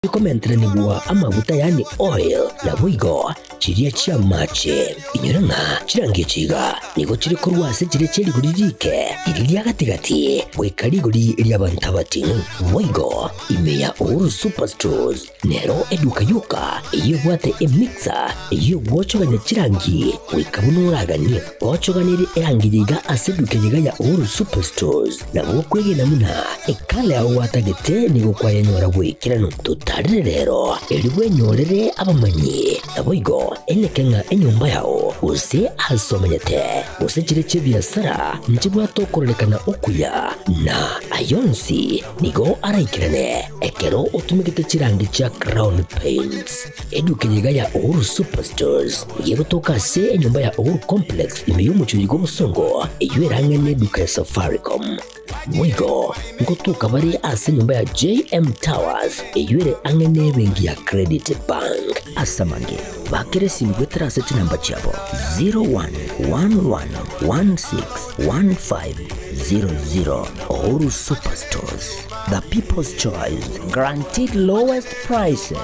Chikomenteranigwa amaguta yaani oil, naboigo chiria chi'amache. Inyora ng'a chirangi echi iga nigo chire korwa ase chiria chie rigori riike, riria ria gati-gati, goika rigori ri'abanto abating'u. Boigo ime ya Uhuru Superstores nero eduka yoka eyio ebwate emixer eyio egwochogania chirangi goika buna oraganie. Gochoganerie erangi eye iga ase eduka eye iga ya Uhuru Superstores. Nabo okwegena buna ekala yao gwatagete nigo kwayenyora goikeranu. Totarere rero, erio bwenyorere abamanyi. Naboigo eneke ng'a enyomba yao, gose aase omenyete, gose chiria chi'ebiasara nchibwate okororekana okuya, na ay'onsi nigo araikerane ekero otumegete chirangi chia Crown Paints. Eduka eye iga ya Uhuru Superstores nigo egotoka ase enyomba ya Uhuru Complex ime y'omochie oyo bw'obosongo, eyio erang'ane eduka ya Safaricom. Boigo ngotoka bare ase enyomba ya JM Towers eyio ere ang'e n'ebenki ya Credit Bank. Ase amange, bakera esimi goetera ase chinamba chiabo 0111161500. Uhuru Superstores, the people's choice, guaranteed lowest prices.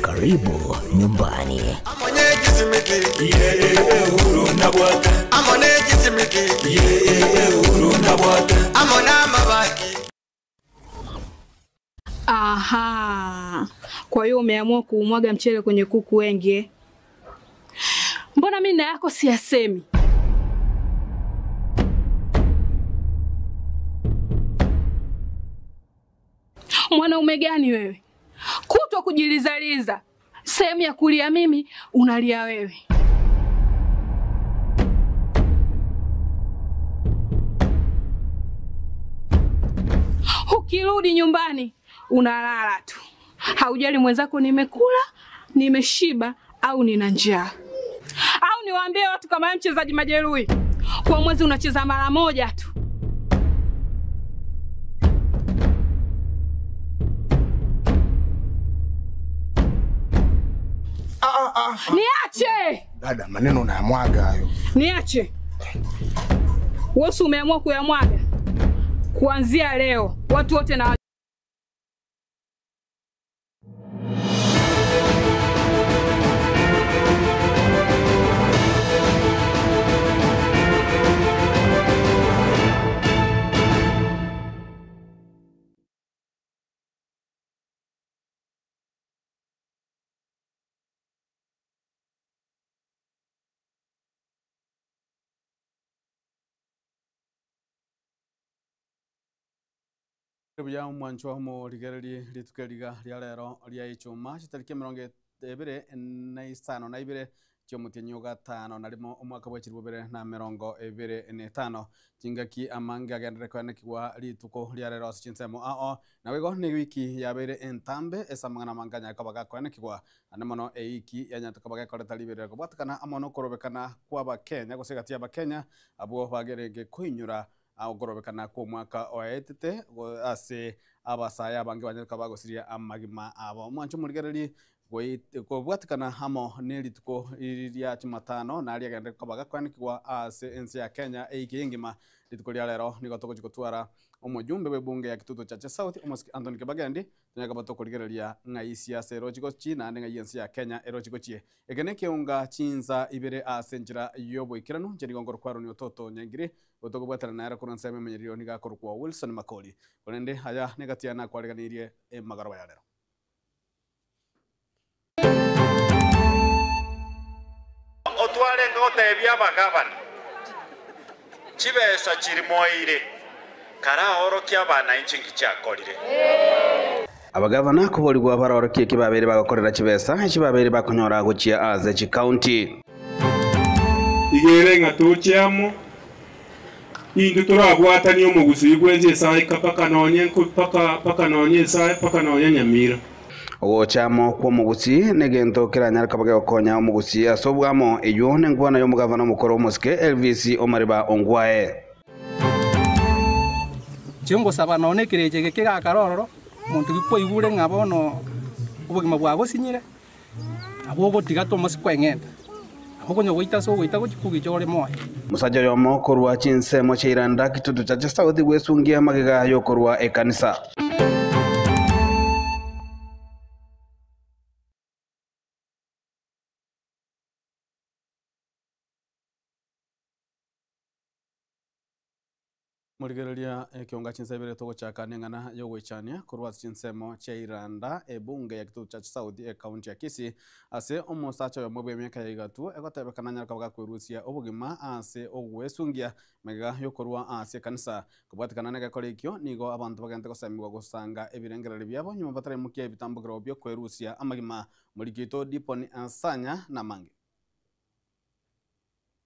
Karibu nyumbani. Aha, kwa hiyo umeamua kuumwaga mchele kwenye kuku wengi eh? Mbona mimi na yako siyasemi? Mwanaume gani wewe? Kutwa kujilizaliza, sehemu ya kulia mimi unalia wewe. Ukirudi nyumbani unalala tu, haujali mwenzako nimekula, nimeshiba au nina njaa. Au niwaambie watu kama wewe mchezaji majeruhi, kwa mwezi unacheza mara moja tu. Niache, Dada, maneno unayamwaga hayo. niache. Wewe si umeamua kuyamwaga? Kuanzia leo watu wote na Buya omwanchwa omorigererie rituko eriga ria rero ria ichuma chitariki emerongo ebere na isano na ibere chiomotienyi ogatano na rimo omwaka bwa chiribu bibere na emerongo ebere na etano chingaki amange agenderere koenekigwa rituko ria rero ase chinsemo ao nabo igo na ewiki yabeire entambe ase amang'ana amange anyare koba gakoenekigwa naende mono ewiki yanyarete koba gekoreta riberera kobwatekana amo na okorobekana kwa abakenya gose egati ya abakenya abwo bagerenge koinyora Okorobekana kw'omwaka oetete ase abasae abange banyare koba bagosiria amagima abo. Mwanche omorigererie kobwatekana amo nerituko ria Jumatano naria agenderere koba gakoanekigwa ase ense ya Kenya eiki engima. Rituko ria rero nigo togochia gotwara omojumbe bw'ebunge ya Kitutu Chache South omosike Anthony Kibagendi tonyare koba tokorigereria ng'ai siasa erochi gochie naende ng'ai ense ya Kenya erochi gochie. Eke nekeunga chinsa ibere ase enchera y'oboikeranu inche nigo nkorokwa Aaron Ototo Nyangiri Gotokobwatana nere korwa ensemo emenyererio nigo akorokwa Wilson Makori. Korende aya negati yane akwareganeirie emagoroba ya rero. Otwarenge gotebia abagabana, Chibesa chirimoeire, karaorokie abanainchi nki chiakorire. Abagavana koborigwa barorokie eki babeire bagokorera chibesa echi babeire bakonyora gochia ase chikaunti. Iga ere ng'a toche amo, intwe torabwatanie omogusii bwensi esaika mpaka nonye mpaka mpaka nonye esae mpaka nonye Nyamira. Ogocha amo kw'omogusii negento keranyare koba gegokonya omogusii ase obwamo, eyio nenkwana y'omogavana omokoro omosike Elvis Omariba Ongwae. Inche ngosaba nonya ekerecha eke kegakare ororo, omonto ki kwaigure ng'a bono obogima bwagosinyire, nabo ogotiga tomasi kweng'enta, nabo okonya goita ase ogoita gochia kogicha ore moyo. Omosacha oyomo korwa chinsemo chia Iranda Kitutu Chache South gwesungia magega y'okorwa ekanisa. Morigereria ekionga chinsa ibere togochaka neng'ana yogoichania korwa ase chinsemo chia Iranda, ebunge ya Kitutu Church South ecounty ya Kisii ase omosacha oyomo bw'emiaka ya igatwo egotebekana anyare koba gakwerusia obogima ase ogwesungia magega yokorwa ase ekanisa. Kobwatekana negekora ekio nigo abanto bagente gosemigwa gosanga ebirengererio biabo nyuma bataraimokia ebitambokero biokwerusia amagima. Moriki oito Dipon Asanya namange.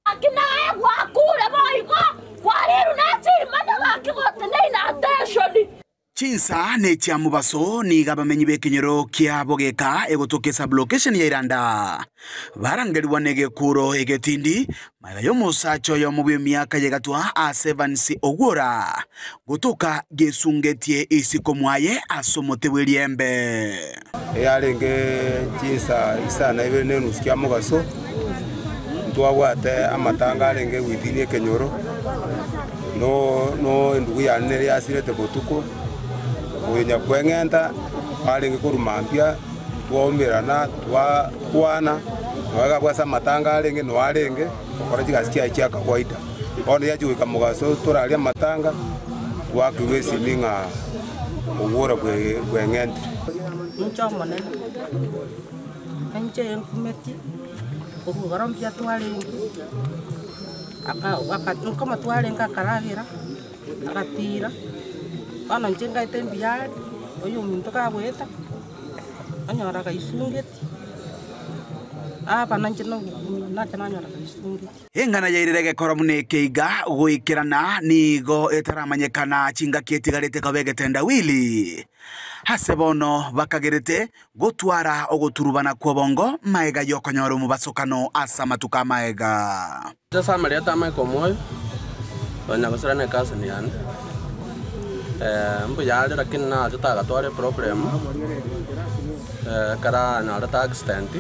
Gaki naye gwakure boigo, kwarirwe ne chimanya gaki goteneine attention. Chinsa nechia mobaso nigo abamenyi b'ekenyoro kia Bogeka egotoka esublocation ya Iranda barangerigwa negekuro egetindi magega y'omosacha oyomo bw'emiaka y'egatwa ase Evans Ogwora gotoka gesungetie isiko mwaye ase omote bw'eriembe. Eyarenge chinsa isano na ibere na enusu chia mogaso, ntwabwate amatanga arenge goitinia ekenyoro, no no endugu yane nere yasirete botuko, oyo nyakweng'enta arenge korwa mambia, twaumerana twakwana, nonya iga ase amatanga arenge noo arenge gokora chigasi chiaye chia kawaida. Bono yachia goika mogaso toraria amatanga, twakerwa esimi ng'a obworo bweng'entire. Inche Omonene, inche nkumeti, korwa igoro mbuya twarenge, aka aka nkoma twarenge akaragera, agatira, bono inche ngaete mbuya are, oyo ominto kagoeta, onyora gaisungeti, aba nainche na obokumia, nacha nanyora gaisungeti. Eng'ana yairire egekora buna ekeiga goikerana nigo etaramanyekana chingaki etigarete koba egetendawili. Ase bono bakagerete gotwara ogoturubana kw'obongo magega y'okonyora omobasokano ase amatuko amaega. Ase amarieta a Michael Omoyo, oyo nyagosira ne cousin yane, mbuya are lakini nachete agatwara eproblem, ekero anyorete accident,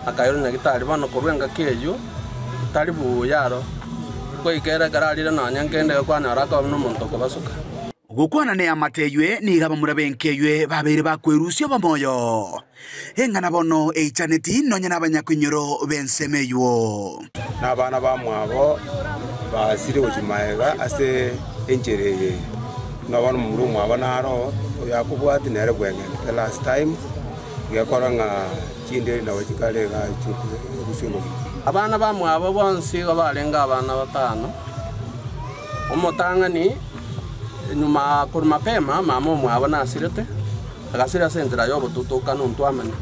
akairwa nyagetari bono korwa engaki eywo, tari buya aro, goika ere ekero arire nonye nkende iga kwanyora akoba buna omonto okobasuka. Gokwana neamate eywe nigo abamura b'enka eywe babeire bakwerusia obomoyo. Eng'ana bono eichaneti nonya nabanyakoinyoro b'ensemo eywo. Na abana bamwabo basire gochia magega ase enchera eye. Buna bono momura omwabo naro oyo akobwatia nere bweng'entete last time, gekora ng'a chinderi nabo chikare iga chi'okorusia obogima. Abana bamwabo bonsi igo barenge abana batano. Omotang'ani nyuma korwa mapema mama omwabo nasirete, agasira ase enchera y'obotutukanu ntwamanya.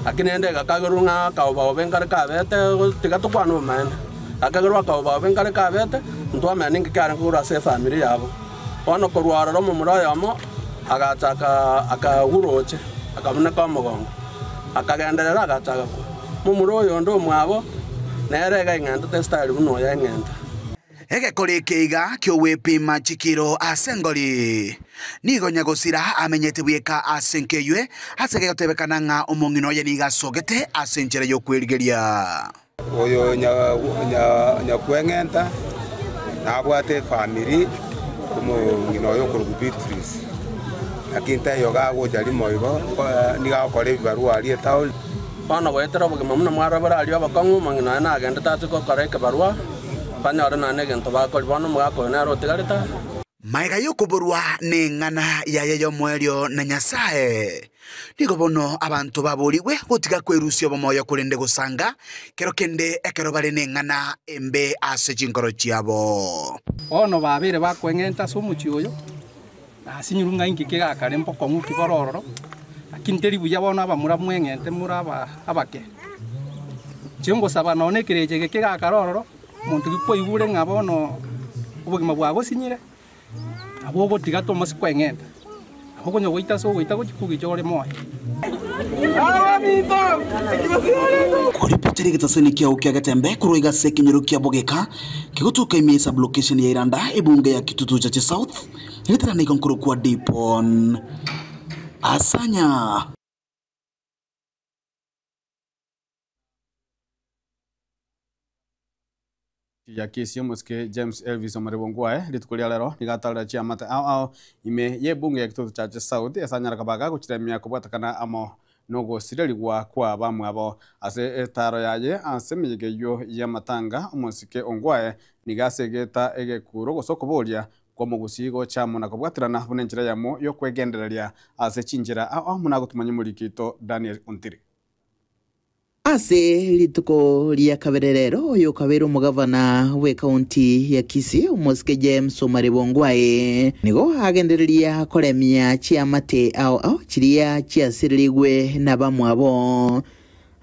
Lakini rende egakagerwa ng'a akaobaobe nkare kabete, tiga tokwane obomaene, gakagerwa akaobaobe nkare kabete, ntwamanya ninki kiarenge korwa ase efamiri yabo. Bono korwa ororo omomura oyomo agacha aka akagwa roche, akabuneka omogongo, akagenderera agacha agakwa. Momura oyonde omwabo, nere iga aing'entete estyle buna oyo aing'enta. Egekora eke iga ki'ogwepima chikiro ase engori. Nigo nyagosira amenyete bweka ase enka eywe, ase gegotebekana ng'a omong'ina oye nigo asogete ase enchera y'okwerigeria. Oyo nyakweng'enta nabwate efamiri omong'ina oye okorokwa Beatrice, lakini taiyo gagocha rimo igo, nigo agokora ebibarua aria etown. Bono goetera obogima buna mwarobire aria obokong'u, omong'ina oye nagendete ase gokora ekebarua, banyore nonya negento bakoria. Bono omogaka oyo nere otigarete aa. Magega y'okoborwa neng'ana yaye y'omoerio na Nyasae, nigo bono abanto baborigwe gotiga kwerusia obomoyo korende gosanga kero kende ekero bare neng'ana embe ase chinkoro chiabo. Bono babeire bakweng'enta ase omochie oyo, Nasinyirwe ng'a inki kegakare mbokong'u ki bore ororo, lakini teri buya bono abamura mweng'ente more aba abake. Inche ngosaba nonya ekerecha eke kegakare ororo, omonto ki kwaigure ng'a bono obogima bwagosinyire, nabo ogotiga tomosi kweng'enta, nabo okonya goita ase ogoita gochia kogicha ore moyo. Koripotera egetaseni kiao kia Getembe korwa iga ase ekenyoro kia Bogeka, kegotoka ime y'esublocation ya Iranda, ebunge ya Kitutu Chache South, Egeterano igo nkorokwa Dipon Asanya. Ya Kisii omosike James Elvis Omariba Ongwae rituko ria rero nigo atarire chiamate ao ao ime y'ebunge ya Kitutu Chache South ase anyare koba gagochiremia kobwatekana amo nogosirerigwa kwa bamwabo. Ase etaaro yaye ase emeyega eyio y'amatanga omosike Ongwae nigo ase egeta egekuro gose okoboria. Kw'omogusii gocha amo na kobwaterana buna enchera eyemo y'okwegendereria ase chinchera ao amo nagotumanya omoriki oito Daniel Ontiri. Ase rituko ria kabere rero oyo okabeire omogavana bw'ekaunti ya Kisii omosike James Omari Bongwae nigo agendereria koremia chiamate ao ao chiria chiasirerigwe nabamwabo.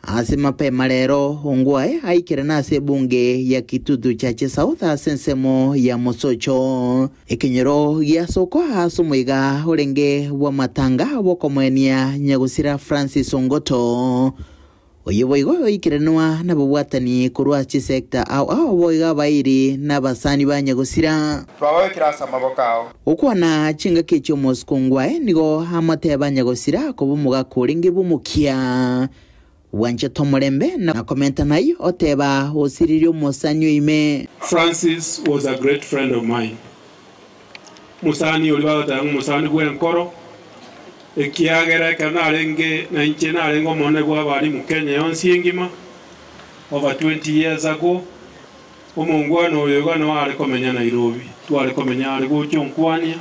Ase mapema rero Ongwae aikerane ase ebunge ya Kitutu Chache South ase ensemo ya Mosocho. Ekenyoro giasokwa ase omoiga orenge bw'amatanga bw'okomoenia nyagosira Francis Ongoto. Oyio boigo oikeranwa nababwatani korwa ase chisecta ao ao boigo abairi na abasani ba nyagosira. Twababekire ase amaboko ao. Gokwana chingaki echi omosiko ngwae nigo amoteba nyagosira koba omogaka orenge bw'omokia. Bwanchete omorembe na komenta nayio oteba osiririe omosani oime. Francis was a great friend of mine. Omosani oria bagoteba ng'a omosani bw'enkoro, ekiagera ekero narenge na inche narenge omonene bw'abalimu Kenya yonsi engima, over 20 years ago, omongwana oyo iga noo are komenya Nairobi, tware komenya are gocha onkwania,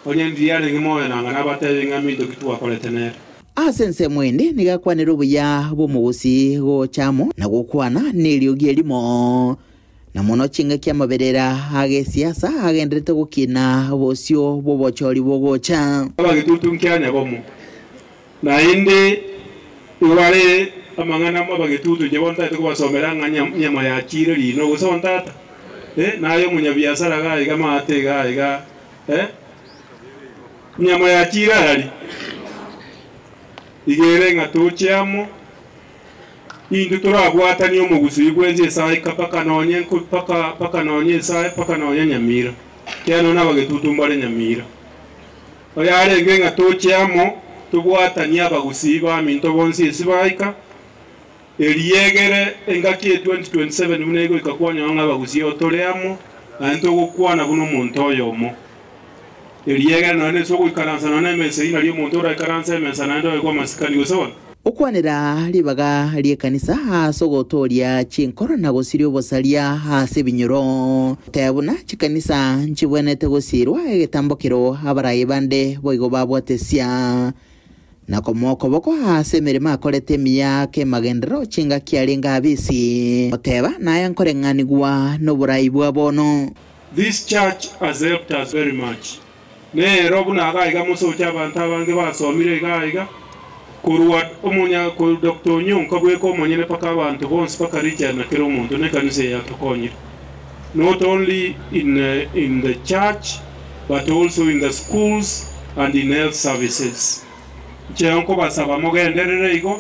onye ndiria arenge moyo nanga nabatebie ng'a minto ki twakorete nere. Ase ensemo ende nigo akwanire obuya bw'omogusii gocha amo na gokwana neriogi erimo, na mono chingaki amaberera ag'esiasa agenderete gokina bosio bw'obochori bogocha. Abagetutu nkia nyabomo, naende igo bare amang'ana amabagetutu inche bono ntagete kobasomera ng'a nyama yachiire rino gose bono tata, eh, naye omonyabiasara iga iga maate iga iga, eh, nyama yachiire arari, iga ere ng'a toche amo, intwe torabwatanie omogusii bwensi esaika mpaka nonye nko mpaka mpaka nonye esae mpaka nonye nyamira, ekiagera nonye nabagetutu mbare nyamira. Oyarenge ng'a toche amo, tobwatanie abagusii baminto bonsi ase baika, eriegere engaki ya 2027 buna egoika kwanyora ng'a abagusii otore amo, naende togokwana buna omonto oyomo. Eriegere nonya nase ogoikaransa nonya nemesa eyio nario omonto oraikaranse emesa naende oegwe amasikani gose bono. Okwanera ribaga ri'ekanisa ase ogotooria chinkoro na gosiria obosaria ase ebinyoro. Teba buna chikanisa nchibwenerete gosiirwa egetambokero abarai bande boigo babwatesia, na komoa okoboko ase emeremo akorete emiya kemagenderero chingaki arenge abisi. Oteba naye nkoreng'anigwa noborai bwa bono. This church has helped us very much. Nero buna iga iga mosoche abanto abange basomire iga iga, korwa omonya korwa Doctor Onyonka bweka omonyene mpaka abanto bonsi mpaka Richard na kera omonto na ekanisa eye yatokonyire not only in in the church but also in the schools and in health services. Inche nkobasaba mogenderere igo,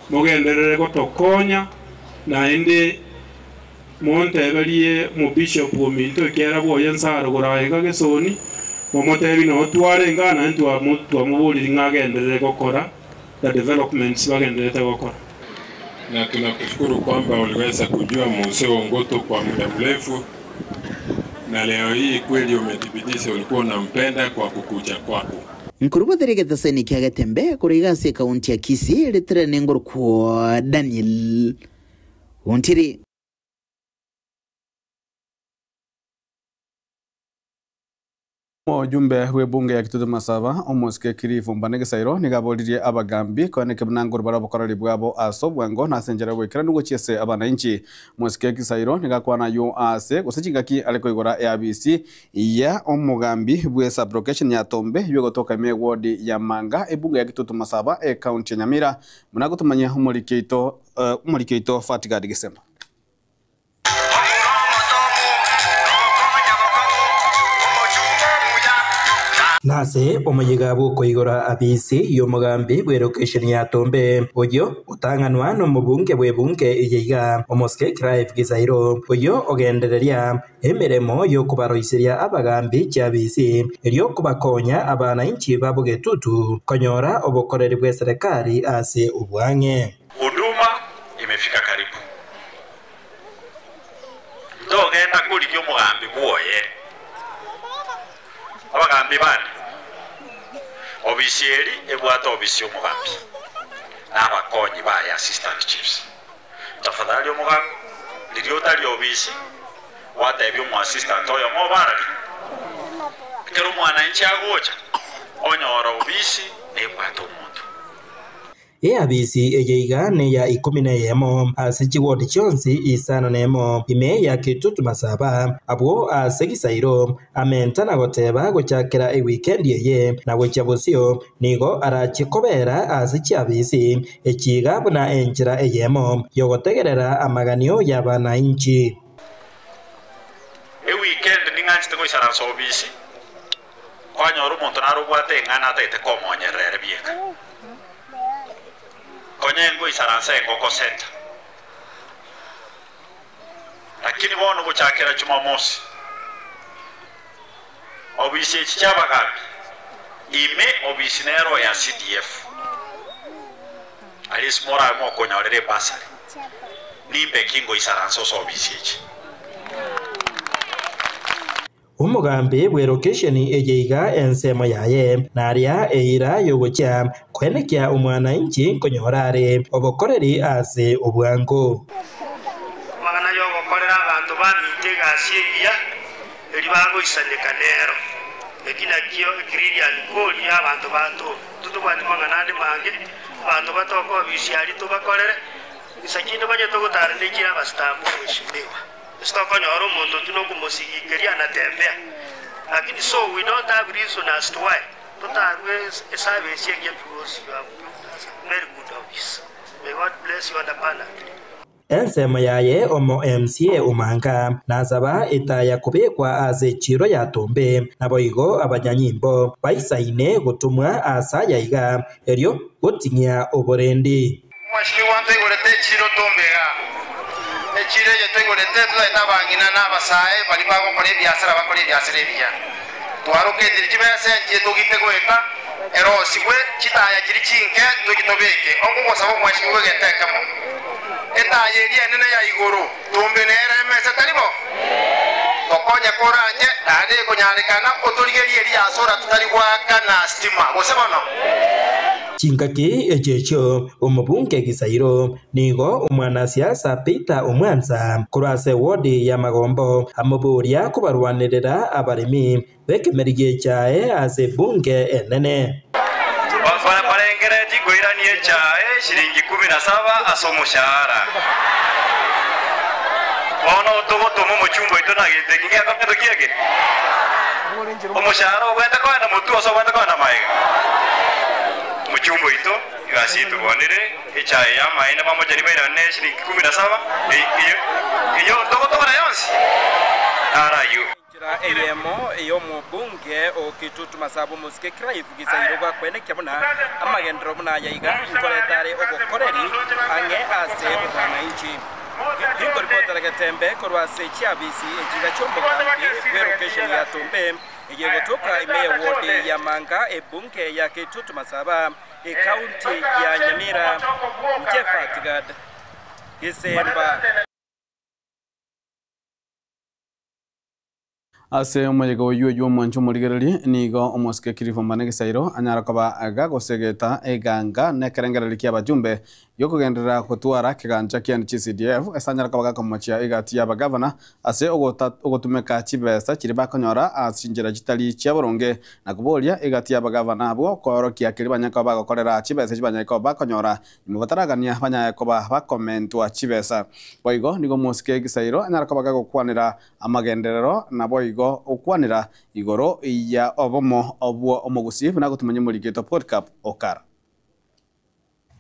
mogenderere gotokonya naende Monteberie omobishopu ominto ekiagera bwoye nsaro goraega gesoni, momotebie noo twarenge aa naende twamoboririe ng'a agenderere gokora the developments bagendererete gokora. Na tunakushukuru kwamba uliweza kujua Mose Ongoto kwa muda mrefu, na leo hii kweli umethibitisha ulikuwa unampenda kwa kukuja kwako. Nkorwa egetaseni kia Getembe korwa iga ase ekaunti ya Kisii, ritere nengorokwo Daniel Ontiri. Omojumbe bw'ebunge ya Kitutu Masaba, omosike Cliff Mbane Gisairo nigo aboririe abagambi koeneka buna ngoro bare obokoreri bwabo ase obwango na ase enchera y'oboikeranu gochia ase abananchi. Omosike Gisairo nigo akwana ayio ase gose chingaki are koigora eabisi ya omogambi bwe sub-location ya Tombe eyio egotoka ime eward ya Manga ebunge ya Kitutu Masaba ecounty ya Nyamira buna agotomanyia omoriki oito omoriki oito Fatgard Gisemba. Nase omoyega bw'okoigora abisi y'omogambi bw'erokesheni ya Tombe, oyio otang'anwa nomobunge bw'ebunge eye iga, omosike Clive Gisairo, oyio ogendereria emeremo y'okobaroiseria abagambi chiabisi, erio kobakonya abanainchi ba Bogetutu konyora obokoreri bw'eserekari ase obwang'e. Huduma imefika karibu. Togenda korigia omogambi bwoye. Abagambi bane, obisi eri ebwate obisi y'omogambi na abakonyi baye assistant chiefs. Tafadhali omogambi, riria otari obisi, gwatebia omoassistant oyomo obarari. Ekero omwananchi agocha, onyora obisi na ebwate omonto. Eabisi eye iga neya 11 ase chiwodi chionsi 51 ime ya Kitutu Masaba abwo ase Gisairo amenta na goteba gochakera ewikendi eye na gochia bosio nigo arachie kobera ase chiabisi echi iga buna enchera eyemo yogotegerera amaganio y'abanainchi. Ewikendi ning'anchete goisaransa obisi, kwanyora omonto nare obwate eng'ana atagete komonyerera ere bieka. Konya ngoisaransa engoko center. Lakini bono gochakera Jumamosi, obisi echi chi'abagambi ime obisi nero ya CDF. Aria ase morabe mokonyorera ebasari, nimbe ki ngoisaransa ase obisi echi. Omogambi bw'erokesheni eye iga ensemo yaye, naria eira y'ogochia koenekia omwananchi nkonyora are obokoreri ase obwango. Amang'ana y'ogokorera abanto baminto egasi engiya, eria bagoisaneka nero. Eki nakio ekririani kori y'abanto ba Tobi. Totobwati mang'ana ande mange, abanto batoke obisi aria tobakorere, insa chinde banyete gotara nechire abastambe omweshimiwa. Ase tokonyora omonto intwe nokomosigiikeria anatembea. Lakini so we don't have reason as to why totarue eservice engiya because you have built us a very good office. May God bless you and abundantly. Ensemo yaye omo MCA Omanga nasaba etaya kobekwa ase echiro ya Tombe, naboigo abanyanyimbo baisaine gotomwa ase aya iga erio goting'ia oborendi. Omweshimiwa ntoigorete echiro Tombe igaa. Echiro eye toigorete totaete abang'ina na abasae baria bagokora ebiasara bakore ebiasara ebiya. Twaroketire chibesa enchie togite goeta erosigwe chitaya chiria chinke tochi tobeke. Okogosaba omweshimiwa egento ekemo. Etaya eria enene ya igoro Tombe nere emesa tari bo? Tokonye koranche naende ekonyarekana otorigerie eria yasora totari goakana stima gose bono? Chingaki echi echio omobunge Gisairo nigo omwanasiasa Peter Omwansa korwa ase ewodi ya Magombo amoboria kobarwanerera abaremi b'ekemeri gi'echae ase ebunge enene. Barengeretie koirania echae shilingi 17 ase omoshahara. Bono togotoma omochumba oito na gento eki giakoretwe kiege. Omoshahara obwenerete kogenda motwe gose obwenerete kogenda magega. Omochumba oito egasi yaito bonire echae y'amaene bamochani bairane shilingi 17 eyio togotobora yonsi naro ayio. Enchera eyemo y'omobunge o Kitutu Masaba omosike Clive Gisairo gwakwenekia buna amagenderero buna aya iga nkoreta are obokoreri ang'e ase omwananchi. Inkoripotera Getembe korwa ase chiabisi echiga chi'omogambi bw'erokesheni ya Tumbe eye egotoka ime y'ewodi ya Manga ebunge ya Kitutu Masaba ekaunti ya Nyamira. Jeff Tigad, Gisemba. Ase omoyega oyio oyio omwanche omorigererie, nigo omosike Cliff Ombane Gisairo anyara koba gagosegeta eganga na ekerengererio kia abajumbe giokogenderera gotwara ekegancha kia NGCDF ase anyara koba gakomochia egati ya abagavana ase ogotumeka chibesa chiria bakonyora ase chinchera chitari chia boronge na koboria egati ya abagavana abwo koorokia keria banyare koba bagokorera chibesa chibanyare koba bakonyora nyuma bataragania banyare koba bakomentwa chibesa. Boigo nigo omosike Gisairo anyara koba gagokwanera amagenderero na boigo okwanera igoro ya obomo obwo omogusi buna gotumanya omoriketo Polycarp Okara.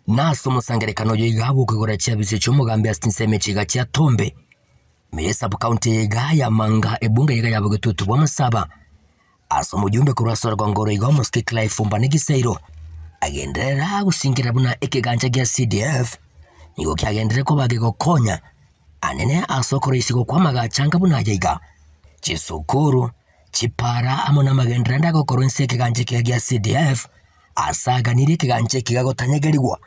Nase omosangerekano oyo iga bw'okogora chiabisi chi'omogambi ase chinsemo echiga chia Tombe, ime ye sub-county iga ya Manga ebunge iga ya Bogetutu bwa Masaba. Ase omojumbe korwa ase orogongo oro iga omosike Clive Mbane Gisairo agenderera gosingerera buna ekegancha gia CDF nigo kiagenderere koba gegokonya anene ase okoroisigwa kw'amagacho anga buna aya iga, chisukuru, chipara amo namagenderero ande agokorwa inse ekegancha ekiga gia CDF ase aganirie ekegancha ekiga gotanyegerigwa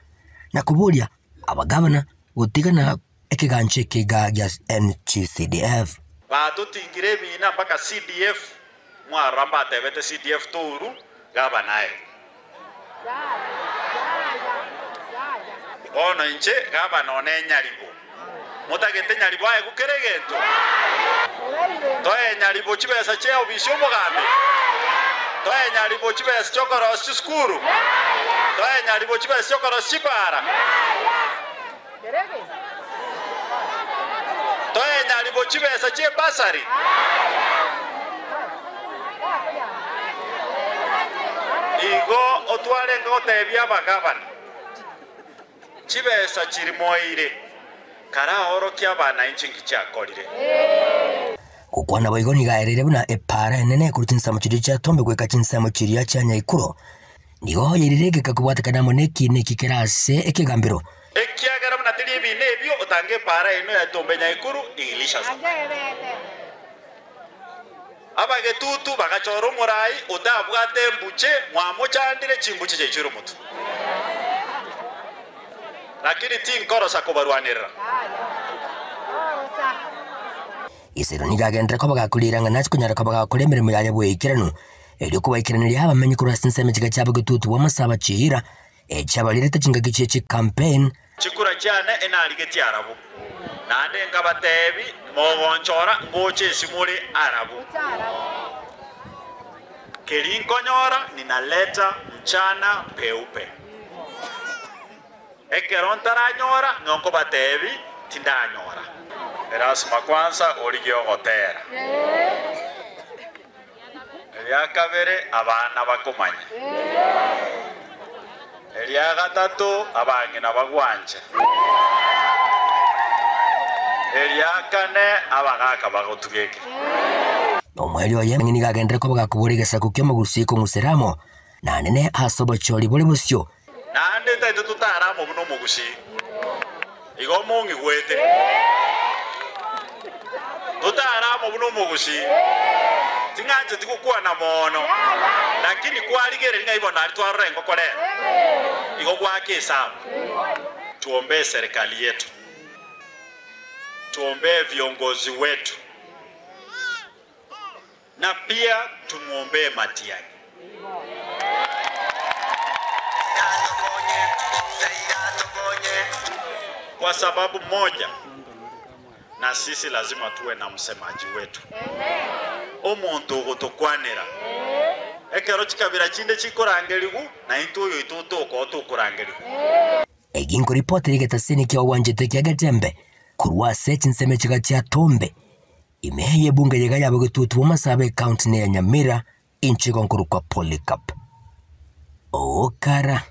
na koboria abagavana gotigana ekegancha ekiga gia NGCDF. Batotingire ebiina mpaka CDF, mwarora mbatebete CDF touru, gavana aye. Bono inche gavana one Nyaribo. Motagete Nyaribo aye gokera egento? Toe Nyaribo chibesa chia obisi omogambi? Toe Nyaribo chibesa chiokorosia chisukuru? Toe Nyaribo chibesa chiokorosia chibara? Toe Nyaribo chibesa chi'ebasari? Igo otwarenge gotebia abagabana, Chibesa chiri moeire, karaorokie abanainchi nki chiakorire. Gokwana boigo nigo aereire buna epaara enene korwa chinsemo chiria chia Tombe goika chinsemo chiria chia Nyaikuro, nigo yairire egeka kobwatekana amo nekiina eki kere ase ekegambero. Ekiagera buna teri ebiina ebio, otange epaara eno ya Tombe Nyaikuru igilisha safari. Abagetutu bagachora omorai otabwate embuche, mwamochandire chimbuche chiaichoire omotwe. Lakini tinkorosa kobarwanerera. Isiro nigo agenderere koba gakoriera ng'a nache konyara koba gakora emeremo yaye bw'eikeranu, erio kobaikeraneria abamenyi korwa ase ensemo chiga chiabo getutu bw'amasabo chiira, echiabarerete chingaki chie chicampaign. Chikura chiane enarigetie arabwo, naende nkabateebia, Mogonchora ngocha esimore arabwo. Keri nkonyora ninaleta mchana peupe. Ekero ntaranyora nigo nkobateebia, Tindanyora. Erasima kwanza origie ogotera. Eria kabere abana bakomanye. Eria gatato abang'ina bagwanche. Eria kane abagaaka bagotugeke. Nomoerio oye nigo agenderere koba gakobora egesaku ki'omogusii kong'usera amo nanene ase obochori bore bosio. Naende ntaete totare amo buna omogusii, igo mong'igwete. Totare amo buna omogusii, ting'ancheti gokwana mono, lakini kwarigereria ng'a ibo nari twarora engoko rero, igo gwaka esabu. Tuombee serikali yetu, tuombee viongozi wetu, Na pia tumwombee Matiang'i. Kwa sababu moja, na sisi lazima tuwe na msemaji wetu, omonto ogotokwanera ekero chikabira chinde chikorangerigwa, na intwe oyoito tokoba tokorangerigwa. Eki nkoripotera egetasini ki'ogwanchete kia Getembe korwa ase chinsemo chiga chia Tombe, Ime y'ebunge eyega y'abagetutu b'amasabo ekaunti neya Nyamira, inche igo nkorokwa Polycarp Okara.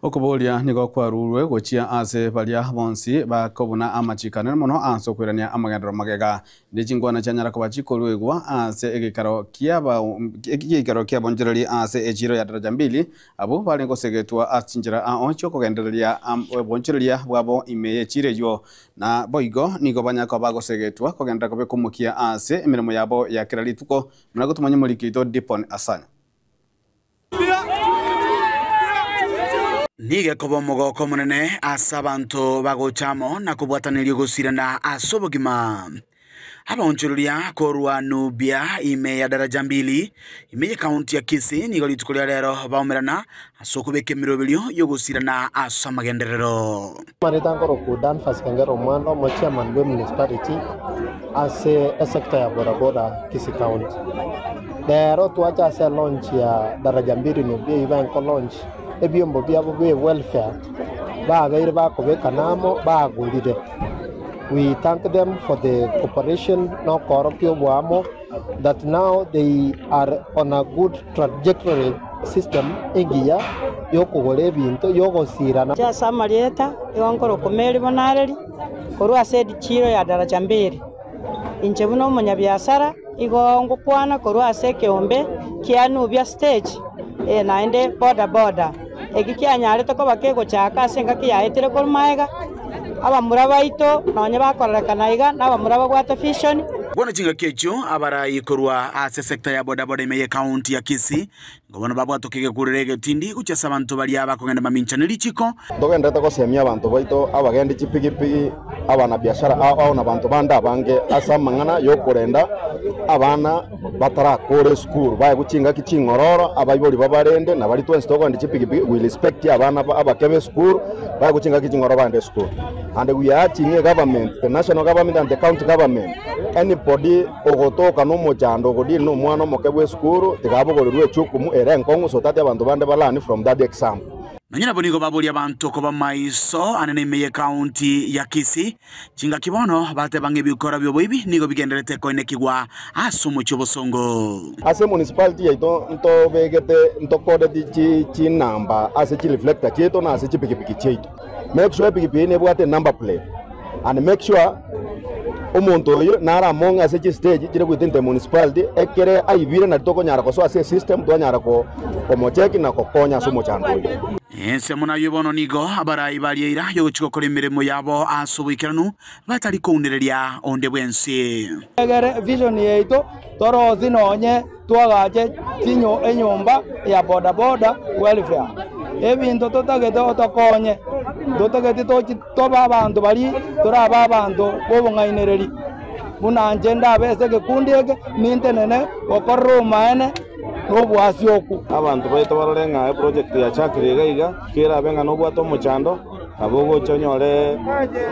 Okoboria nigo kwarurwe gochia ase baria bonsi bakobuna amachiko anene mono ase okoirania amagenderero magega, ne chinkwana chianyara koba chikoruegwa ase egeikaro ki'egeikaro ki'abonchoreri ase echiiro ya daraja mbili, Abwo barenge gosegetwa ase chinchera ao chi'okogendereria oboonchoreria bwabo ime y'echiiro eyio, na boigo nigo banyare koba bagosegetwa kogenderera kobeka omokia ase emeremo yabo ya kera rituko, buna gotomanya omoriki oito Dipon Asanya. Nigo ekoba omogoko omonene ase abanto bagocha amo na kobwataneria ogosirana ase obogima. Abaonchoreria korwa Nubia ime ya Daraja Mbili, ime y'ekaunti ya Kisii nigo rituko ria rero baumerana ase okobeka emeroberio y'ogosirana ase amagenderero. Amareta nkorokwa Danfas Kengera Omwando, omochairman bwe municipality ase esector ya bodaboda Kisii County. Rero twacha ase elaunch ya Daraja Mbili Nubia eyio baenko launch ebiombo biabo bie welfare babeire bakobekana amo bagorire. We thank them for the cooperation na okoorokia oboamo that now they are on a good trajectory system engiya yokogora ebinto yogosirana. Inche ase amarieta igo nkorokwa Mary Bonareri, korwa ase edichiro ya Daraja Mbili. Inche buna omonyabiasara igo ngokwana korwa ase ekeombe kia Nubia Stage naende boda boda. Eki kianyarete koba kegochaka ase engaki yaetire korwa magega, abamura baito nonye bakorerekana iga nabamura babwate vision. Bono chingaki echio abarai korwa ase sector ya bodaboda ime y'ecounty ya Kisii nigo bono babwatoka egekurero egetindi gochia ase abanto baria bakogenda mamincha ne richiko. Ntogenderete gosemia abanto baito, abagendi chipigipigi, abanabiashara ao ao na abanto bande abange ase amang'ana y'okorenda abana batarakora esukuru, baegwe chingaki ching'ororo, abaibori babarende, na baria twensi tokogenda chipigipigi we respect abana abake b'esukuru, baegwe chingaki ching'ororo bagende esukuru. And we are urging e government, the national government and the county government, anybody ogotoka na omochando ogodeal na omwana omoke bwa esukuru, tiga abogorirwe echukumu ere enkong'u so that abanto bande ba learn from that example. Nonya nabo nigo baboria abanto koba maiso anene ime y'ekaunti ya Kisii, chingaki bono bateba ng'a ebikora bi'oboibi nigo bigendererete koenekigwa ase omochie obosongo. Ase municipality yaito ntobegete ntokodeti chi chinamba ase chireflector chiaito na ase chipikipiki chiaito. Make sure epikipiki eye nebwate enumber plate and make sure omonto oyo nare among ase chistage chire within the municipality ekere aibire nari tokonyara gosoa ase esystem twanyara komocheki na gokonya ase omochando oyo. Ensemo nayio bono nigo abarai baria eira y'ogochia gokora emeremo yabo ase oboikeranu, batari kounereria onde bwensi. Egere vision yaito torosie nonye twagache chinyo enyomba ya bodaboda welfare. Ebinto totagete otokonye, ntotageti tochi tobe abanto baria torabe abanto b'obong'ainereria. Buna inche ndabe ase egekundi eke, nintenene gokorera obomaene na oboasioku. Abanto baito barore ng'a eproject yachakire iga iga, kerabe ng'a nobwate omochando, nabo ogocha onyore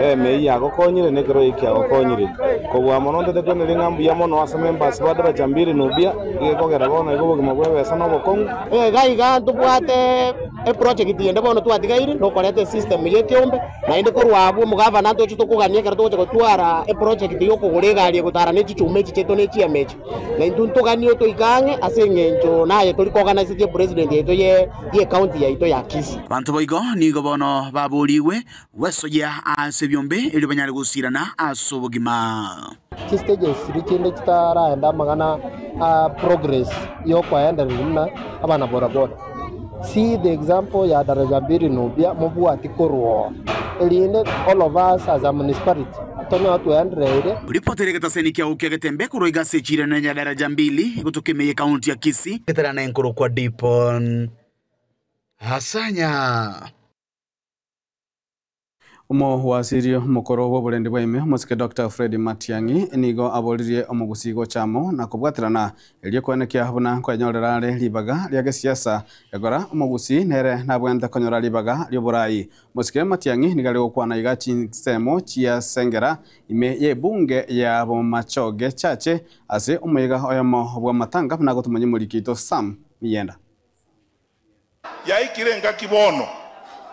emeyio yagokonyire na ekerogo eki kiagokonyire. Kobua mono ntete kweneria ng'a mbuya mono ase members ba Daraja Mbili Nubia, egekogera bono iga obogima bw'ebesa na obokong'u. Iga iga ntobwate eproject ende bono twatigaire nokoreta esystem ya ekeombe, naende korwa abwo omogavana ntoche tokogania ekero togocha gotwara eproject ya okogora egari egotara ne chichuma echi chiaito ne chiema echi. Na intwe ntoganie otoike ang'e ase eng'encho naye tori koorganisetie epresident yaito ye ecounty yaito ya Kisii. Abanto boigo nigo bono baboorigwe gwesoyia ase ebiombe erio banyare gosiirana ase obogima. Chistages chiria chinde chitaraenda amang'ana a progress ya okoendereria buna abana bodaboda. See the example ya Daraja Mbili Nubia mobwati korwa oo, erinde all of us as a municipality tonyore twendereire. Ripoti ere egetaseni kia Ukia Getembe korwa iga ase echiira enene ya Daraja Mbili egotoka ime y'ekaunti ya Kisii. Eterana enkorokwa Dipon Asanya. Omowasiri omokoro bw'oborendi bwa ime, omosike Doctor Fred Matiang'i nigo aboririe omogusii gocha amo na kobwaterana erio koenekia buna nkoenyorera are ribaga ria gesiasa egora omogusii nere nabwenerete konyora ribaga ri'oborai. Omosike Matiang'i nigo are gokwana iga chinsemo chia Sengera ime y'ebunge ya Bomachoge Chache ase omoyega oyomo bw'amatanga buna agotomanya omoriki oito Sam Miyenda. Yaikire engaki bono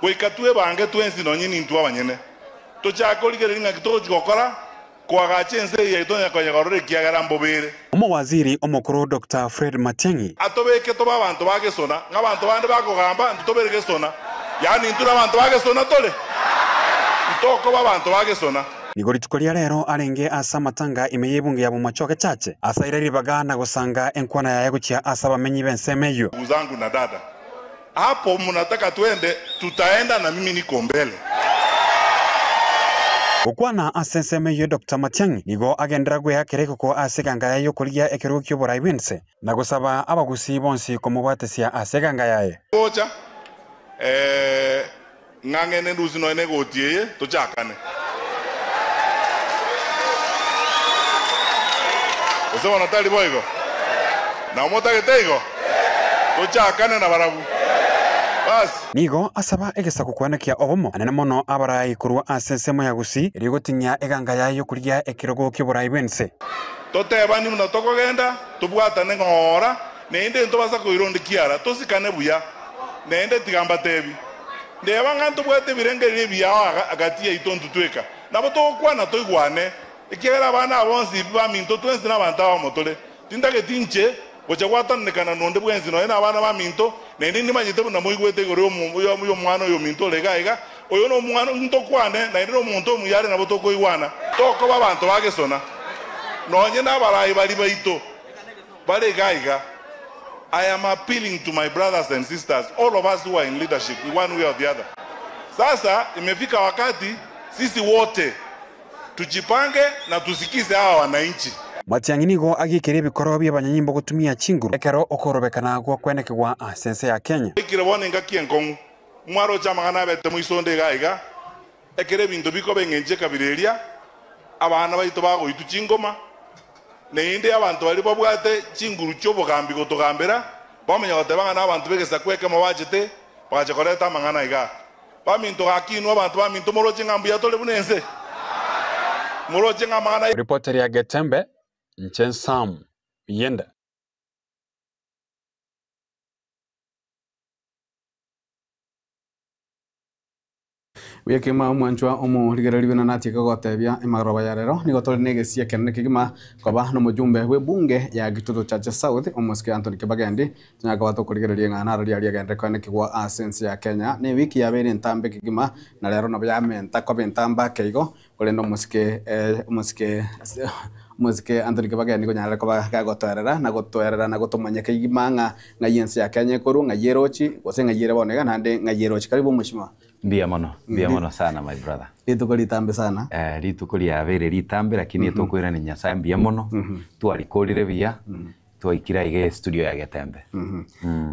goika twebange twensi nonye nintwe abanyene, tochake korigereria ng'aki togochia gokora koagacha ense eye yaito onye konyegorora ekiagera mbobe ere. Omowaziri omokoro Doctor Fred Matiang'i. Atobeke tobe abanto ba gesona, ng'a abanto bande bakogamba ntitobere gesona, yaani intwe nabanto ba gesona tore? Ntokoba abanto ba gesona. Nigo rituko ria rero arenge ase amatanga ime y'ebunge ya Bomachoge Church, asaire ribaga na gosanga enkwana yaye gochia ase abamenyi b'ensemo eyio. Ndugu zangu na dada, hapo mnataka twende, tutaenda na mimi niko mbele. Gokwana ase ensemo eyio Doctor Matiang'i nigo agenderera gweakera ekoko ase eganga yaye y'okorigia ekerogo ki'oborai bw'ense na gosaba abagusii bonsi komobwatesia ase eganga yaye. Gocha, eh, Ng'ang'e nendusi nonya negoti eye, tochakane. Gose bono tari boigo? Nao motagete igo? Tochakane nabarabwo. Basi. Nigo asaba egesaku kwenekia obomo anene mono abarai korwa ase ensemo ya Gusii erio goting'ia eganga yaye y'okorigia ekerogo ki'oborai bw'ense. Totebanie buna tokogenda, tobwatane ng'ora, naende ntobasa koira onde kiara, tosikane buya. Naende tiga mbatebi, Ndeba ng'a ntobwate ebirengererio ebiao agati yaito intwe tweka, nabo togokwana toigwane, ekiagera abana aba bonsi baminto twensi nabanto abamo tore. Tintageti inche gocha gwatananekana nonde bwensi nonya nabana baminto, naende nimanyete buna moigwete igoro y'omwana oyominto ore iga iga, oyo nomwana ntokwane, naende nomonto omuya are nabo tokoigwana. Tokoba abanto ba gesona, nonye nabarai baria baito bare iga iga. I am appealing to my brothers and sisters, all of us who are in leadership in one way or the other. Sasa imefika wakati sisi wote tujipange na tusikize hawa wananchi. Matiang'i nigo agiikeire ebikoro bi'abanyanyimbo gotumia chinguru ekero okorobekana gw'okwenekigwa ase ense ya Kenya. Ekero bono engaki enkong'u, mwaroche amang'ana abete moisonde iga iga, ekero ebinto bikoba eng'encho ekabira eria, abana baito bagoitwa chingoma, Naende abanto baria babwate chinguru chi'obogambi gotogambera, bamanya goteba ng'a nabanto b'egesaku ekemo bachete, bagacha koreta amang'ana iga. Baminto gaki inwe abanto baminto moroche ng'a mbuya tore buna ense? Moroche ng'a amang'ana. Ripoti ria Getembe, Inche Sam Yende. Buya kegima omwanchwa omorigereria buna natiga gotebia emaroba ya rero nigo tore negesia ekenene kegima koba nomojumbe bw'ebunge ya Gitutu Chache South omosike Anthony Kibagendi tonyare koba tokorigereria ng'a naro riaria riagenderere koenekigwa ase ense ya Kenya ne ewiki yabeire entambe kegima na rero nabo yamenta koba entambe ake igo korende omosike omosike omosike Anthony Kibagendi konyarire koba gagotoerera na gotoerera na gotomanya kegima ng'a ng'ai ense ya Kenya ekorwa ng'ai erochi gose ng'ai ere bono iga naende ng'ai erochi. Karibu omweshimiwa. Mbuya mono, mbuya mono sana my brother. Rituko ritambe sana. Eh, rituko riabeire ritambe lakini etokoirania Nyasaye mbuya mono, twarikorire buya, twaikire aiga estudio ya Getembe.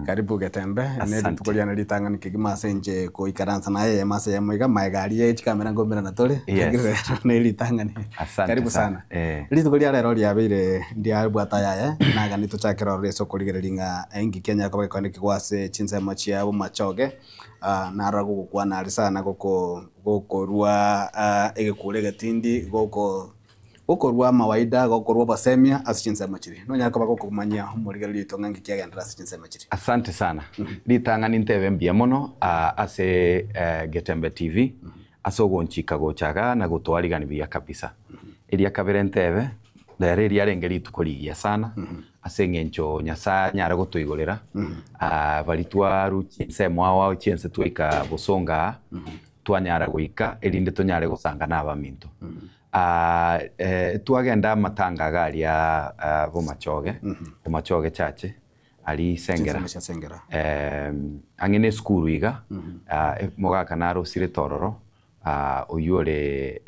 Karibu Getembe, ne Asante. rituko riane ritang'ani kegima ase inche goikaransa naye eyemo ase eyemo iga, magega aria ye chikamera nkomerana tore, Yes. lakini rero ne ritang'ani. Asante Karibu sana. sana. Eh. Rituko ria rero riabeire ndiabwate ayaye, nagani tochakere ororo ase okorigereria ng'a inki kianyara koba gekoendekigwa ase chinsemo chia bomachoge. Narora gogokwana are sana goko gokorua egekuro egetindi goko gokorua amawaida gokorua obosemia ase chinsemo chiria. Nonyare koba gokomanyia omorigereria oito ng'a nki kiagenderera ase chinsemo chiria. Asante sana. Ritang'ani ntebe mbuya mono ase Getembe TV ase ogonchika gocha igaa na gotoarigani buya kabisa. Eria kabere ntebe, rero eria arenge rituko rigiya sana Ase engencho Nyasae anyare gotoigorera, baria twarwa chinsemo ao ao chi'ense twaika bosongo aa, twanyara goika erinde tonyare gosanga nabaminto. Twagenda amatanga iga aria bomachoge, bomachoge chache, aria Sengera, Chinsemo chia Sengera. Ang'e na esukuru iga, mogaka narosirete ororo, oyio ore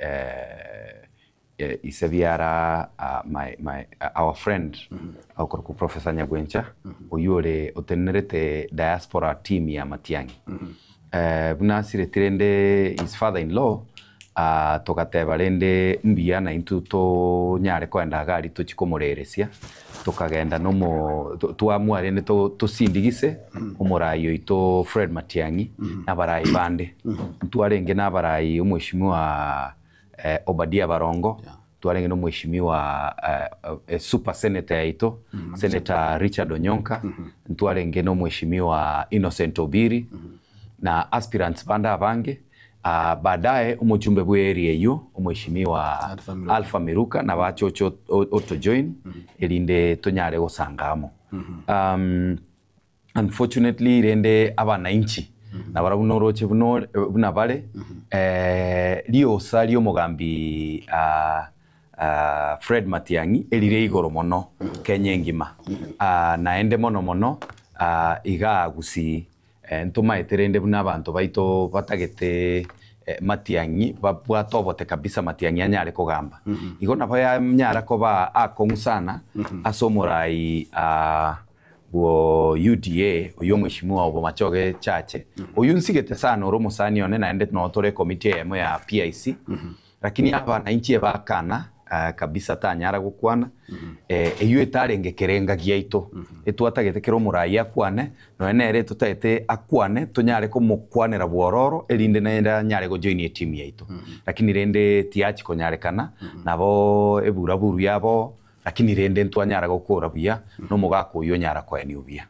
Ise biara my my our friend okorokwa Professor Nyagwencha oywo ore otenenerete diaspora team ya Matiang'i. Buna asireti rende his father in law togateba rende mbuya naintwe tonyare koenda iga aria tochie komoreresia, tokagenda nomo twamua rende tosindigise omorai oito Fred Matiang'i na abarai bande. Ntwarenge na abarai omweshimiwa Obadia Barongo, twarenge na omweshimiwa super senator yaito, Senator Richard Onyonka, ntwarenge na omweshimiwa Innocent Obiri, na aspirants bande abange. Baadaye omochumbe bwe area eyio omweshimiwa Alpha Miruka nabo ache oche otojoin erinde tonyare gosanga amo. Unfortunately rende abanainchi nabarabwo noroche buna ore buna bare riosa riomogambi Fred Matiang'i erire igoro mono Kenya engima naende mono mono igaa Gusii ntomaete rende buna abanto baito batagete Matiang'i babwate obote kabisa Matiang'i anyare kogamba. Igo nabo yanyara koba akong'u sana ase omorai Bwo UDA, oyio omweshimiwa obo Machoge Chache, oyio nsigete sana ore omosani one naende noo tore ekomiti eyemo ya PIC, lakini abanainchi ebakana kabisa tanyara gokwana, eyio etarenge kerenga giaito, etwatagete kera omorai akwane, nonya nere totagete akwane tonyare komokwanera bwororo erinde naende anyare gojoinia etimu yaito. Lakini rende tiachi konyarekana, nabo eburaburu yabo Lakini rende ntwanyara gokora buya, na omogaka oyio onyara koenia buya.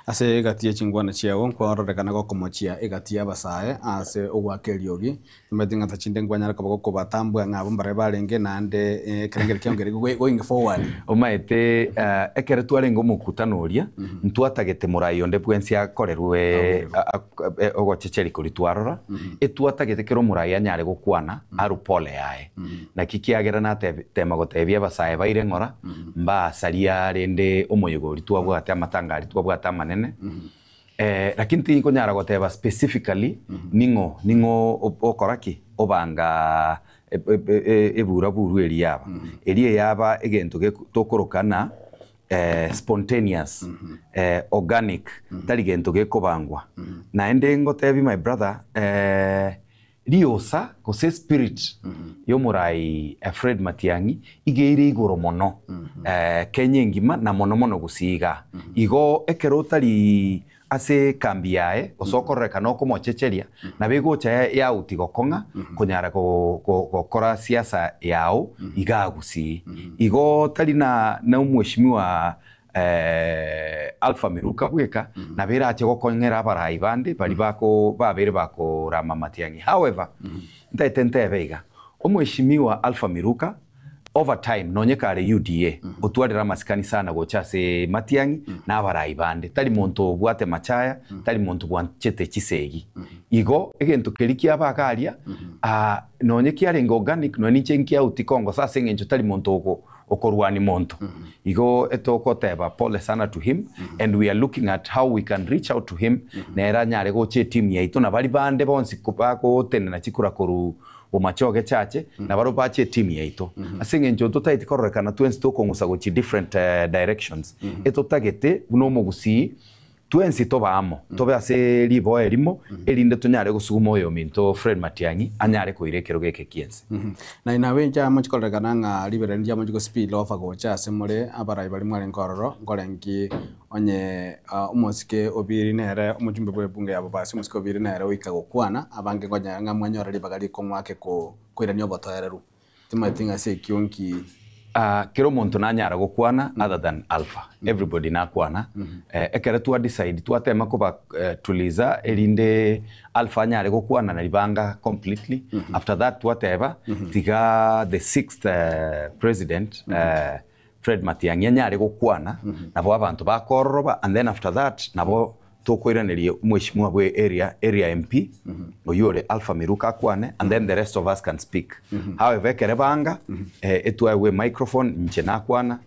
Ase egati ye chingwana chiao nkwarorekana gokomochia egati y'abasae ase ogoaka eriogi, nimanyete ng'a tachinde nkwanyara koba gokobatambua ng'a abwo mbarabwo barenge naende ekerengerio kiao nkere going forward. Omaete ekero twarenge omokutano oria, ntwatagete morai onde bwensi akorerwe ogochecheria koria twarora, etwatagete kera omorai anyare gokwana arwe pole yaye. Naki kiagera natema gotebia abasae baire ng'ora, mbasaria rende omoyega oria twabwate, amatanga aria twabwate amanene, lakini tinkonyara goteba specifically ning'o ning'o okora ki? Obanga eburaburu eria yaba. Eria eyaba egento tokoroka ng'a spontaneous, organic, tari gento gekobangwa. Naende ngotebie my brother, Riosa gose espirit y'omorai Fred Matiang'i iga ere igoro mono Kenya engima na mono mono Gusii igaa. Igo ekero otari ase ekambi yaye, gose okororekana okomochecheria, nabo egocha yauti gokong'a konyara gokora siasa yao iga agusii. Igo tari na na omweshimiwa Alpha Miruka bweka, nabo erache gokong'era abarai bande baria bako babeire bakorama Matiang'i. However, ntaete ntebe iga, omweshimiwa Alpha Miruka Over time nonye kare UDA otwarire amasikani sana gocha ase Matiang'i na abarai bande. Tari monto obwate machaya, tari monto bwanchete chisegi. Igo egento keria kiaba iga aria nonye kiarenge organic nonye ninche nkiauti kongosa ase eng'encho tari monto ogo okorwania monto. Igo etogoteba pole sana to him and we are looking at how we can reach out to him nere anyare gocha eteam yaito na baria bande bonsi bagotenena chikura korwa Bomachoge chache, na barabwo bache etimu yaito. Ase eng'encho totaeti kororekana twensi tokong'usa gochia different directions, etotagete buna omogusii twensi tobe amo, tobe ase riboa erimo, erinde tonyare gosuguma oyominto Fred Matiang'i anyare koira ekerogo eke ki'ense. Na inabwo inche amochie kororekana ng'a riberera ndiamochie gospill over gocha ase more abarai baria mwarenge ororo, nkorenki Onye omosike Obiri nere omochumbe bw'ebunge ya Bobasi, omosike Obiri nere oika gokwana, abange nkonyora ng'a mwanyora ribaga rikong'u ake koirania obotoereru. Timanyeti ng'a ase ekio nki. Kera omonto nanyara gokwana other than Alpha. Everybody nakwana. Ekero twa decide twatema koba tuliza erinde Alpha anyare gokwana na ribanga completely. After that twateba tiga the sixth president Fred Matiang'i anyare gokwana, nabo abanto bakororoba and then after that nabo tokoiraneria omweshimiwa bwe area, area MP oyio ore Alpha Miruka akwane and then the rest of us can speak. However ekere banga etwaegwe emicrophone inche nakwana,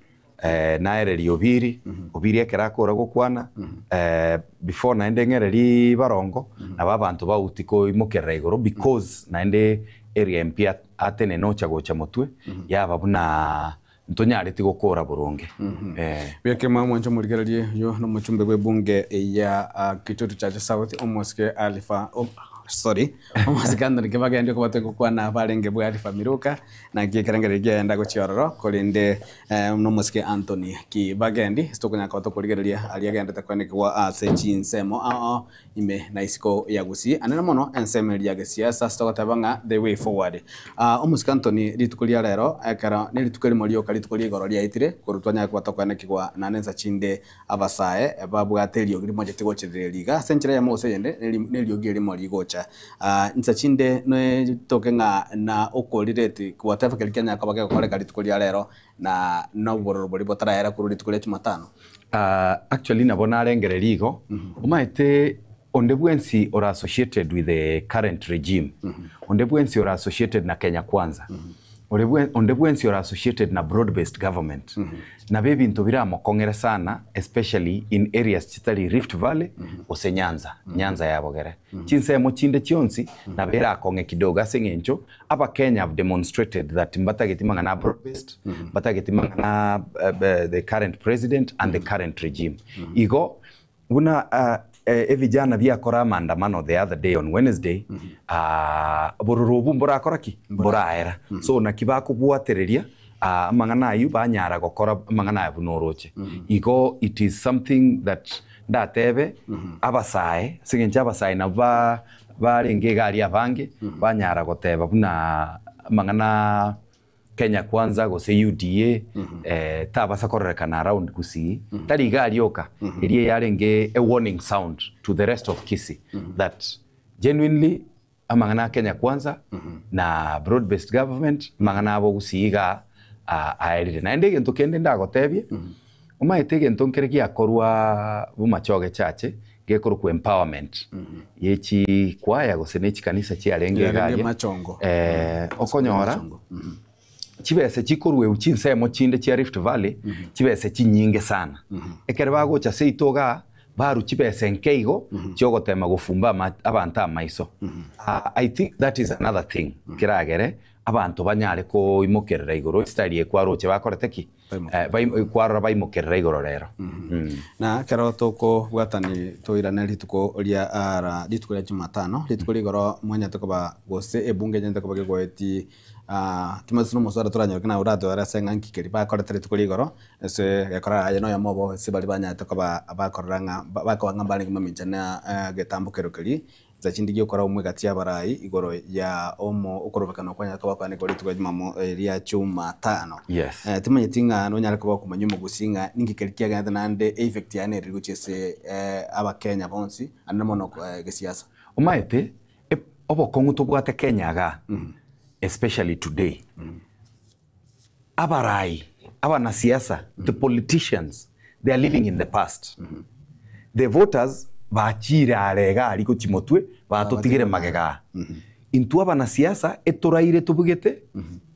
naereria Obiri, Obiri ekero akora gokwana before naende ng'ererie barongo nabo abanto bauti koimokerera igoro because naende area MP atenene ocha gocha motwe yaba buna Ntonyareti gokora boronge. Eh. Buya kegima mwanche omorigererie oyo nomochumbe bw'ebunge ya Kitutu Chache South omosike Alifa sorry omosike Anthony Kibagendi okobwate gokwana barenge bwa Alifa Miruka naki ekerengererio kiaye gochia ororo korende nomosike Anthony Kibagendi ase tokonyara koba tokorigereria aria agendete koenekigwa ase chinsemo ao ao ime na isiko ya Gusii anene mono ensemo eria ya gesiasa ase togoteba ng'a the way forward. Omosike Anthony rituko ria rero ekero nerituko erimo rioka rituko ria igoro riaetire korwa twanyare koba tokoenekigwa naende ensa chinde abasae babwate eriogi rimocheti gochirera iga ase enchera eyemo gose eyende neriogi erimo rigocha. Insa chinde netoke ng'a na okorireti whatever keria kianyara koba kegokoreka rituko ria rero na nobororo boria botaraera korwa rituko ria Jumatano. Actually nabo narengereria igo, omanyete onde bwensi ore associated with the current regime, onde bwensi ore associated na Kenya Kwanza, ore bwe onde bwensi ore associated na broad based government, nabo ebinto biramokong'ere sana especially in areas chitari Rift Valley gose Nyanza, Nyanza ya bogere. Chinsemo chinde chionsi nabo erakong'e kidogo ase eng'encho Abakenya have demonstrated that mbatageti mang'ana a broad based, mbatageti mang'ana a the current president and the current regime. Igo buna evijana biakora amaandamano the other day on Wednesday, bororo obwo mborakora ki? Mboraera. So naki bakobwatereria amang'ana ayio banyara gokora amang'ana aya buna oroche. Igo it is something that ndatebe abasae, ase eng'encho abasae nabwo ba Barenge iga aria abange banyara goteba buna amang'ana Kenya Kwanza gose UDA tabasa kororekana around Gusii. Tari iga aria oka, eria yarenge a warning sound to the rest of Kisii that genuinely amang'ana a Kenya Kwanza na broad based government amang'ana abo Gusii iga aerire. Naende egento kende ndagotebie, omanyete egento nkere giakorwa Bomachoge Church gekorokwa empowerment ye chikwaya gose ne chikanisa chiarenge iga Yarenge aria machongo. eh, okonyora chibesa chikorweu chinsemo chinde chia Rift Valley chibesa chinyinge sana ekero bagocha seito igaa barwa chibesa enke igo chiogotema gofumba ama abanto amaiso. I think that is another thing keragere. abanto banyare koimokerera igoro estyle eye kwaroche bakorete ki? Kwarora baimokerera igoro rero. Na ekero tokobwatani toirane rituko ria ara rituko ria Jumatano, rituko rigoro mwanyarete koba gose ebunge enyarete koba gegoeti timanyeti gose nomoswada toranyore naye oratoere ase ng'a nki keria bakorete rituko rigoro ase gekora aye noyomo obo ase baria banyarete koba bakorora ng'a bakoba ng'a mbarenge mamincha na egetambo kero keria Insa chinde giokora omwe gati y'abarai igoro ya omo okorobekana okwa koba kwane kwa rituko ria Jumamo ria Jumatano. Yes. Eh, timanyeti ng'a nonyare koba okomanya omogusii ng'a ninki keria kiagenete naende effect yaye nere gochia ase eh, abakenya bonsi ande mono eh, gesiasa. Omaete, ep- obokong'u tobwate Kenya igaa, especially today, abarai, abanasiasa, the politicians, they are living in the past. The voters bachire are iga aria gochia motwe, batotigire magega aa. Intwe abanasiasa etoraire tobugete,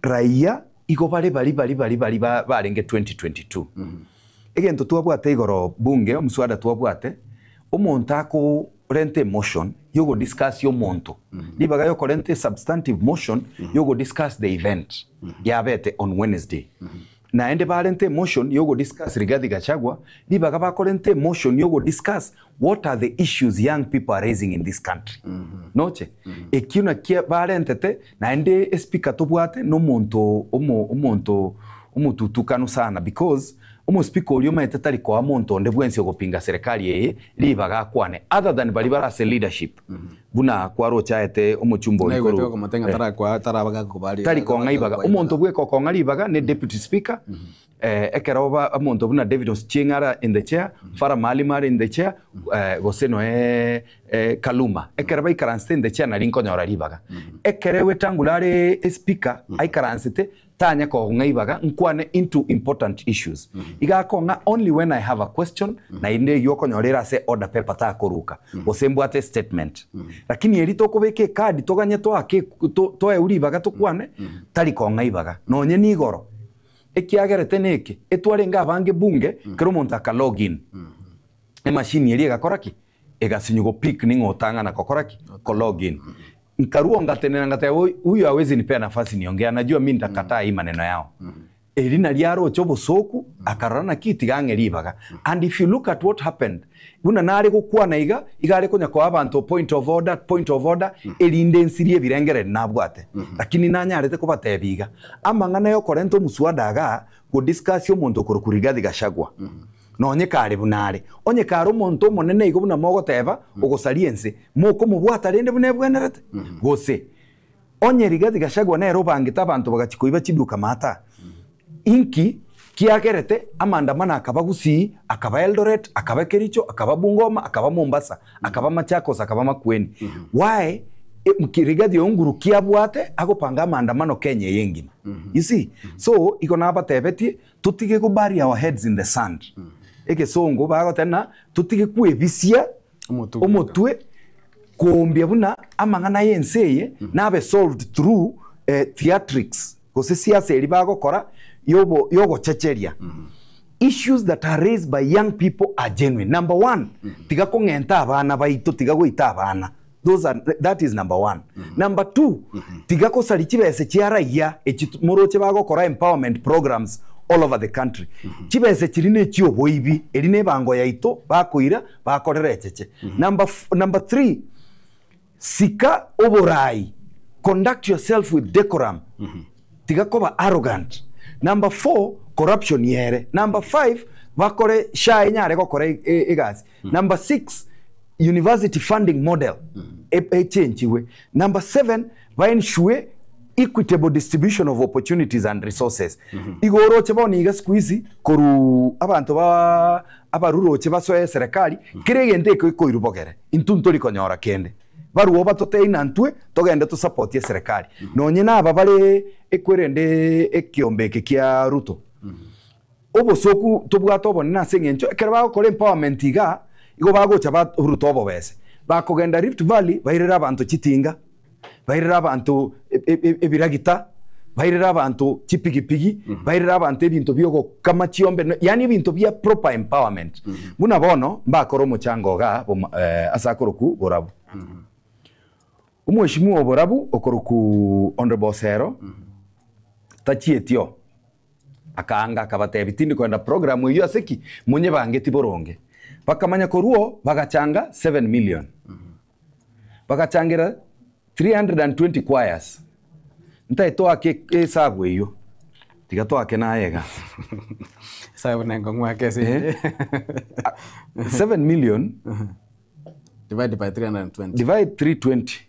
raia igo bare baria baria baria baria ba- barenge 2022. Egento twabwate igoro bunge, omswada twabwate, omonto ako renta emotion yogo discuss omonto, ribaga yokorenta esubstantive motion yogo discuss the event yabete on Wednesday. Naende barente emotion yogo discuss Rigathi Gachagua, ribaga bakorenta emotion yogo discuss what are the issues young people are raising in this country. Noche? Ekio nakio barentete, naende espeaker tobwate nomonto omo omonto omotutukanu sana because omospeaker oria omanyete tari koa monto onde bwensi ogopinga serikali eye ribaga akwane other than baria bare ase leadership buna kwaroche aete omochumba oria Naigwete korwa okomotenga tarakwa tarabaga kobari tari kong'a ibaga omonto bweka okong'a ribaga ne deputy speaker ekero ba omonto buna David Ochieng are in the chair Farah Maalim are in the chair gose noe Kaluma ekero baikaransete in the chair nari nkonyora ribaga ekere Wetangula are espeaker aikaransete Tanya kong'a ibaga nkwane into important issues. Iga akong'a only when I have a question naende eyio okonyora ere ase order paper takoruka gose mbwate statement. Lakini eri tokobeka ekadi toganye toake toewe ribaga tokwane tari kong'a ibaga nonye nigoro. Ekiagerete neke etwarenge abange bunge kera omonto aka log in. Emachine eria egakora ki? Egasinywa go pick ning'o otang'ana gokora ki? Ko log in. Nkarua ngatenena ngateba huyu hawezi nipea nafasi niongee anajua mi nitakataa hii maneno yao. Eri nario aroche obosooku akarora naki tiga ang'e ribaga. And if you look at what happened, buna nare gokwana iga, iga are konya koa abanto point of order, point of order, erinde nsirie ebirengererio nabwate. Lakini nanyarete kobatebia iga, amang'ana yokorenta omuswada igaa, go discuss omonto okorokwa Rigathi Gachagua. Nonye kare buna are. Onye kare omonto omonene igo buna mogoteba, ogosaria ense, mokomobwata rende buna ebwenerete? Gose, onye Rigathi Gachagua nere obangete abanto bagachia koiba chiduka maata, inki kiagerete amaandamano akaba Gusii, akaba Eldoret, akaba Kericho, akaba Bungoma, akaba Mombasa, akaba Machakos, akaba Makueni? Why Rigathi oyo nguru ki abwate agopanga amaandamano Kenya eye engima? You see? So, igo nabatebetie, Totige go bury our heads in the sand. Egesongo bagoteba ng'a totige kwebisia omotwe koombia buna amang'ana y'ense eye nabe solved through theatrics gose siasa eria bagokora yobo yogochecheria. Issues that are raised by young people are genuine. Number one, tiga kong'enta abana baito, tiga goita abana. Those are, that is number one. Number two, tiga kosaria chibese chia raia echi moroche bagokora empowerment programs all over the country. Chibese chiri ne chioboibi, eri ne ebango yaito bakoira bakorera echeche. Number, number three, sika oborai, conduct yourself with decorum. Tiga koba arrogant. Number four, corruption yere. Number five, bakore SHA enyare gokora egasi. Number six, university funding model echenchigwe. Number seven, ba ensure equitable distribution of opportunities and resources. Igo oroche bono iga siku hizi korwa abanto ba abaruroche basoe eserekari, kera egento eke ekoirwa bogere, intwe ntori konyora kende. Barwoo batotebie ng'a ntwe togende tosapotie eserekari. Nonye naba bare ekwerende ekiombe eke kia Ruto. Obosoku tobwate obonene ase eng'encho ekero bagokora empowerment igaa, igo bagocha baruta obobese. Bakogenda Rift Valley bairere abanto chitinga, bairere abanto ebiragita, bairere abanto chipigipigi, bairere abanto ebinto biogokama chiombe, yaani ebinto bia proper empowerment. Buna bono mbakore omochango igaa ase akorokwa borabu. Omweshimiwa oborabu okoroku Honorable Osero tachieti oo akaanga akabatebi tindi koenda program eywo ase ki monyebangeti boronge. Bakamanya korwa oo bagachanga 7 million bagachangera 320 choirs ntae toake esabu eywo tiga toake naye iga. Esabu nenkong'u ake ase eye. 7 million Divide by 320. Divide 320.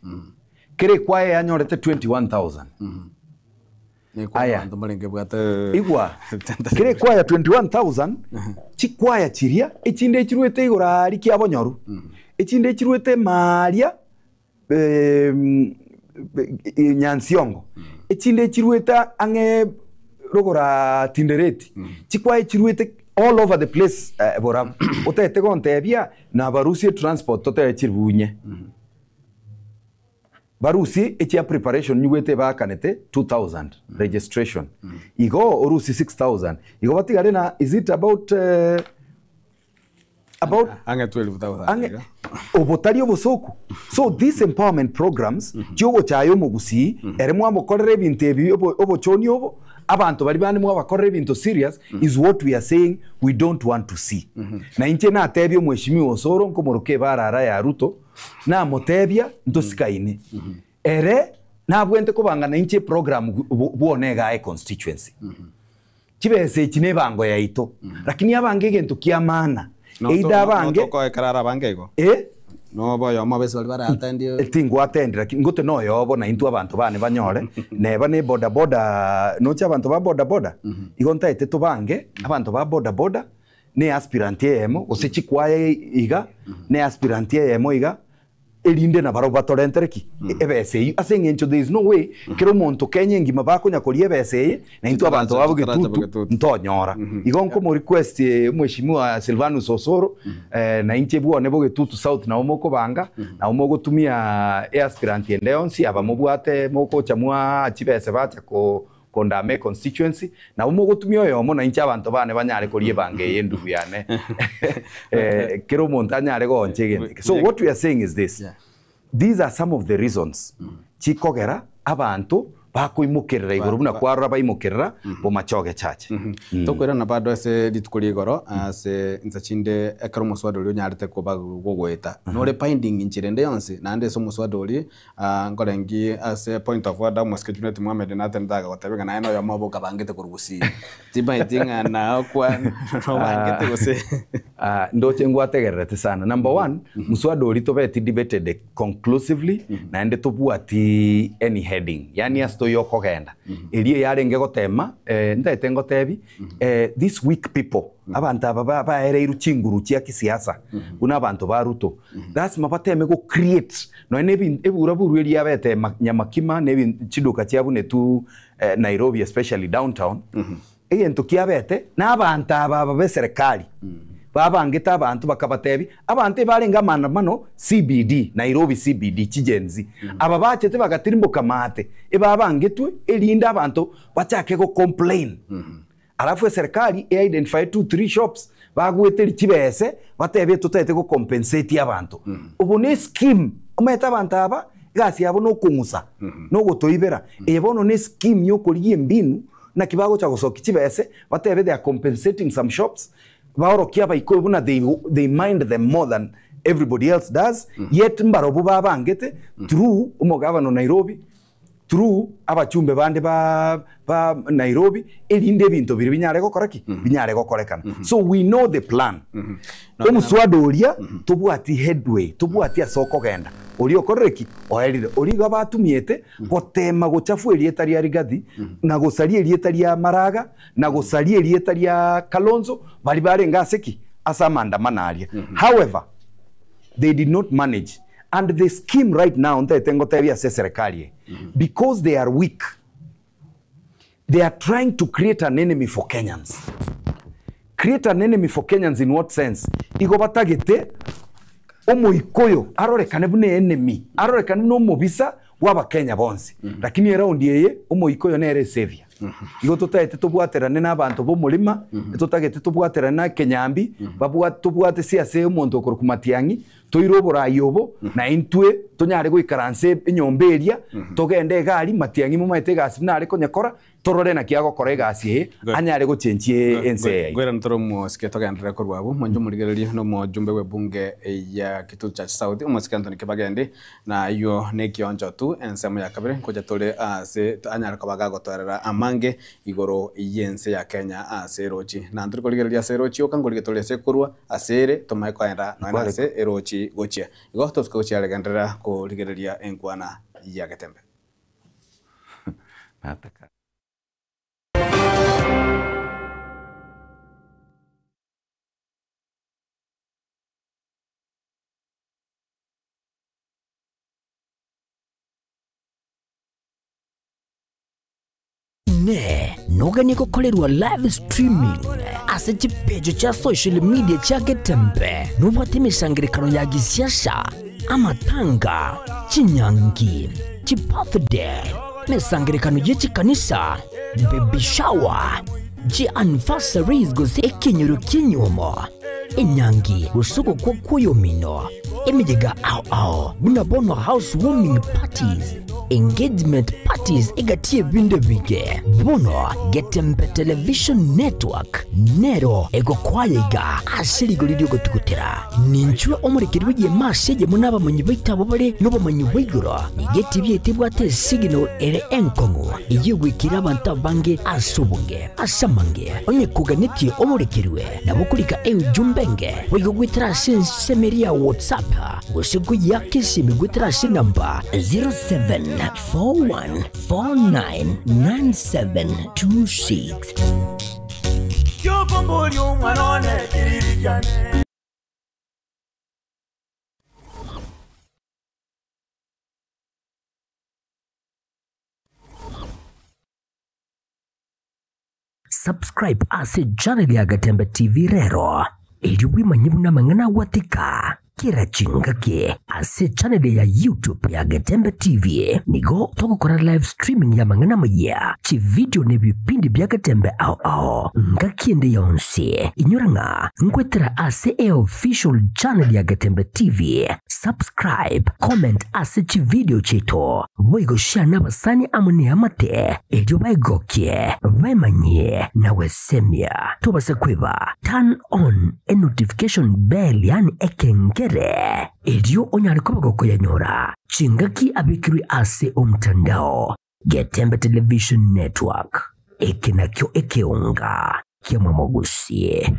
Kera ekwaya yanyorete 21,000. Aya. Aya. Igwa. Kera ekwaya 21,000, chikwaya chiria echinde echirwete igoro aria kiabonyoru, echinde echirwete maaria em, eh, Nyansiongo, echinde echirwete ang'e rogora Tindereti, chikwaya echirwete all over the place eh, borabu. Otagete gontebia nabarusie transport totebe chiribunye. Barusie echia preparation nyigwete baakanete 2000 registration. Igo orusie 6000. Igo batigare na is it about eh, about Ang'e 12,000 ang'e iga. obotari obosoku. So these empowerment programs chiogochaya omogusii ere mwamokorera ebinto ebi obo- obochoni obo abanto baria bande mwabakorera ebinto serious is what we are saying we don't want to see. Na inche natebia omweshimiwa Osoro nkomoroka ebarara ya Ruto namotebia ntosikaine ere nabwente kobanga na inche eprogram bwone iga econstituency. Chibesa echi nebango yaito lakini abange egento kia maana either abange Notokoekera ara abange igo? Eh? Noba oyomo abese baria baraatendie. Tingwatendire lakini ngote noyobo na intwe abanto bane banyore neba ne boda boda noche abanto ba boda boda igo ntaete tobange abanto ba boda boda ne aspirant eyemo gose chikwaya iga ne aspirant eyemo iga erinde nabarobwo batorentere ki? Ebesa eyio ase eng'encho there is no way kera omonto Kenya engima bakonya koria ebesa eye na intwe abanto ba Bogetutu ntonyora. Igo nkomo request omweshimiwa Silvanus Osoro na inche bwone Bogetutu South nabo mokobanga nabo mogotumia easpirant ende yonsi aba mobwate mogocha mwaa chibesa bacha ko kondama econstituency nabo mogotumia oyomo na inche abanto bane banyare koria ebango eye endugu yane eh, kera omonto anyare gooncha egento eke. So what we are saying is this, these are some of the reasons chikogera abanto bakoimokerera igoro buna kwarora baimokerera bomachoge church. Tokoirana bado ase rituko ria igoro ase insa chinde ekero omoswada oria onyarete koba gogoeta nore binding inchera ende yonsi naende ase omoswada oria Ah, nkorengi ase point of order omosike Junet Mohamed natenete agagotebia ng'a naye noyomo obo okabangete korwa gusii. Timanyeti ng'a nao kwa nobangete gose. Ah, ndoche ngwategererete sana. Number one, mswada oria tobeti debated conclusively naende tobwati any heading, yaani ase toiyo okogenda. Erio yarenge gotema, eh, ntaete ngotebi, eh, these weak people, abanto aba ba- baereirwe chinguru chia kisiasa, buna abanto ba Ruto, lasima bateme go create Nonya na ebin- eburaburu eria yabete ma- nyamakima na ebin- chiduka chiabunetwe eh, Nairobi especially downtown, egento kiabete na abanto aba aba b'eserekari babangete abanto bakabatebia, abanto ebarenge amaandamano CBD, Nairobi CBD, chi Gen Z. Aba bachete bagatirimboka maate, ebabangetwe erinde abanto bachake go complain. Alafu eserikari e identify two three shops bagweteria chibese batebe totagete go compensate abanto. Obo ne scheme omanyete abanto aba egasi yabo nokong'usa nogotoibera. Eye bono ne scheme yokorigia embinu naki bagocha gosokia chibese batebe they are compensating some shops baorokie abaikoyo buna they, they mind them more than everybody else does yet mbarobwo babangete through omogavana o Nairobi through abachumbe bande ba ba Nairobi erinde ebinto biria binyare gokora ki? Binyare gokorekana. So we know the plan. Omuswada oria tobwati headway, tobwati ase okogenda. Oria okorire ki? Oerire. Oria igo abatumiete gotema gochafua erieta ria Rigathi na gosaria erieta ria Maraga na gosaria erieta ria Kalonzo baria barenge ase ki? Ase amandamano aria. However, they did not manage and the scheme right now ntagete ngotebie ase eserekari eye because they are weak they are trying to create an enemy for Kenyans create an enemy for Kenyans in what sense igo batagete omoikoyo arorekane buna enemy arorekane buna omobisa bwa abakenya bonsi lakini eraundi eye omoikoyo nere esaviour igo totagete tobwaterane na abanto bomorima totagete tobwaterane na ekenyambi babwa tobwate si ase omonto okorokwa Matiang'i. Toire oborai obo, na intwe tonyare goikaransa enyomba eria, togende egari, Matiang'i momaete egasi buna are konyekora, torore naki agokora egasi eye, anyare gochenchia ense eye yaito. Ngoirana tore omosike togenderere korwa abwo, mwanche omorigererie na omojumbe bw'ebunge ya Kitutu Church South, omosike Anthony Kibagendi, Na ayio nekioncho tu, ensemo ya kabere ngocha tore aase anyare koba gagotoerera amange igoro y'ense ya Kenya ase erochi. Na ntori korigereria ase erochi yoka, nkorigia tore ase korwa ase ere tomae koenda nonya nase erochi gochia. Igo tosuke gochia regenderera korigereria enkwana ya Getembe. Inee! Noganie gokorerwa live streaming ase chipeji chia social media chia Getembe? Nobwate emesangererekano ya gisiasa, amatanga, chinyangi, chibirthday, emesangererekano ye chikanisa, baby shower, chianniversaries gose ekenyoro ki'enyiomo, enyangi gose ogokwa kw'oyomino, emeyega ao ao buna bono house warming parties, engagement parties egati y'ebinto ebinge. Bono Getembe Television Network nero egokwaya iga ase rigori ri'ogotugutera. Ninchwe omorekeri bw'egeema ase eyemo n'abamanyi baito abwo bare nobomanyi bwa igoro. Nigo etibi yaito ebwate esignal ere enkong'u eyio egoikera abanto abange ase obonge. Ase amange, onye koganetie omorekerwe, nabo okorika eujumbe enge boigo goetera ase ensemo eria ya WhatsApp gose koyiaka esimi goetera ase enamba 0741499726. Subscribe ase channel ya Gatembe TV rero, erio bwemanye buna amang'ana agwatika kera chingaki ase channel ya YouTube ya Getembe TV. Nigo togokora live streaming ya amang'ana amayia, chividio na ebipindi bia Getembe ao ao ngaki ende yonsi. Inyora ng'a nkwetera ase eofficial channel ya Getembe TV. Subscribe, comment ase chividio chiaito, boigo share nabasani amo neamate, erio baegokie, baemanyie na gwesemia. Tobasa kweba, turn on enotification bell yaani ekengere, erio onyare koba gokoyanyora chingaki abekirwe ase omtandao. Getembe Television Network, eke nakio ekeonga kiamwamogusie.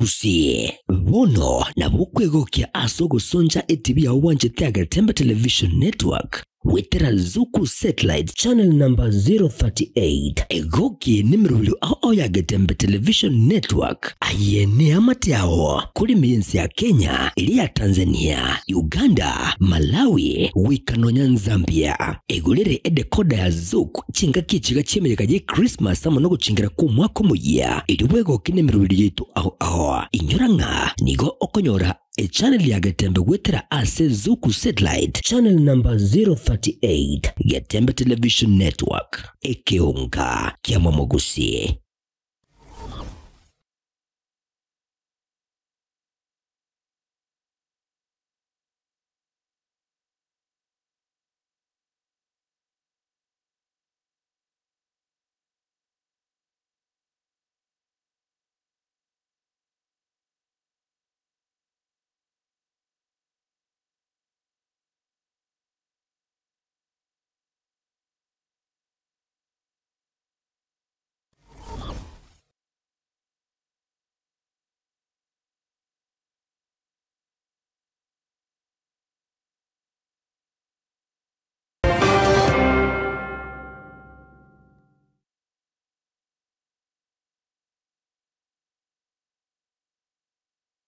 Gusii, bono nabo okwegokia ase ogosoncha etibi yao bwanchete ya Getembe Television Network goetera Zuku Satellite channel number 038. Egokie nemerobio ao ao ya Getembe Television Network. Aye neamate ao kore ime y'ense ya Kenya, eria ya Tanzania, Uganda, Malawi, goika nonya Nzambia. Egorere edekoda ya Zuku chingaki echiga chi'emeyega ye Christmas amo nogochingera kw'omwaka omoyia, erio bwegoke nemeroberi yaito ao ao. Inyora ng'a nigo okonyora echannel ya Getembe goetera ase Zuku Satellite channel number 038, Getembe Television Network, ekeonga kiamomogusi.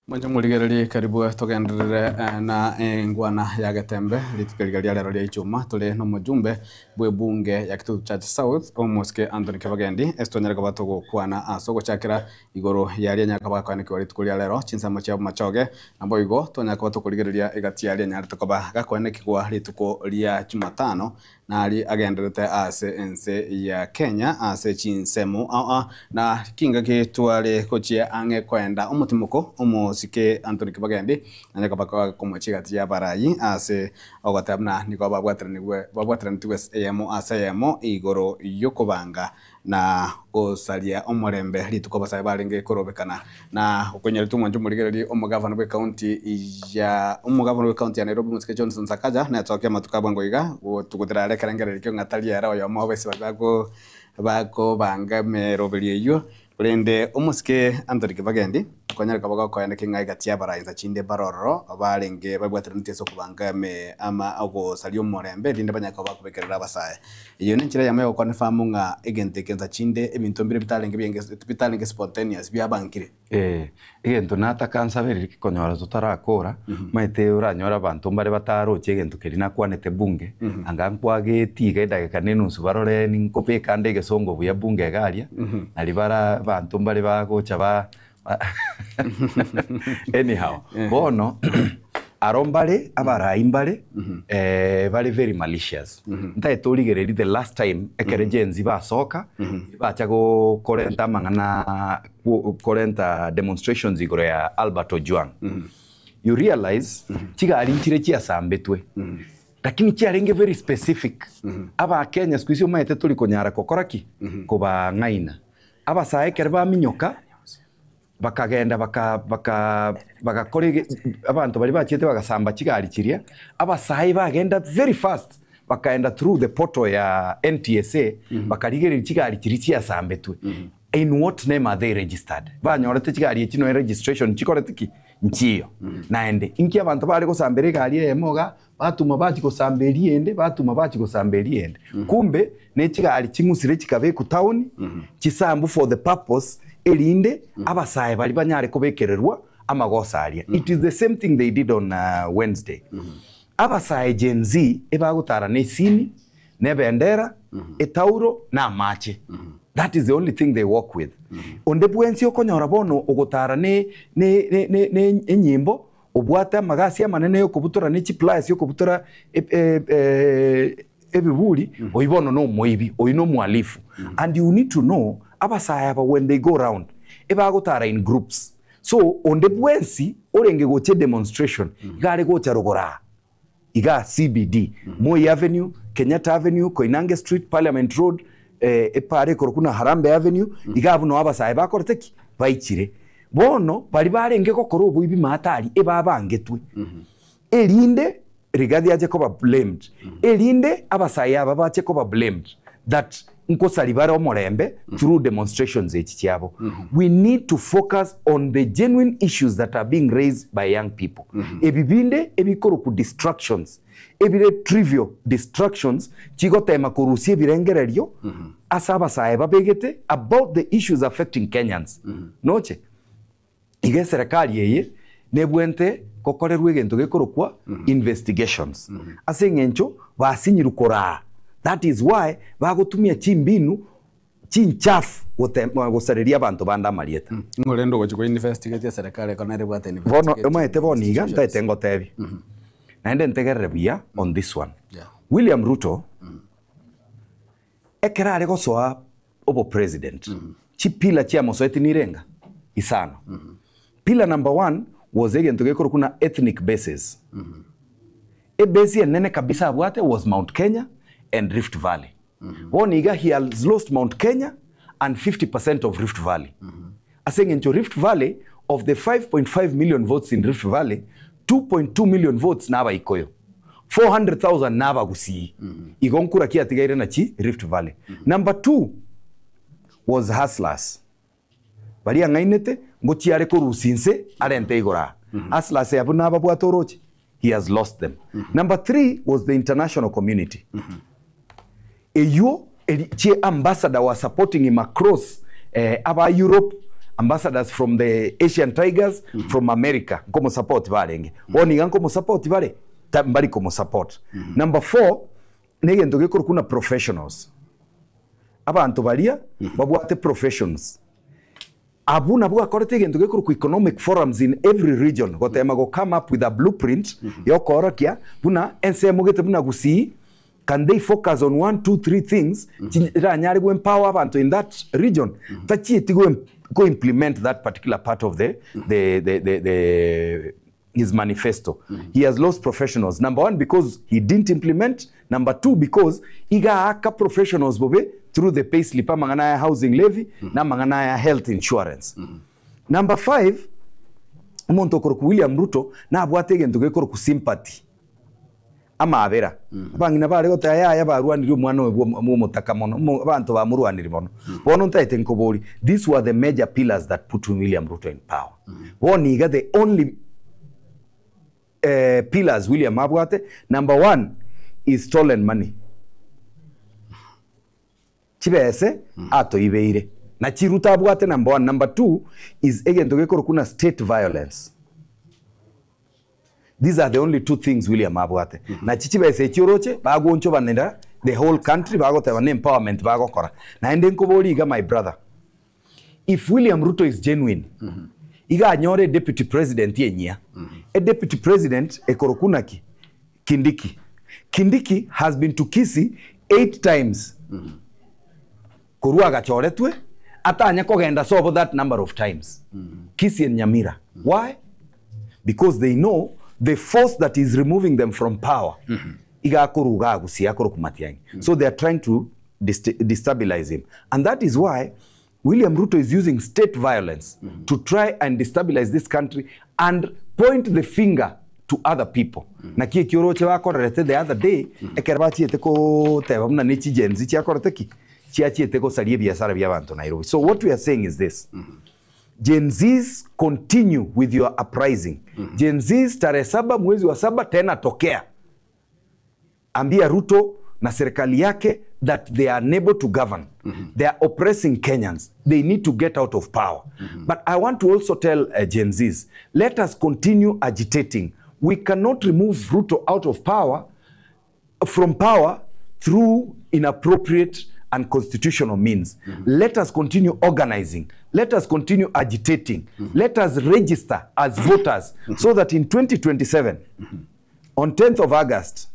Mwanche morigererie karibu togenderere eh, na engwana ya Getembe rituko riga ria rero ria ichuma tore nomojumbe bw'ebunge ya Kitutu Church South omosike Anthony Kibagendi ase tonyare koba togokwana ase ogochakera igoro yaria nyaka bagakoanekiwa rituko ria rero chinsemo chia bomachoge Naboigo tonyare koba tokorigereria egati yaria enyarete koba gakoenekigwa rituko ria Jumatano, Nari agenderete ase ense ya Kenya ase chinsemo aa na kingaki tware gochia ang'e koenda omotimoko omosike Anthony Kibagendi nanye koba komochia egati y'abarayi ase ogoteba buna nigo babwateranigwe babwateranetigwe eyemo ase eyemo igoro y'okobanga na gosaria omorembe rituko abasae barenge korobekana na okonyaretwe omwancho omorigereria omogavana bw'ecounty ya omogavana bw'ecounty ya Nairobi Omosike Johnson Sakaja netokia amatuko a bwango iga gotugutera are ekerengererio ekio ng'a tari ere oyomo bw'abaisi baria bako bakobanga emeroberio eyio korende omosike Anthony Kibagendi okonyareka bogokoenda king'a egati y'abarainsa chinde bare ororo barenge babwateraneti ase okobanga eme ama ogosaria omorembe erinde banyare koba bakobekerera abasae. Eyio nenchera eyemo yogokonfirm ng'a egento eke nsa chinde ebinto mbire bitarenge bienge bitarenge spontaneous biabankire. Eh, egento nataka nsabereri konyora totarakora, omanyete oranyore abanto mbare bataroche egento keria nakwanete bunge, anga nkwageti iga edageka na enusu barore ninkobeka ande egesongo buya bunge iga aria, nari bara abanto mbare bagocha ba anyhow, bono aro mbare abarai mbare bare very malicious. Ntagete origererie the last time ekere Gen Z basoka, bacha korenta amang'ana korenta demonstrations igoro ya Albert Ojwang. You realize chigari nchire chiasambetwe lakini chiarenge very specific. Abakenya siku hizi omanyete tori konyara gokora ki? Kobang'aina. Abasae ekero baminyoka bakagenda baka baka bagakora ege abanto baria bachiete bagasamba chigari chiria, abasae bagenda very fast bakaenda through the portal ya NTSA bakarigereria chigari chiria chiasambetwe. In what name are they registered? Banyorete chigari echi noe registration chikorete ki? Nchiyo. Naende, inki abanto bare gosambera egari eyemo iga, batuma bachia gosamba eria ende, batuma bachia gosamba eria ende. Kumbe, ne chigari ching'usire chikabekwa town, chisambu for the purpose erinde abasae baria banyare kobekererwa amagoso aria. It is the same thing they did on Wednesday. Abasae Gen Z ebagotara na esimi, na ebendera, etauro, na amache. That is the only thing they walk with. Onde bwensi okonyora bono ogotara ne ne ne ne ne enyimbo, obwate amagasi amanene yokobutora ne chipliers yokobutora ebiburi, oyio bono na omoibi, oyio na omohalifu. And you need to know, abasae aba when they go round, ebagotara in groups. So, onde bwensi orenge gocha edemonstration, iga are gocha rogoro aa, igaa CBD, Moi Avenue, Kenyatta Avenue, Koinange Street, Parliament Road, epara ekorokwa buna Harambee Avenue, iga abwo noo abasae bakorete ki? Baichire. Bono baria barenge gokora oboibi maate aria ebabangetwe, erinde Rigathi ache koba blamed, erinde abasae aba bache koba blamed that nkosari bare omorembe through demonstrations echi chiabo. We need to focus on the genuine issues that are being raised by young people. Ebi binde ebikorokwa distractions, ebire trivial distractions chigotema korusia ebirengererio ase abasae babegete about the issues affecting Kenyans. Noche? Iga eserekari eye nebwente gokorerwa egento gekorokwa investigations ase eng'encho basinyirwe koraa that is why bagotumia chimbinu chinchafu gosareria abanto bande amarieta. Ng'o rende ogochia ko investigate eserekari ekero nere ebwate Bono investigating omanyete bono iga institutions? ntaete ngotebie naende ntegerere buya on this one. William Ruto ekero are gosoa obopresident, chipillar chiamosoeti nirenga? Isano. Pillar number one was egento gekorokwa buna ethnic bases. Ebase enene kabisa abwate was Mount Kenya and Rift Valley. Bono iga he has lost Mount Kenya and 50% of Rift Valley. Ase eng'encho Rift Valley, of the 5.5 million votes in Rift Valley, 2.2 million votes nabaikoyo, 400,000 nabagusii. Igo nkura ki atigaire nachi Rift Valley. Number two was hustlers. Baria ang'ainete ngochia are korusia inse arente igoro aa. Hustlers abwo nababwate oroche, he has lost them. Number three was the international community. Eywo eri chi ambassador were supporting him across aba Europe, ambassadors from the Asian Tigers, from America nkomosupport barenge. Bono iga nkomosupport bare? Ta mbari komosupport. Number four, negento gekorokwa buna professionals. Abanto baria babwate professions. Abwo nabwo gakorete egento gekorokwa economic forums in every region gotema go come up with a blueprint yokoorokia buna ensemo gete buna Gusii. Can they focus on one, two, three things chiranyare go empower abanto in that region? Tachieti go go implement that particular part of the, the, the, the, the his manifesto. He has lost professionals. Number one, because he didn't implement. Number two, because iga aaka professionals bobe through the pay slip amang'ana aya housing levy na amang'ana aya health insurance. Number five, omonto okorokwa William Ruto nabwate egento gekorokwa sympathy. Amaabera. Abang'ina bare goteba yaya barwanirie omwana oyo bwa omotaka mono, omo abanto bamorwanirie mono. Bono ntaete nkoborie, these were the major pillars that put William Ruto in power. Bono iga the only pillars William abwate, number one is stolen money. Chibese atoibeire na chiruto abwate number one. Number two is egento gekorokwa na state violence. These are the only two things William abwate. Nachi chibesa echi oroche bagoonchobanera the whole country bagoteba ne empowerment bagokora. Naende nkoborie iga my brother, if William Ruto is genuine, iga anyore deputy president enyia. E deputy president ekorokwa naki? Kindiki. Kindiki has been to Kisii 8 times korwa agachoretwe atanye kogenda sobo that number of times. Kisii and Nyamira. Why? Because they know the force that is removing them from power iga akoruga agusia akorokwa Matiang'i. So they are trying to destabilize him. And that is why William Ruto is using state violence to try and destabilize this country and point the finger to other people. Naki ekio oroche bakorerete the other day, ekero bachiete koteba buna ne chi-Gen Z chiakorete ki? Chiachiete gosaria ebiasara bia abanto Nairobi. So what we are saying is this. Gen Zs continue with your uprising. Gen Zs tarehe saba mwezi wa saba tena tokea. Ambia Ruto na serikali yake that they are unable to govern. They are oppressing Kenyans. They need to get out of power. But I want to also tell Gen Zs, let us continue agitating. We cannot remove Ruto out of power, from power through inappropriate and constitutional means. Let us continue organizing. Let us continue agitating. Let us register as voters so that in 2027, on 10th of August,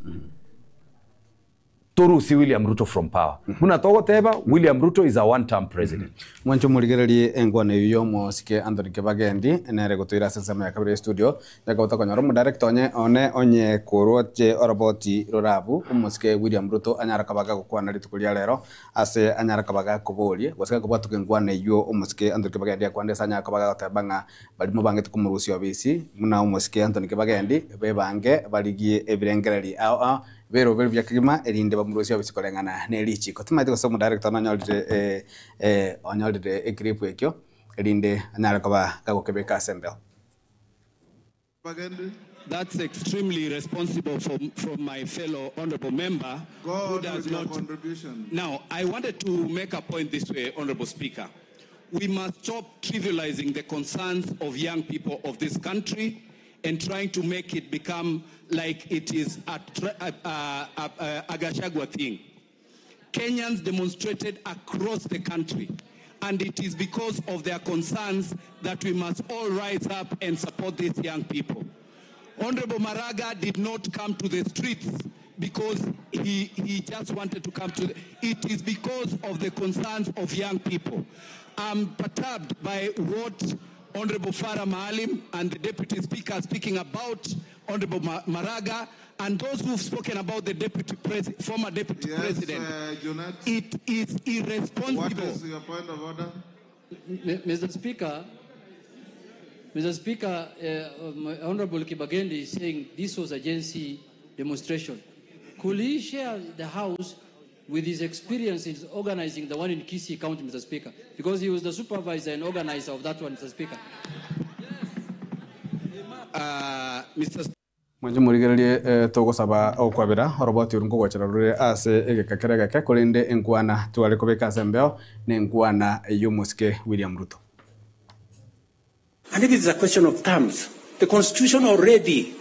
torusi William Ruto from power. Buna togoteba, William Ruto is a one-term president. Mwancho murigererie engwana eyo yomosike Anthony Kibagendi nere gotoira ase ensemo ya kabere studio yakobota konyora omodirector onye one onye korwache oroboti rorabu omosike William Ruto anyara kabaga gokwana rituko ria rero ase anyara kabaga koborie gose gakobwatoka engwana eywo omosike Anthony Kibagendi akwane ase anyara kabaga goteba ng'a barimo bangete komorusia obisi buna omosike Anthony Kibagendi bebange barigie ebirengereri ao ao bero bero bya kigima erinde bamurusia obisi koreng'ana na erichiko timaete gose omodirector nonyorire onyorire eclip ekio erinde anyare koba gagokebeka ase embeo. That's extremely irresponsible from my fellow honorable member. Go who on does with your not contribution. Now, I wanted to make a point this way, Honorable Speaker. We must stop trivializing the concerns of young people of this country and trying to make it become like it is a Gachagua thing. Kenyans demonstrated across the country, and it is because of their concerns that we must all rise up and support these young people. Honorable Maraga did not come to the streets because he just wanted to come to the, it is because of the concerns of young people. I'm perturbed by what Honorable Farah Maalim and the Deputy Speaker speaking about Honorable Maraga and those who've spoken about the former Deputy Yes, President. Junet. It is irresponsible. What is your point of order? Mister Speaker, Mister Speaker, Honorable Kibagendi is saying this was a Gen Z demonstration. Could he share the House with his experience in organizing the one in Kisii County, Mr. Speaker? Because he was the supervisor and organizer of that one, Mr. Speaker. Mister Mwanche morigererie togosaba okwabera oroboti oru nkogwachera rure ase egeka kere geke korende enkwana tware kobeka ase embeo na enkwana y'omosike William Ruto. And if it's a question of terms, the Constitution already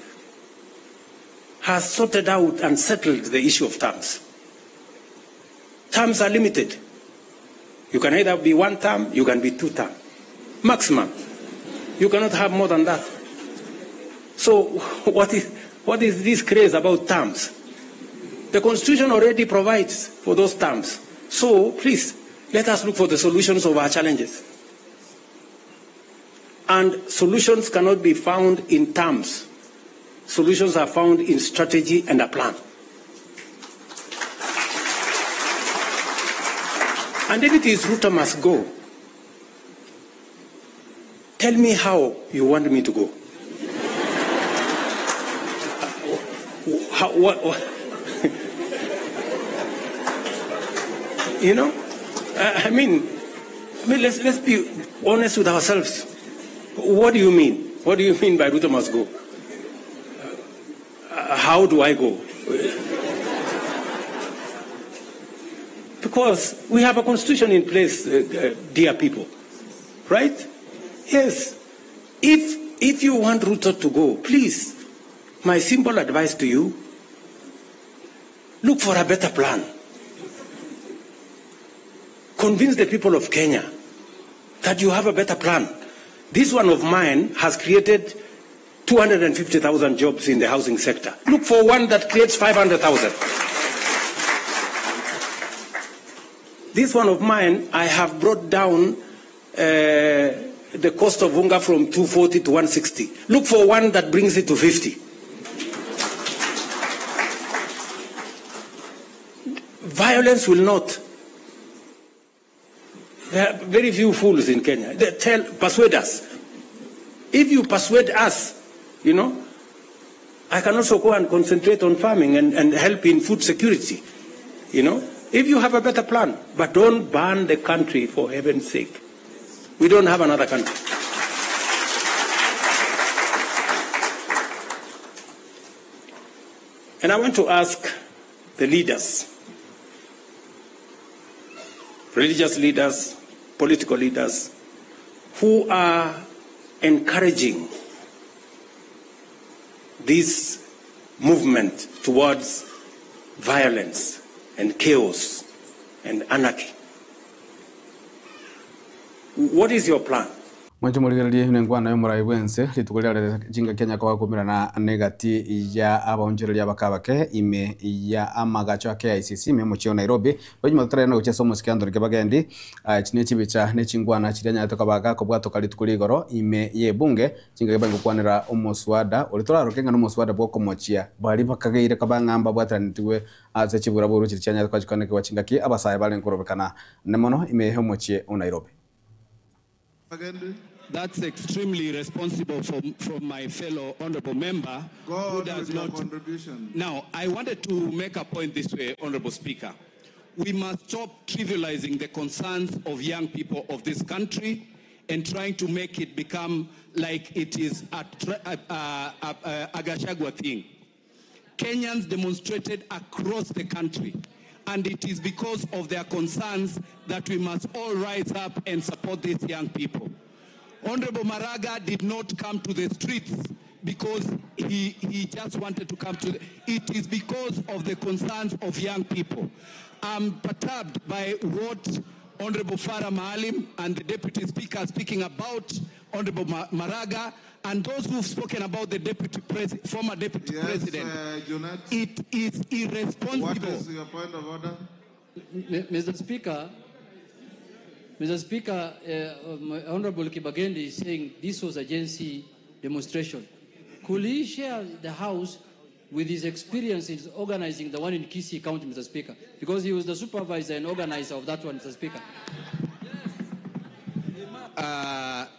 has sorted out and settled the issue of terms. Terms are limited. You can either be one term, you can be two term. Maximum. You cannot have more than that. So what is this craze about terms? The Constitution already provides for those terms. So please, let us look for the solutions of our challenges. And solutions cannot be found in terms. Solutions are found in strategy and a plan. And if it is Ruto must go, tell me how you want me to go. How, what, what? you know? I mean, I mean let's, let's be honest with ourselves. What do you mean? What do you mean by Ruto must go? How do I go? Because we have a constitution in place, dear people. Right? Yes. If, if you want Ruto to go, please, my simple advice to you look for a better plan. Convince the people of Kenya that you have a better plan. This one of mine has created 250,000 jobs in the housing sector. Look for one that creates 500,000. This one of mine, I have brought down the cost of unga from 240 to 160. Look for one that brings it to 50. Violence will not. There are very few fools in Kenya. They tell, persuade us. If you persuade us, you know, I can also go and concentrate on farming and, and help in food security. You know, if you have a better plan, but don't burn the country for heaven's sake. We don't have another country. And I want to ask the leaders, religious leaders, political leaders, who are encouraging this movement towards violence and chaos and anarchy. What is your plan? Mwancho morigererie nengwana yo morai bwense rituko ria jinga Kenya kwa kumirana negati ya abaonjereria bakabake ime ya amagacho ya KICC ime muchio Nairobi banyuma tutare na guchesa omusiki Anthony Kibagendi chine chibicha ne chingwana chiria nyatoka baga kobwatoka rituko rigoro ime ye bunge chinga kibango kwanera omuswada uri turarokenga no muswada bwokomochia bari bakageire kabang'amba bwataranitiwe ase chibura buru chiri chanya kwa chingaki abasaye bari nkorobekana nemono ime yo muchie Nairobi. That's extremely irresponsible from, from my fellow honorable member. Go who on does with your not. contribution. Now, I wanted to make a point this way, Honorable Speaker. We must stop trivializing the concerns of young people of this country and trying to make it become like it is a, tra- a, a, a, a Gachagua thing. Kenyans demonstrated across the country, and it is because of their concerns that we must all rise up and support these young people. Honorable Maraga did not come to the streets because he, he just wanted to come to the, it is because of the concerns of young people. I'm perturbed by what Honorable Farah Maalim and the Deputy Speaker are speaking about Honorable Maraga and those who've spoken about the deputy former Deputy Yes, President. Junet. It is irresponsible. What is your point of order? Mr. Speaker, Mr. Speaker, Honorable Kibagendi is saying this was a Gen Z demonstration. Could he share the House with his experience in organizing the one in Kisii County, Mr. Speaker? Because he was the supervisor and organizer of that one, Mr. Speaker.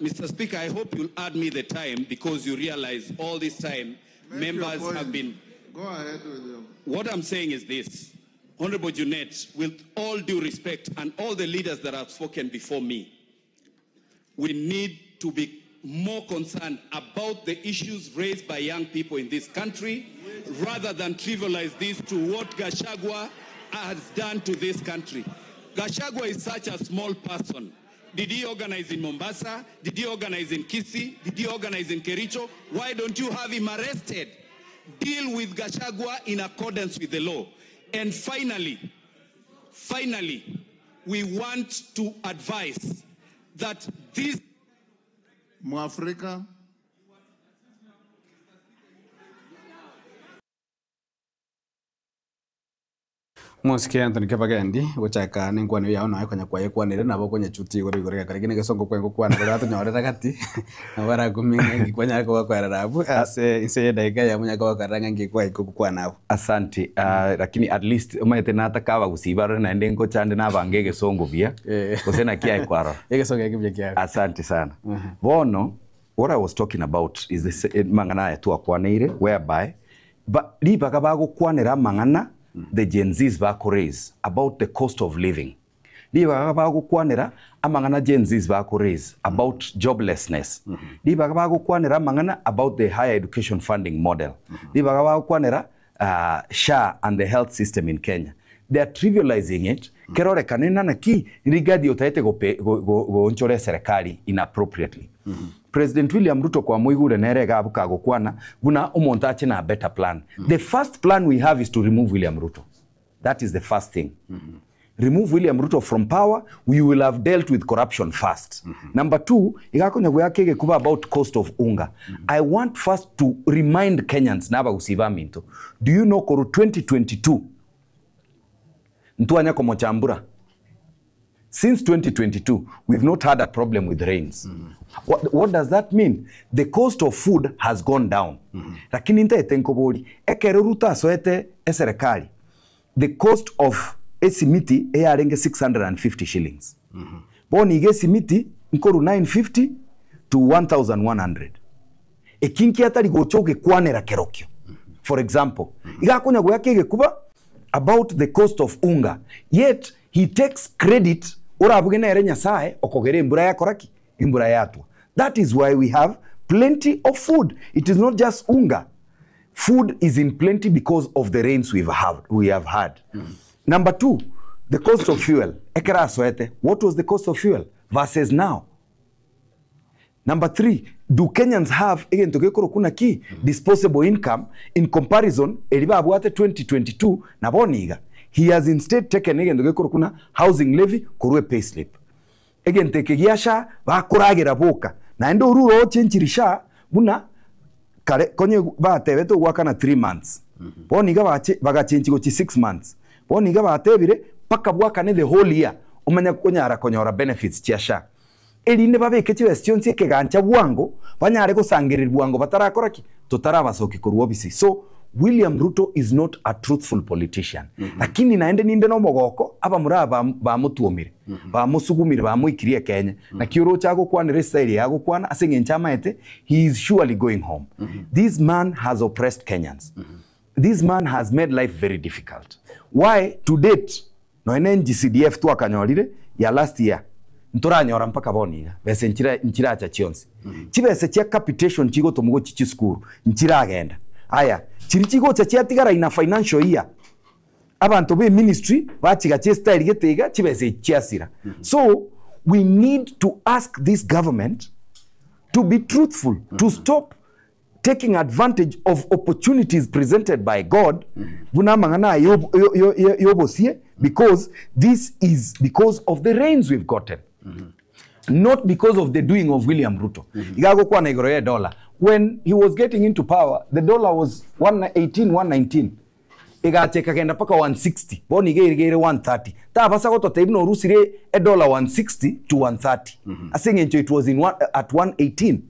Mr. Speaker, I hope you'll add me the time because you realize all this time Make your members have point. been... Go ahead with your... What I'm saying is this. Honorable Junet, with all due respect and all the leaders that have spoken before me, we need to be more concerned about the issues raised by young people in this country rather than trivialize this to what Gachagua has done to this country. Gachagua is such a small person. Did he organize in Mombasa? Did he organize in Kisii? Did he organize in Kericho? Why don't you have him arrested? Deal with Gachagua in accordance with the law. And finally, finally, we want to advise that this... Mwafrika. Mosike Anthony Kibagendi, gochaka nenkwana eyio yao nonya konya kwayekwanire nabo okonyechutia igoro igoro egekora ekio negesongo kwenge gokwana baria batonyorera gati nabo barakumie ng'a inki kwanyare kobakorera abwo ase inse ya edageka eyemo onyare kobakorera ng'a inki kwaika gokwana abwo. Asante lakini at least omanyete nataka abagusii barore naende nkochande nabange egesongo buya gose naki aye kwarora. Egesongo eke buya kiare. Asante sana. Bono what I was talking about is the sa- amang'ana aya twakwaneire whereby ba ribaga bagokwanera amang'ana the Gen Zs bako raise about the cost of living. Ribaga bagokwanera amang'ana Gen Zs bako raise about joblessness. Ribaga bagokwanera amang'ana about the higher education funding model. Ribaga bagokwanera SHA and the health system in Kenya. They are trivializing it kerorekane ng'a naki Rigathi otaete gope go go goonchora eserekari inappropriately. President William Ruto kwamoigure nere iga abwo kagokwana buna omonto ache na better plan. The first plan we have is to remove William Ruto. That is the first thing. Remove William Ruto from power, we will have dealt with corruption first. Number two, iga akonya goaka egekuba about cost of unga. I want first to remind Kenyans na abagusii baminto, do you know korwa 2022 ntwanya komochambura? Since 2022 we've not had a problem with rains. What, what does that mean? The cost of food has gone down. Lakini ntaete nkobori, ekero Ruto asoete eserekari, the cost of esimiti eyarenge 650 shillings. Bono iga esimiti nkorwa 950 to 1100. Eki nkiatari gocha ogekwanera kerokio. For example, iga akonya goaka egekuba about the cost of unga, yet he takes credit orabuge nere Nyasaye okogera embura yakora ki? Embura yatwa. That is why we have plenty of food. It is not just unga. Food is in plenty because of the rains we've have, we have had. Number two, the cost of fuel. Ekero asoete, what was the cost of fuel versus now? Number three, do Kenyans have egento gekorokwa naki disposable income in comparison eri babwate 2022 na bono iga? He has instead taken egento gekorokwa na housing levy korwa epayslip. Egento eke gia SHA bakoragera boka naende orure ochenchiri SHA buna kare konye batebete ogoakana 3 months bono iga bache bagachenchi gochia 6 months bono iga batebire mpaka bwakane the whole year omanye konyara konyora benefits chia SHA. Erinde babeke chibesa chionsi ekegancha bwango, banyare gosangereria bwango batarakora ki? Totarabasokia korwa obisi. So, William Ruto is not a truthful politician. Lakini naende ninde nomogoko, abamura aba bamotuomire, bamosugumire, bamoikirie ekenye. Naki oroche agokwanera estyle eye agokwana, ase eng'encho amaete, he is surely going home. This man has oppressed Kenyans. This man has made life very difficult. Why to date, Nonya ne NGCDF twakanyorire ya last year ntoranyora mpaka bono iga, besa nchira nchiracha chionsi. Chibesa chia capitation chigotomwa gochia chisukuru nchiragenda. Aya, chiria chigocha chiatigara in a financial year, abanto ba eministry bachigacha estyle gete iga chibesa echi chiasira. So, we need to ask this government to be truthful, to stop taking advantage of opportunities presented by God buna amang'ana aya yob- yo- yo- yo- yobosie because this is because of the rains we've gotten not because of the doing of William Ruto. Iga agokwana igoro ya dollar. When he was getting into power, the dollar was 118, 119. Egacha ekagenda mpaka 160. Bono iga erigeire 130. Tabasa gototebia buna orusire edollar 160 to 130. Ase eng'encho it was in one, at 118.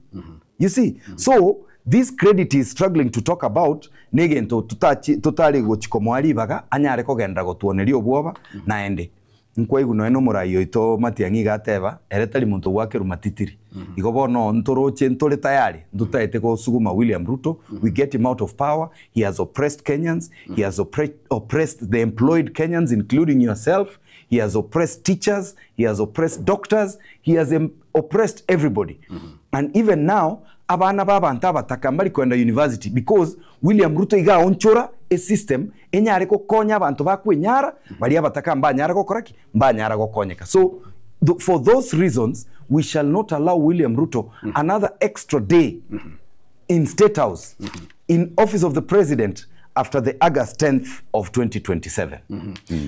You see? So, this credit he is struggling to talk about negento totachi totari gochi komoa ribaga anyare kogenderera gotuoneria obwoba naende Nkwaigwa nonya nomorai oito Matiang'i iga ateba, ere tari monto ogwakerwa matitiri. Igo bono ntoroche ntore tayari, ntotaete gosuguma William Ruto, we get him out of power, he has oppressed Kenyans, he has oppressed the employed Kenyans including yourself, he has oppressed teachers, he has oppressed doctors, he has oppressed everybody. And even now, abana b'abanto abataka mbari kogenda university because William Ruto iga aonchora esystem enyare gokonya abanto bakwenyara baria abataka mbanyara gokora ki? Mbanyara gokonyeka. So for those reasons we shall not allow William Ruto another extra day in state house, in office of the president. after the August 10th of 2027.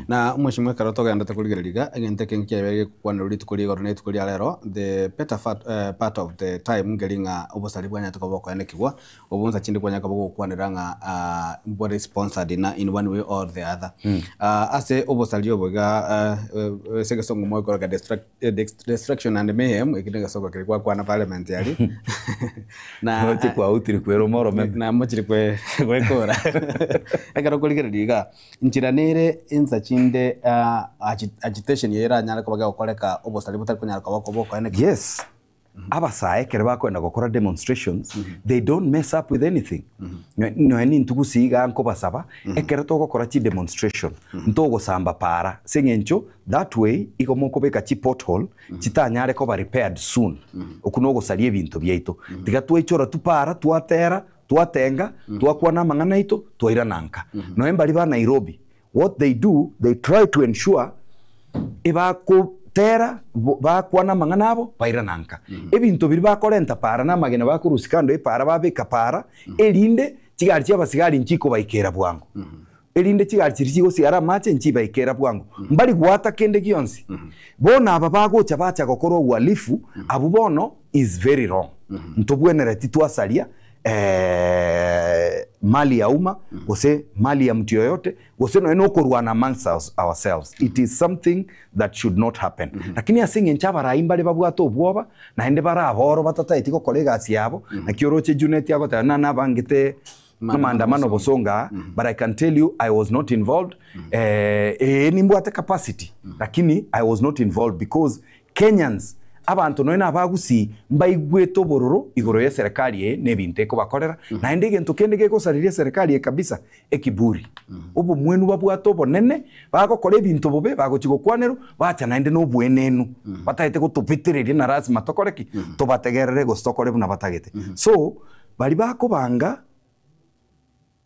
Na omochie ekero togenderete korigereria iga, egento ekenge kiabeire gegokwanerwa rituko ria igoro na rituko ria rero, the better fat, part of the time nkeri ng'a obosari bwanyarete koba bokoenekigwa, obonsa chinde kwanyara koba gokwanera ng'a mbore sponsored na in one way or the other. Ase obosari obo iga ase egesongo mogokora destruction and mayhem, eki negesongo keria gwakwana parliament aria na Roche kwautire kweroma oromeme. Namochire kwe gwekora. Ekero okorigereria iga, nchera nere insa chinde agitation eye eranyare koba gegokoreka obosari botari konyara koba okoba Yes, abasae ekero bakoenda gokora demonstrations, they don't mess up with anything. Nonya nintwe gusii iga nkobasaba, ekero togokora chidemonstration, ntogosamba para, ase eng'encho that way igo mokobeka chipothole chitanyare koba repaired soon. Okwo nogosaria ebinto biaito. Tiga twaichora tu para, twatera, twatenga, twakwana amang'ana aito, twairana nka. Nonya mbaria ba Nairobi, what they do, they try to ensure ebakotera, bakwana amang'ana abo, bairana nka. Ebinto biria bakorenta para na amagena bakorusia kando epara babeka para, erinde chigari chia abasigari nchikobaikera bwango. Erinde chigari chiria chigosiara amache nchibaikera bwango. Mbari goata kende gionsi. Bono aba bagocha bacha gokora ouhalifu, abwo bono is very wrong. Ntobwenereti twasaria mali ya umma gose mali ya mtu yoyote gose nonya nokorwana amongst ourselves. It is something that should not happen. Lakini ase eng'encho abarai mbare babwate obwoba naende bare aboro batataeti gokora egasi yabo, naki oroche Junet agoteba na nabangete amaandamano bosongo aa, but I can tell you I was not involved. Ee nimbwate capacity lakini I was not involved because Kenyans abanto nonya na abagusii mbaigwete obororo igoro y'eserekari eye na ebinto ekobakorera, naende egento kende gegosareria eserekari eye kabisa ekiburi. Obomwenu babwate obonene, bagokora ebinto bobe, bagochia gokwanerwa, bacha naende na oboenenu, batagete gotobetereria na lazima tokore ki? Tobategerere gose tokore buna batagete. So, baria bakobanga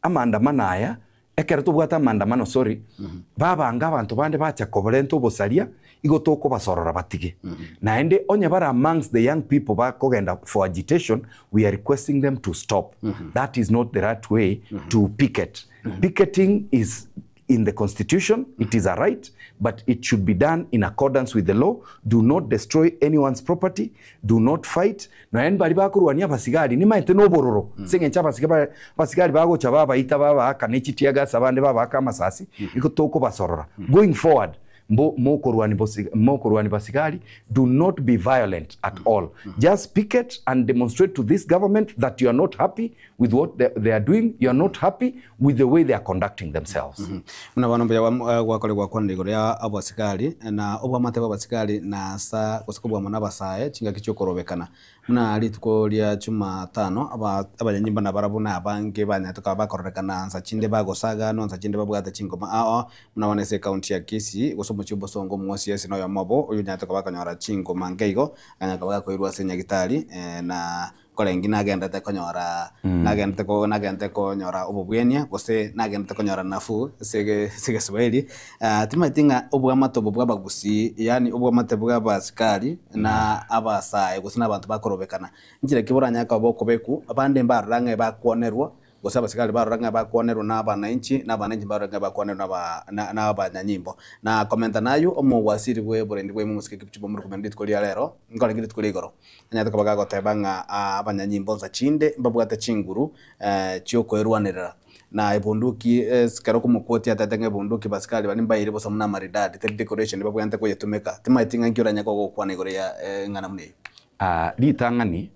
amaandamano aya, ekero tobwate amaandamano sorry, babanga abanto bande bacha koborenta obosaria, igo tokobasorora batige. Naende onye bare amongst the young people bakogenda for agitation, we are requesting them to stop. That is not the right way to picket. Picketing is in the constitution, it is a right, but it should be done in accordance with the law. Do not destroy anyone's property, do not fight. Nonya mbaria bakorwania abasigari, nimaete nobororo, ase eng'encho abasike ba abasigari bagocha babaita babaaka ne chitear gas abande babaaka amasasi, igo tokobasorora. Going forward, mbo mokorwani bosi mokorwani basigari, do not be violent at all. Just picket and demonstrate to this government that you are not happy with what they, they are doing, you are not happy with the way they are conducting themselves. Buna bono mbuya gwakore gwakwanire igoro ya abasikari, na obwamate bw'abasikari na asa gose kobua mono abasae chingaki chi'okorobekana. Buna rituko ria Jumatano, aba abanyanyimbo nabarabwo nabange banyarete koba bakororekana nsa chinde bagosaga no nsa chinde babwate chingoma ao, buna bono ase ecounty ya Kisii gose omochie o Bosongo omosiasi noyomo obo oyonyarete koba akonyora chingoma nkeigo, akanyara koba gakoirwa ase nyagitari na Korenge nagenderete konyora nagenderete ko nagenderete konyora obobwenia gose nagenderete konyora nafuu ase ege ase egeswahili timanyeti ng'a obwamate obo bwa abagusii yaani obwamate bwa abasikari na abasae gose na abanto bakorobekana nchera ki boranyare koba bokobekwa abande mbarora ng'a ebakwonerwa Gose abasikari barora ng'a bakwanerwe nabananchi, na abananchi mbarore ng'a bakwanerwe naba na nabanyanyimbo. Na komenta nayio, omowasiri bw'oborendi bwaime omosike Kipchumba Murkomen rituko ria rero, nkorenge rituko ria igoro, anyarete koba gagoteba ng'a abanyanyimbo nsa chinde mbabwate chinguru chiokoerwanerera. Na ebunduki ekero okomoquotia atete ng'a ebunduki basikari baria mbaeire bosa buna amaridadi, teri decoration babwenerete koyetumeka. Timanyeti ng'a inki oranyare koba gokwana igoro ya eng'ana buna eyio. Ritang'ani,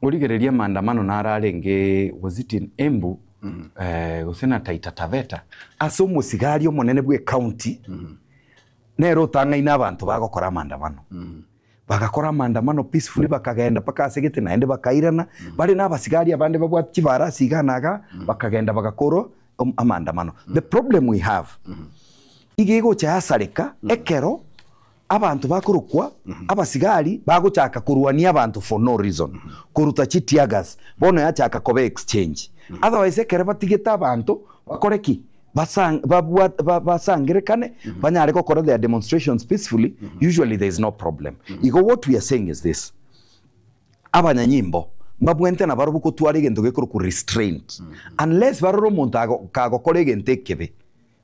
Origererie amaandamano naro arenge was it in Embu gose na Taita Taveta ase omosigari omonene bwe county nere otang'aine abanto bagokora amaandamano. Bagakora amaandamano peacefully bakagenda mpaka ase gete naende bakairana bare na abasigari abande babwate chibarasi iga na iga bakagenda bagakora amaandamano. The problem we have iga egocha yasareka ekero Abanto bakorokwa abasigari bagochaka korwania abanto for no reason, koruta chi teargas, bono yachaka koba exchange. Otherwise ekere batigete abanto bakore ki? Basang babwat basangerekane banyare gokora their demonstrations peacefully, usually there is no problem. Igo what we are saying is this, abanyanyimbo. mbabwente nabarobwo kotwara egento gekorokwa restraint. Unless barore omonto ago kagokora egento ekebe,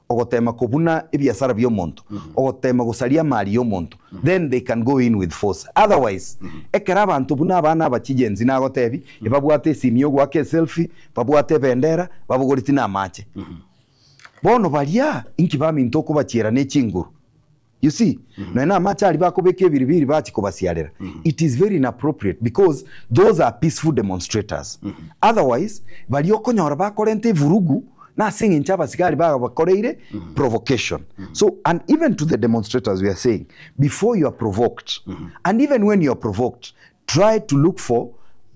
ogotema kobuna ebiasara bia omonto, ogotema gosaria amari ya omonto, then they can go in with force. Otherwise, ekero abanto buna abana aba chigenzi nagotebi, ebabwate esimi ya ogoaka eselfie, babwate ebendera, babogoreti na amache. Bono baria, inki baminto okobachiera ne chinguru? You see, nonya na amache aria bakobeka ebiribiri bachia kobasiarera, it is very inappropriate because those are peaceful demonstrators. Otherwise, baria okonyora bakorenta evurugu nase eng'encho abasigari babakoreire provocation. So, and even to the demonstrators we are saying, before you are provoked, and even when you are provoked, try to look for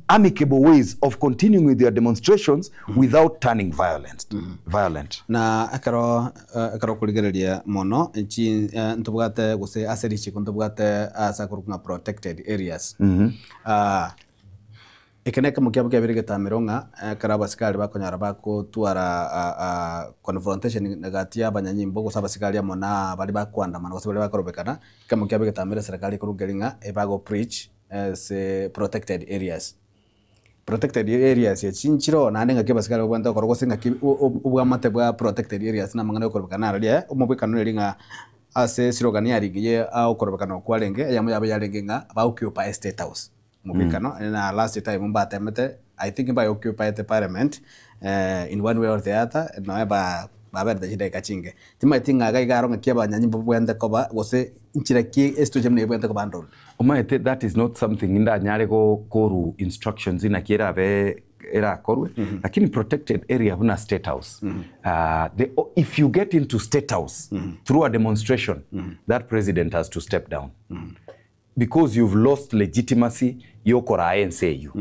amicable ways of continuing with your demonstrations without turning violent. Violent. Na ekero ekero okorigereria mono chi ntobwate gose ase richiko ntobwate ase akorokwa ng'a protected areas. Eke nekemo kiabo kiabeire egetamero ng'a ekero abasikari bakonyora bagotwara confrontation gati ya abanyanyimbo gose abasikari amo na baria bakoandamana gose baria bakorobekana, ekemo kiabo egetamero eserekari ekorugeria ng'a ebago preach ase protected areas. Protected areas echi nchiroo naende ng'aki abasikari babwenerete gokora gose ng'aki obwamate bwa protected areas na amang'ana yokorobekana nararia omobwekano neri ng'a ase eslogan yarenge ya okorobekana okwo kwarenge eyemo yabo yarenge ng'a ba occupy state house. Omobwekano na last time mbatemete I think mbaye occupied parliament in one way or the other nonya ba baberete chidakika chinke. Timanyeti ng'a iga iga aro ng'aki abanyanyi mbabwenerete koba gose nchera ki esituation buna ebwenerete koba handled. Omanyete that is not something ndanyare go koru instructions inaki erabe erakorwe lakini protected area buna state house the if you get into state house through a demonstration that president has to step down because you've lost legitimacy yokoraa ense eyio.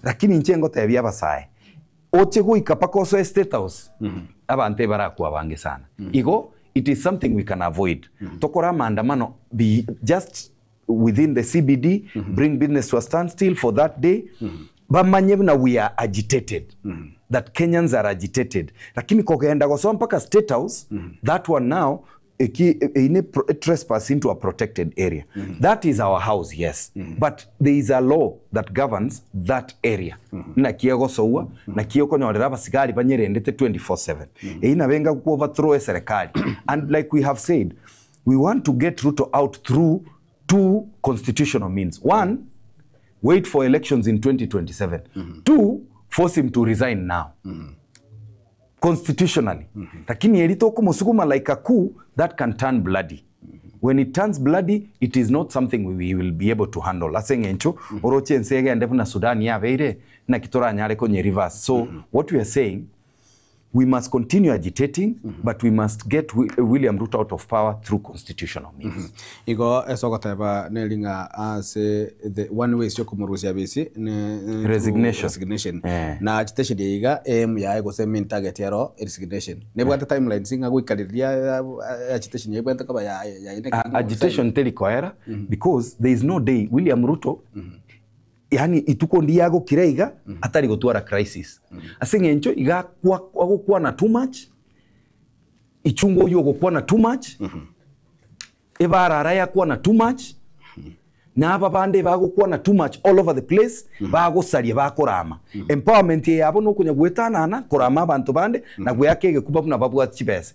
Lakini inche ngotebia abasae, oche goika mpaka osoe state house, abanto ebarakwe abange sana. Igo it is something we can avoid. Tokore amaandamano be just within the CBD, bring business to a standstill for that day, bamanye buna we are agitated, that Kenyans are agitated. Lakini kogenda gosoa mpaka state house, that one now Eki eyio ne trespass into a protected area. That is our house, yes. But there is a law that governs that area. Naki egosoua, naki okonyorera abasigari banyerendete 24/7. Eyio nabo enga go overthrow eserekari. And like we have said, we want to get Ruto out through two constitutional means. One, wait for elections in 2027. Two, force him to resign now. Constitutionally. Lakini eri tokomosuguma like a coup, that can turn bloody. When it turns bloody, it is not something we will be able to handle. Ase eng'encho, oroche ense egende buna Sudan yabeire, naki toranyare konye reverse. So, what we are saying, we must continue agitating, but we must get William Ruto out of power through constitutional means. Igo ase ogoteba neri ng'a ase the one way ase okomorusia bisi ne through Resignation. resignation. Eh. Na agitation eye iga aim yaye gose main target ero resignation. Nebwate timelines ng'a goika riria agitation eye ebwenerete koba ya yaye Agitation teri koera because there is no day William Ruto yaani ituko ndiya agokira iga atari gotwara crisis. Ase eng'encho iga akwa agokwana too much, ichungu oywo ogokwana too much, ebarara yakwana too much, na aba bande bagokwana too much all over the place, bagosaria bakorama. Empowerment eye yabo nokonya goetanana korama abanto bande na goeaka egekuba buna babwate chibesa.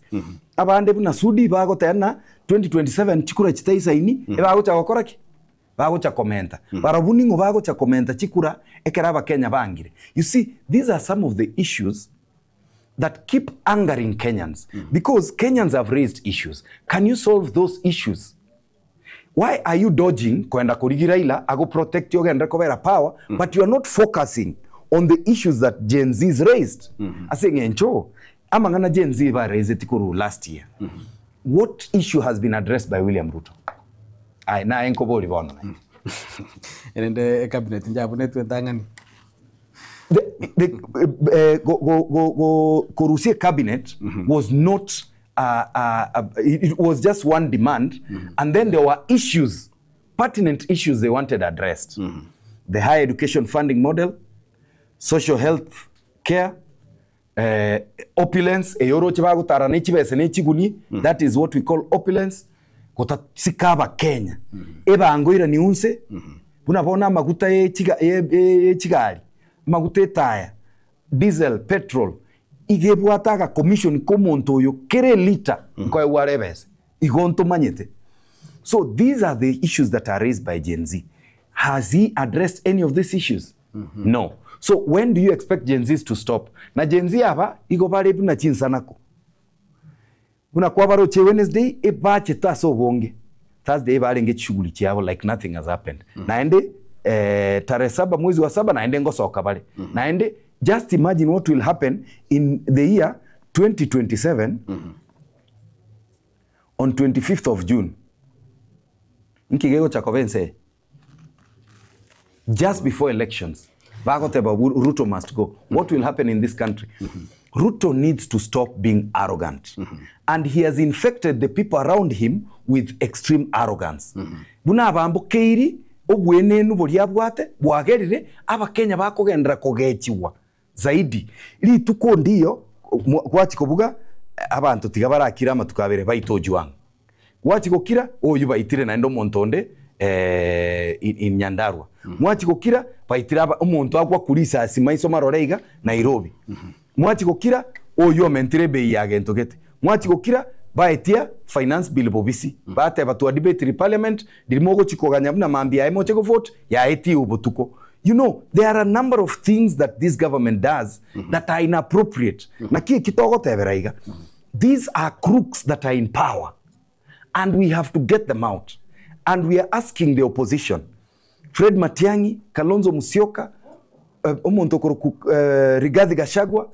Abande buna Sudi bagoteba ng'a 2027 chikura chitaisaini, ebagocha gokora ki? Bagocha komenta. Barabwo ning'o bagocha komenta chikura ekero abakenya bangire? You see, these are some of the issues that keep angering Kenyans because Kenyans have raised issues. Can you solve those issues? Why are you dodging koenda korigia Raila ago protect ogenderere kobera power but you are not focusing on the issues that Gen Zs raised? Ase eng'encho amang'ana Gen Z ba raiseti korwa last year. What issue has been addressed by William Ruto? Aye naye nkoborie bono naende. Erinde ecabinet njabunetwe entang'ani. The, the, eh, go, go, go, go, korusia cabinet was not it, it was just one demand and then there were issues pertinent issues they wanted addressed the higher education funding model social health care eh, opulence eye oroche bagotara ne chibese ne chiguni that is what we call opulence gotasika abakenya ebango irani unse buna bono amaguta ye chiga ye ye chigari Amaguta etaya, diesel, petrol, iga ebwate aga commission ka omonto oyo kera elita nkoegwa are ebesa. Igo ntomanyete. So these are the issues that are raised by Gen Z. Has he addressed any of these issues? No. So when do you expect Gen Zs to stop? Na Gen Z aba igo bare buna chinsanako. Buna kwabaroche Wednesday ebachete ase obonge, Thursday ebarenge chishughuli chiabo like nothing has happened. Naende eh, tarehe saba mwezi wa saba naende ngosoka bare. Naende just imagine what will happen in the year 2027 on 25th of June. Nki gegocha koba ense eye? Just before elections bagoteba Ruto must go. What will happen in this country? Ruto needs to stop being arrogant. And he has infected the people around him with extreme arrogance. Buna abambokeiri obwenenu boria abwate bwagerire abakenya bakogenderera kogechigwa zaidi. Rituko ndiyo gwachia kobuga abanto tiga barakire amatuko abere baite Ojwang. Gwachia gokira, oyio baitire naende omonto onde in Nyandarua. Mwachia gokira, baitire aba omonto agwa risasi maiso marore iga Nairobi. Mwachia gokira, oyio omentire ebei ya gento gete. Mwachia gokira, baetia finance bill bobisi. Bateba twa debatiri parliament, riria mogochia koganya buna mambia aye moche govote, yaetie obotuko. You know, there are a number of things that this government does that are inappropriate. Naki eki togotebera iga, These are crooks that are in power and we have to get them out and we are asking the opposition Fred Matiang'i, Kalonzo Musyoka, omonto okorokwa Rigathi Gachagua,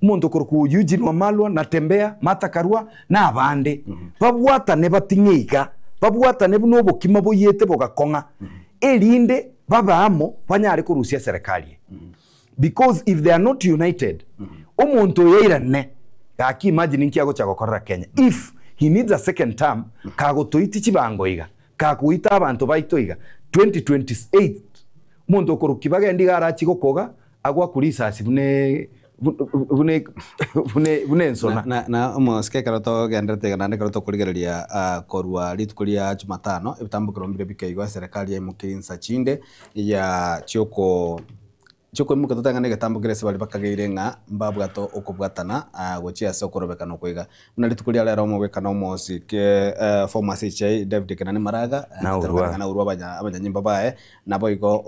omonto okorokwa Eugene Wamalwa, Natembeya, Martha Karua na abande babwatane bating'e iga, babwatane buna obokima boyete bogakong'a erinde babe amo banyare korusia eserekari eye. Because if they are not united, omonto oyo airane, gaki imagine inki agocha gokorera Kenya. If he needs a second term, kagotoiti chibango iga, kagoita abanto baito iga, 2028, omonto okorwa Kibagendi iga arachie gokoga, agwaku risasi buna buna buna buna ensona. Na na omosike ekero togenderete iga naende ekero tokorigereria korwa rituko ria Jumatano, ebitambokero mbire bikaigwa eserekari yaimokia insa chinde ya chioko Chiokoimoka totang'ane egetambo keria ase baria bakageire ng'a mbabwate okobwatana gochia ase okorobekana okwo iga. Buna rituko ria rero omogwekano omosike former CJ David Kenani Maraga Naurwa. naurwa abanyanyimba baye, naboigo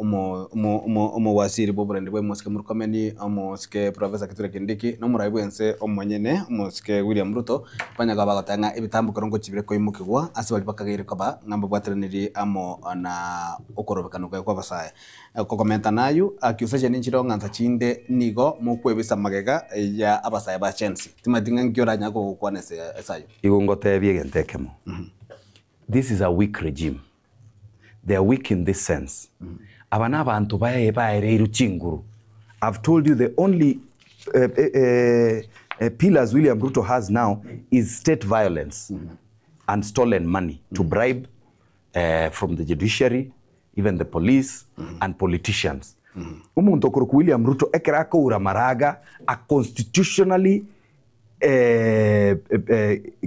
omowaziri bw'oborendi bwa omosike Murkomen, omosike Professor Kithure Kindiki, na omorai bw'ense omonyene omosike William Ruto, banya koba bagoteba ng'a ebitambo ekero ngochibire koimokigwa ase baria bakageire koba ng'a mbabwatanerie amo na okorobekana okwo kw'abasae. Kokomenta nayio, accusation nchireo ng'a nsa chinde nigo mokwebisa magega ya abasae ba Gen Z. Timanyeti ng'a nki oranyare kogokwana ase ayio. Igo ngotebie egento ekemo, this is a weak regime, they are weak in this sense, aba nabanto baye baereirwe chinguru, I've told you the only pillars William Ruto has now is state violence and stolen money to bribe from the judiciary, even the police and politicians. Omonto okorokwa William Ruto ekero akoura maraga a constitutionally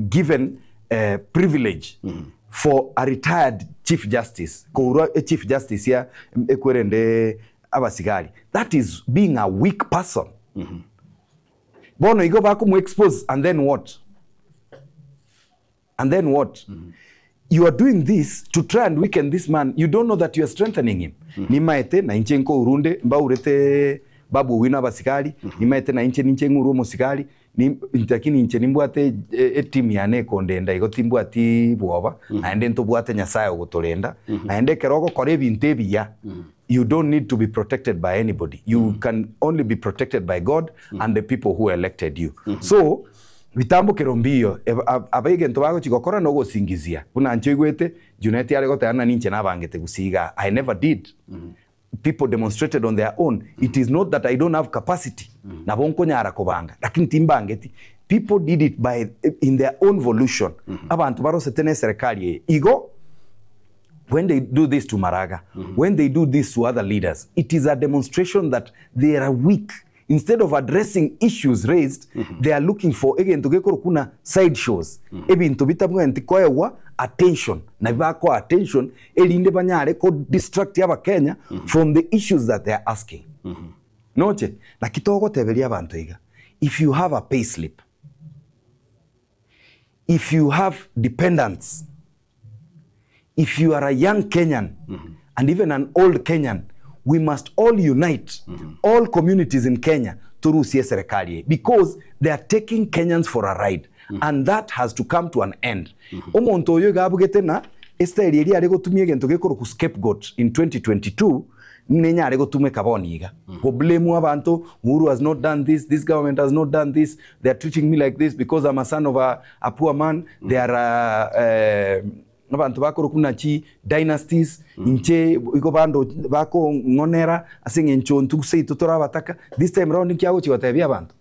given privilege for a retired chief justice kourwa echief justice ya ekwerende abasigari that is being a weak person. Bono igo bakomo expose and then what? And then what? You are doing this to try and weaken this man. You don't know that you are strengthening him. Nimaete na inche nkourunde mbaurete Babu Owino abasigari, nimaete na inche ninche ng'urwe omosigari, ni, lakini inche nimbwate etimu yane ekondenda igo timbwati bwoba, naende ntobwate Nyasaye ogotorenda, naende ekero ogokora ebinto ebiya, you don't need to be protected by anybody. You can only be protected by God and the people who elected you. So, Bitambokero mbiyo, aba egento bagochia gokora nogosingizia, buna inche oigwete Junet are goteba ng'a ninche nabangete gusii igaa. I never did. People demonstrated on their own. It is not that I don't have capacity, nabo nkonyara kobanga, lakini timbangeti. People did it by in their own volution. Abanto barosete na eserekari eye. Igo, when they do this to Maraga, when they do this to other leaders, it is a demonstration that they are weak. Instead of addressing issues raised, they are looking for egento gekorokwa buna side shows, ebinto bitabwenereti koegwa attention, nabi bakoa attention erinde banyare ko distract abakenya from the issues that they are asking. Noche? Naki togoteberia abanto iga, if you have a pay slip, if you have dependants, if you are a young Kenyan and even an old Kenyan, we must all unite, all communities in Kenya, torusie eserekari eye because they are taking Kenyans for a ride and that has to come to an end. Omonto oyo iga abugete na estyle eria are gotumia egento gekorokwa scapegoat in 2022 nenyare gotumeka bono iga. Go blame abanto, Uhuru has not done this, this government has not done this, they are treating me like this because I'm a son of a, a poor man, they are abanto bakorokwa buna chi dynasties, inche igo bando bakong'onera ase eng'encho intwe seito tore abataka, this time round inki agochia gotebia abanto?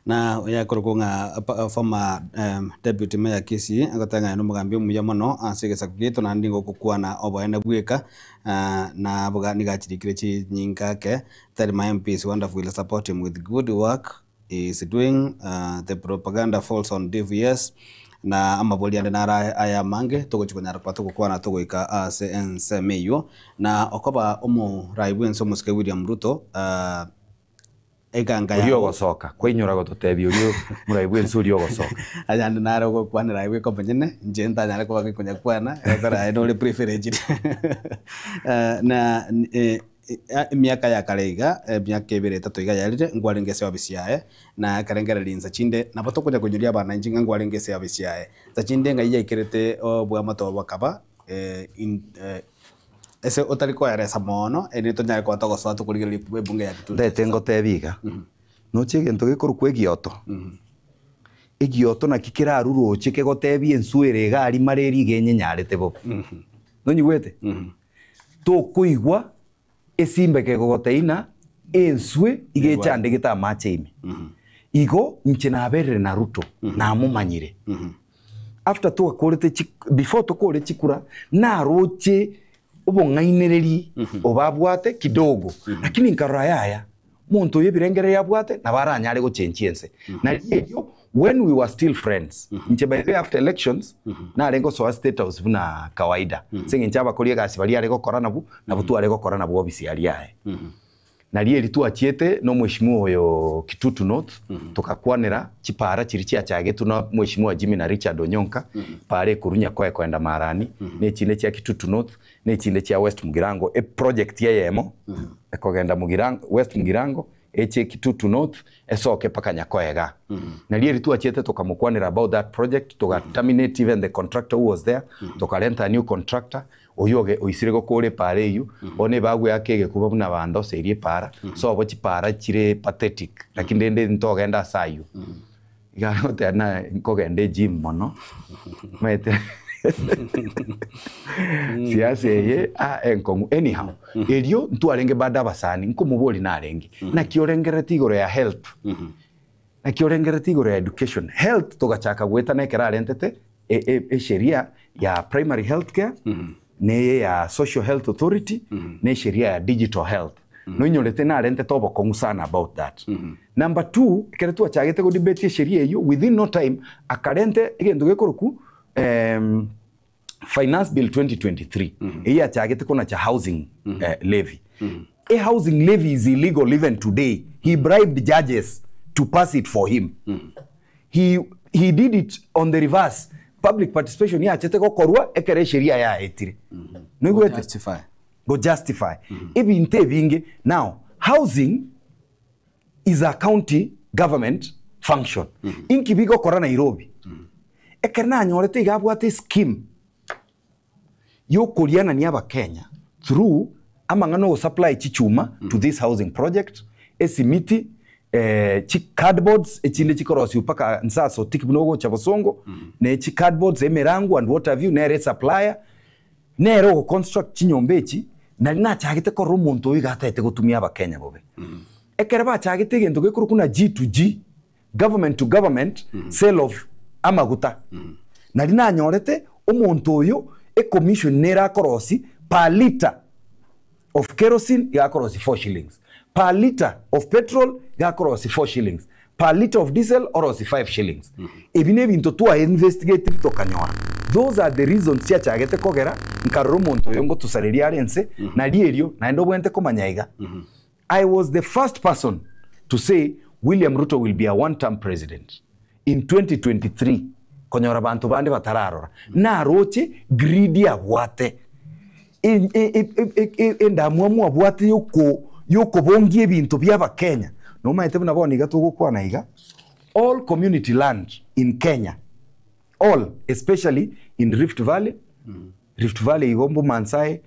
Na oyakorokwa ng'a pa- former em, deputy mayor Kisii agoteba ng'a aye nomogambi omuya mono ase egesaku giaito naende nigo ogokwana oboene bweka ah, na boga nigo achirikire chinyinga ake tell my MPs wonderful will support him with good work he is doing ah, the propaganda falls on deaf ears na amabori ande naro aya aya amange togochi konyara koba togokwana togoika ase ensemo eywo na okoba omorai bwense omosike William Ruto ah, eganga Oria yabo. ogosoka, kwainyora gototebia oria omorai bw'ense oria ogosoka. Ayande nare ogokwanera aye bweka omonyene, inche ntanyare koba gikonyakwana, ekero aye nore privileged. Na emiaka ya kare iga, emiaka ebere etato iga yarire, nkwarenge ase ofisi yaye, na ekerengererio insa chinde, nabo tokonya koinyoria abananchi ng'a nkwarenge ase ofisi yaye. Insa chinde ng'ai yaikerete oboamate obo bokaba in. Ase otari koeresa moono, erinde tonyare koba togosoa tokorigereria ebunge ya Kitui. Ndete ngotebie iga, noche egento gekorokwa egioto, egioto naki kerarure roche kegotebia enswe ere iga aria mara eria iga enyenyarete bobe. Nonyigwete? Tokoigwa esimba ekegogotebia ng'a enswe iga echandegete amache ime. Igo inche naberire na Ruto, namomanyire. After twakorete chi before tokore chikura naroche obong'ainereri obabwate kidogo lakini nkarora yaya monto oyo ebirengererio abwate nabo aranyare gochenchia ense. Nari erio when we were still friends inche by the way after elections nare ngosoa state house buna kawaida ase eng'encho abakori egasi baria are gokora nabwo nabwo tware gokora nabwo ofisi aria aye. Nario eri twachiete nomweshimiwa oyo Kitutu North togakwanera chipaara chiria chiachagetwe na mweshimiwa Jimmy na Richard Onyonka, epaara ekorwa Nyakoe koenda Marani, na echinde chia Kitutu North, na echinde chia West Mugirango, eproject eyemo ekogenda Mugirango, West Mugirango eche Kitutu North esoke mpaka Nyakoe igaa. Nario eri twachiete tokamokwanera about that project, toga terminate even the contractor who was there, tokarenta a new contractor, Oyio oge oisire gokora epaara eyio, bono ebagweaka egekuba buna bandoseirie epaara, sobo chipaara chire pathetic, lakini rende ntogenda ase ayio. Iga agoteba na nkogenda egym mono, omanyete siasa eye ah enkong'u. Anyhow, erio ntwarenge bado abasani, nkomoboria narenge, naki orengerereti igoro ya health? Naki orengerereti igoro ya education? Health togachaka goetana ekero arentete esheria ya primary health care, na eye ya social health authority, na esheria ya digital health. Noinyorete narentete obokong'u sana about that. Number two, ekero twachagete go debate esheria eyio, within no time akarenta egento gekorokwa Finance Bill 2023, eyio yachagete konacha housing levy. A housing levy is illegal even today. He bribed judges to pass it for him. He, he did it on the reverse. Public participation yachete gokorwa ekero esheria yaetire. Noigwete? Justify. Go justify. Ebinto ebinge. Now, housing is a county government function. Inki bigokora Nairobi? Ekero nanyorete iga abwate scheme yokorianania abakenya through amang'ana ogosupply chichuma to this housing project, esimiti, chi cardboards echinde chikorosiwa mpaka nse ase otiki buna ogocha bosongo, ne chi cardboards, emerango and what have you, nere esupplier, nere ogoconstruct chinyomba echi, nari nachagete korora omonto oyo iga atagete gotumia abakenya bobe. Ekero bachagete egento gekorokwa buna G to G, government to government sale of amaguta, nari nanyorete omonto oyo ecommission nere akorosi per litre of kerosene iga akorosi 4 shillings, per litre of petrol iga akorosi 4 shillings, per litre of diesel orosi 5 shillings. Ebi nebinto twa investigatiri tokanyora. Those are the reasons chiachagete kogera nkarora omonto oyo ngotosareria are ense, nari erio naende obwenerete komanya iga. I was the first person to say William Ruto will be a one term president in 2023 konyora banto bande batararora. Naroche greed abwate, endamwamu abwate yokobongia ebinto bia abakenya. Nomaete buna bono iga togokwana iga, all community land in Kenya, all especially in Rift Valley, Rift Valley igo Bomaasai,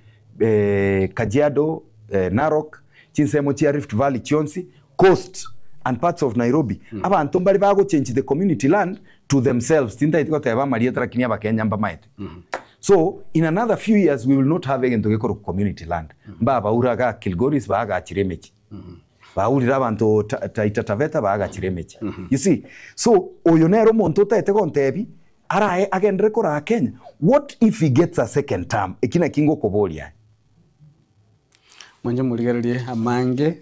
Kajiado, Narok, chinsemo chia Rift Valley chionsi, Coast and parts of Nairobi, abanto mbare bagochange the community land to themselves. Tintaeti goteba amarieta lakini abakenya mbamaete. So in another few years we will not have egento gekorokwa community land. Mbabaura iga Kilgoris baagachire emechi. Baurire abanto Taita Taveta baagachire emechi. You see? So oyo nere omonto otaete gontebi arae agenderere koraa Kenya. What if he gets a second term? Eki naki ngokoboria aye. Mwanche morigererie amange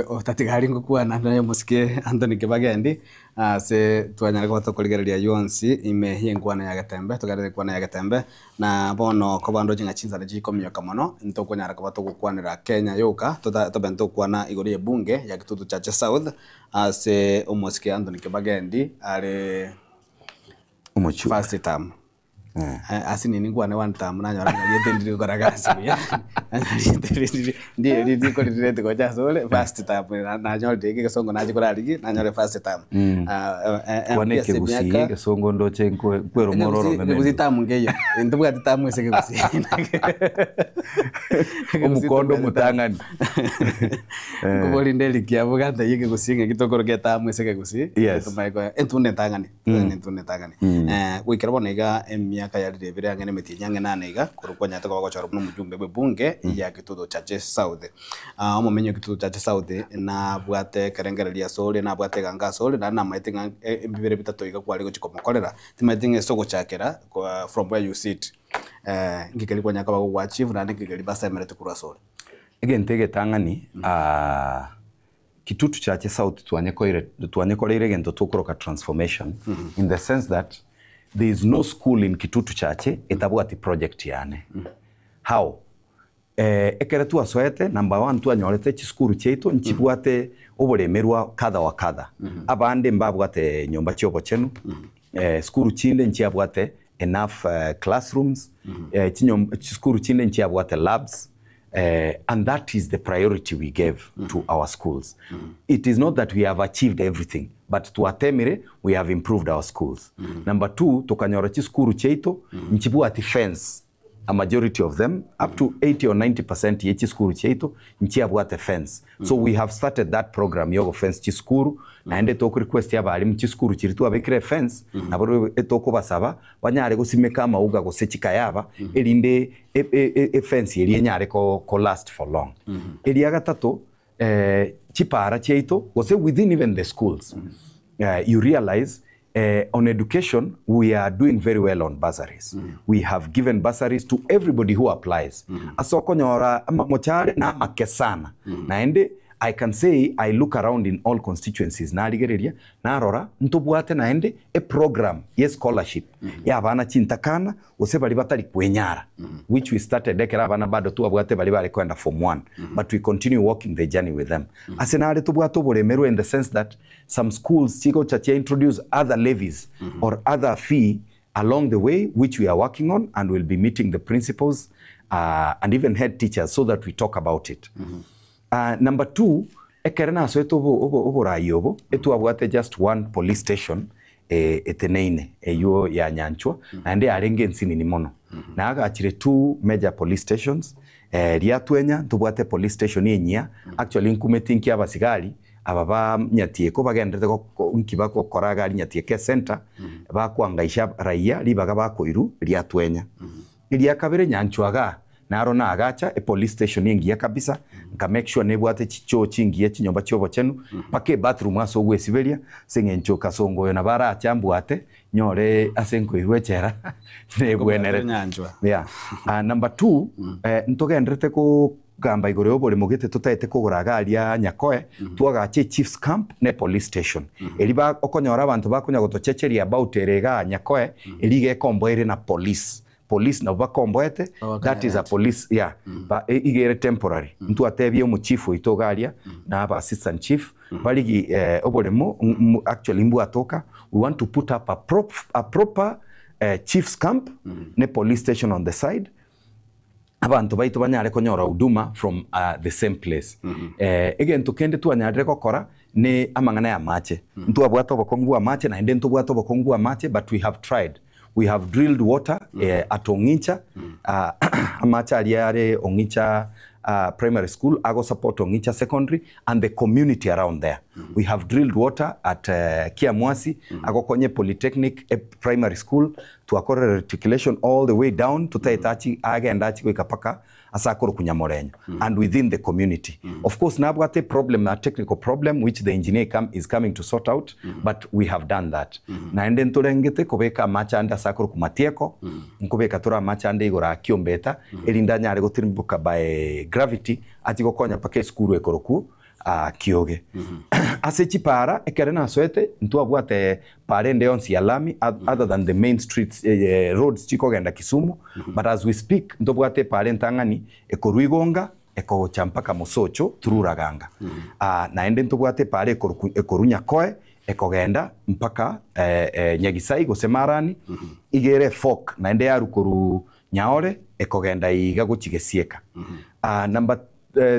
otatiga aria ngokwana naye omosike Anthony Kibagendi ase twanyare koba tokorigereria aywo onsi ime y'enkwana ya Getembe, togenderere enkwana ya Getembe, na bono koba ndoche ng'a chinsara chikomioka mono, ntokonyara koba togokwanera Kenya yoka, tota tobe ntokwana igoro y'ebunge ya Kitutu Chache South, ase omosike Anthony Kibagendi are first term. Ase nini nkwane one term nanyora ng'a rieta ndiri gokora gasi buya, rieta ndikoreti gocha asore first term nanyorire iga egesongo nachia korarigia nanyore first term. Kwana ekegusii egesongo ndoche nkweroma ororo Ekegusii term nkeiyo, ntobwati term ase ekegusii. Omokondo omotang'ani. Nkobori nde Eric abwo gantebia ekegusii ng'aki tokoroka etamu ase ekegusii, entunda entang'ani. Entunda entang'ani. Goikera bono iga emiaka yarire ebere ang'e na emetienyi ang'e nane iga, korwa kwanyarete koba gochorwa buna omojumbe bw'ebunge ya Kitutu Chache South. Omomenyi o Kitutu Chache South nabwate ekerengererio asore, nabwate eganga asore, naende namaete ng'a ebibere bitato iga kware gochia komokorera, timanyeti ng'a ase ogochakera from where you sit, nki keria kwanyara koba gogoachieve naende nki keria basemerete korwa asore. Egento egetang'ani, Kitutu Chache South twanyekoreire egento tokoroka transformation in the sense that there is no school in Kitutu Chache etabwati project yane. How? Ekere twasoete number one twanyorete chisukuru chiaito nchibwate oboremerwa kadha wa kadha. Abande mbabwate nyomba chiobochenu, sukuru chinde nchiabwate enough classrooms, chisukuru chinde nchiabwate labs, And that is the priority we gave to our schools. It is not that we have achieved everything, but twatemire, we have improved our schools. Number two, tokanyora chisukuru chiaito nchibwati fence, a majority of them, up to 80 or 90% ye chisukuru chiaito nchiabwate fence. So we have started that program yogo fence chisukuru, naende toko request abalimu chisukuru chiria twabekire efence, nabo etokobasaba banyare gosimeka amauga gose chikayaba, erinde efence eria enyare ko last for long. Eria gatato, chipara chiaito gose within even the schools, you realize on education we are doing very well on bursaries. We have given bursaries to everybody who applies. Ase okonyora amamochare na amake sana. Naende I can say I look around in all constituencies narigereria narora ntobwate naende e program ye scholarship ya abana chintakana gose baria batari kwenyara which we started ekero abana bado twabwate baria bare koenda form one but we continue walking the journey with them. Ase nare tobwate oboremerwa in the sense that some schools chigocha chia introduce other levies or other fee along the way which we are working on and will be meeting the principals and even head teachers so that we talk about it. Number two, ekere nasoete oborai obo, etwabwate just one police station eteneine eywo ya Nyanchwa, naende yarenge ensinini mono. Naagachire two major police stations, Riatwenya ntobwate police station enyia, actually nkumeti nki abasigari aba ba Nyatieko bagenderete nki bagokora iga aria Nyatieko ecenter, bakoangaisha raia ribaga bakoirwa Riatwenya. Eria kabere Nyanchwa igaa, Naro nagacha epolice station engiya kabisa, nka make sure nebwate chichoo chingiya chinyomba chiobochenu, mpaka ebathroom ase ogwesiberia, ase eng'encho kasongo oyo nabo arache ambwate, nyore ase nkoirwa echela nebwenerete. Yeah. Number two, ntogenderete kogamba igoro ya oboremo gete totaete kogora iga aria Nyakoe, twagacha echief's camp na epolice station. Eria ba okonyora abanto bakonya gotochecheria about ere igaa Nyakoe, eria iga ekomboa ere na police. Police nabwo bakomboete, that is a police yeah, ba iga ere temporary. Ntwatebia omochief oito iga aria, na aba assistant chief, barigi oboremo actually mbwatoka, we want to put up a prop a proper chief's camp, ne police station on the side, abanto baito banyare konyora huduma from the same place. Egento kende twanyarire gokora ne amang'ana ya amache. Ntwabwate obokong'u bwa amache naende ntobwate obokong'u bwa amache but we have tried. We have drilled water at Ong'incha, amache aria are Ong'incha Primary School ago support Ong'incha Secondary and the community around there. We have drilled water at Kiamwasi agokonye Polytechnic Primary School, twakorire reticulation all the way down totaete achi agende achi goika mpaka ase akorokwa Nyamorenyo and within the community. Of course nabwate eproblem a technical problem which the engineer come is coming to sort out but we have done that. Naende ntorengete kobeka amache ande ase akorokwa Matieko, nkobeka tore amache ande igoro aa Kiombeta erinde anyare gotirimboka by gravity achie gokonya mpaka esukuru ekorokwa Kioge. Ase chipara ekere nasoete ntwabwate para ende yonsi ya lami other than the main streets roads chikogenda Kisumu but as we speak ntobwate epara entang'ani ekorwa Igonga ekogocha mpaka Mosocho through Raganga. Naende ntobwate epara ekorwa Nyakoe ekogenda mpaka Nyagisai gose Marani iga ere efork naende yarwa korwa Nyaore ekogenda iga gochia Gesieka. Number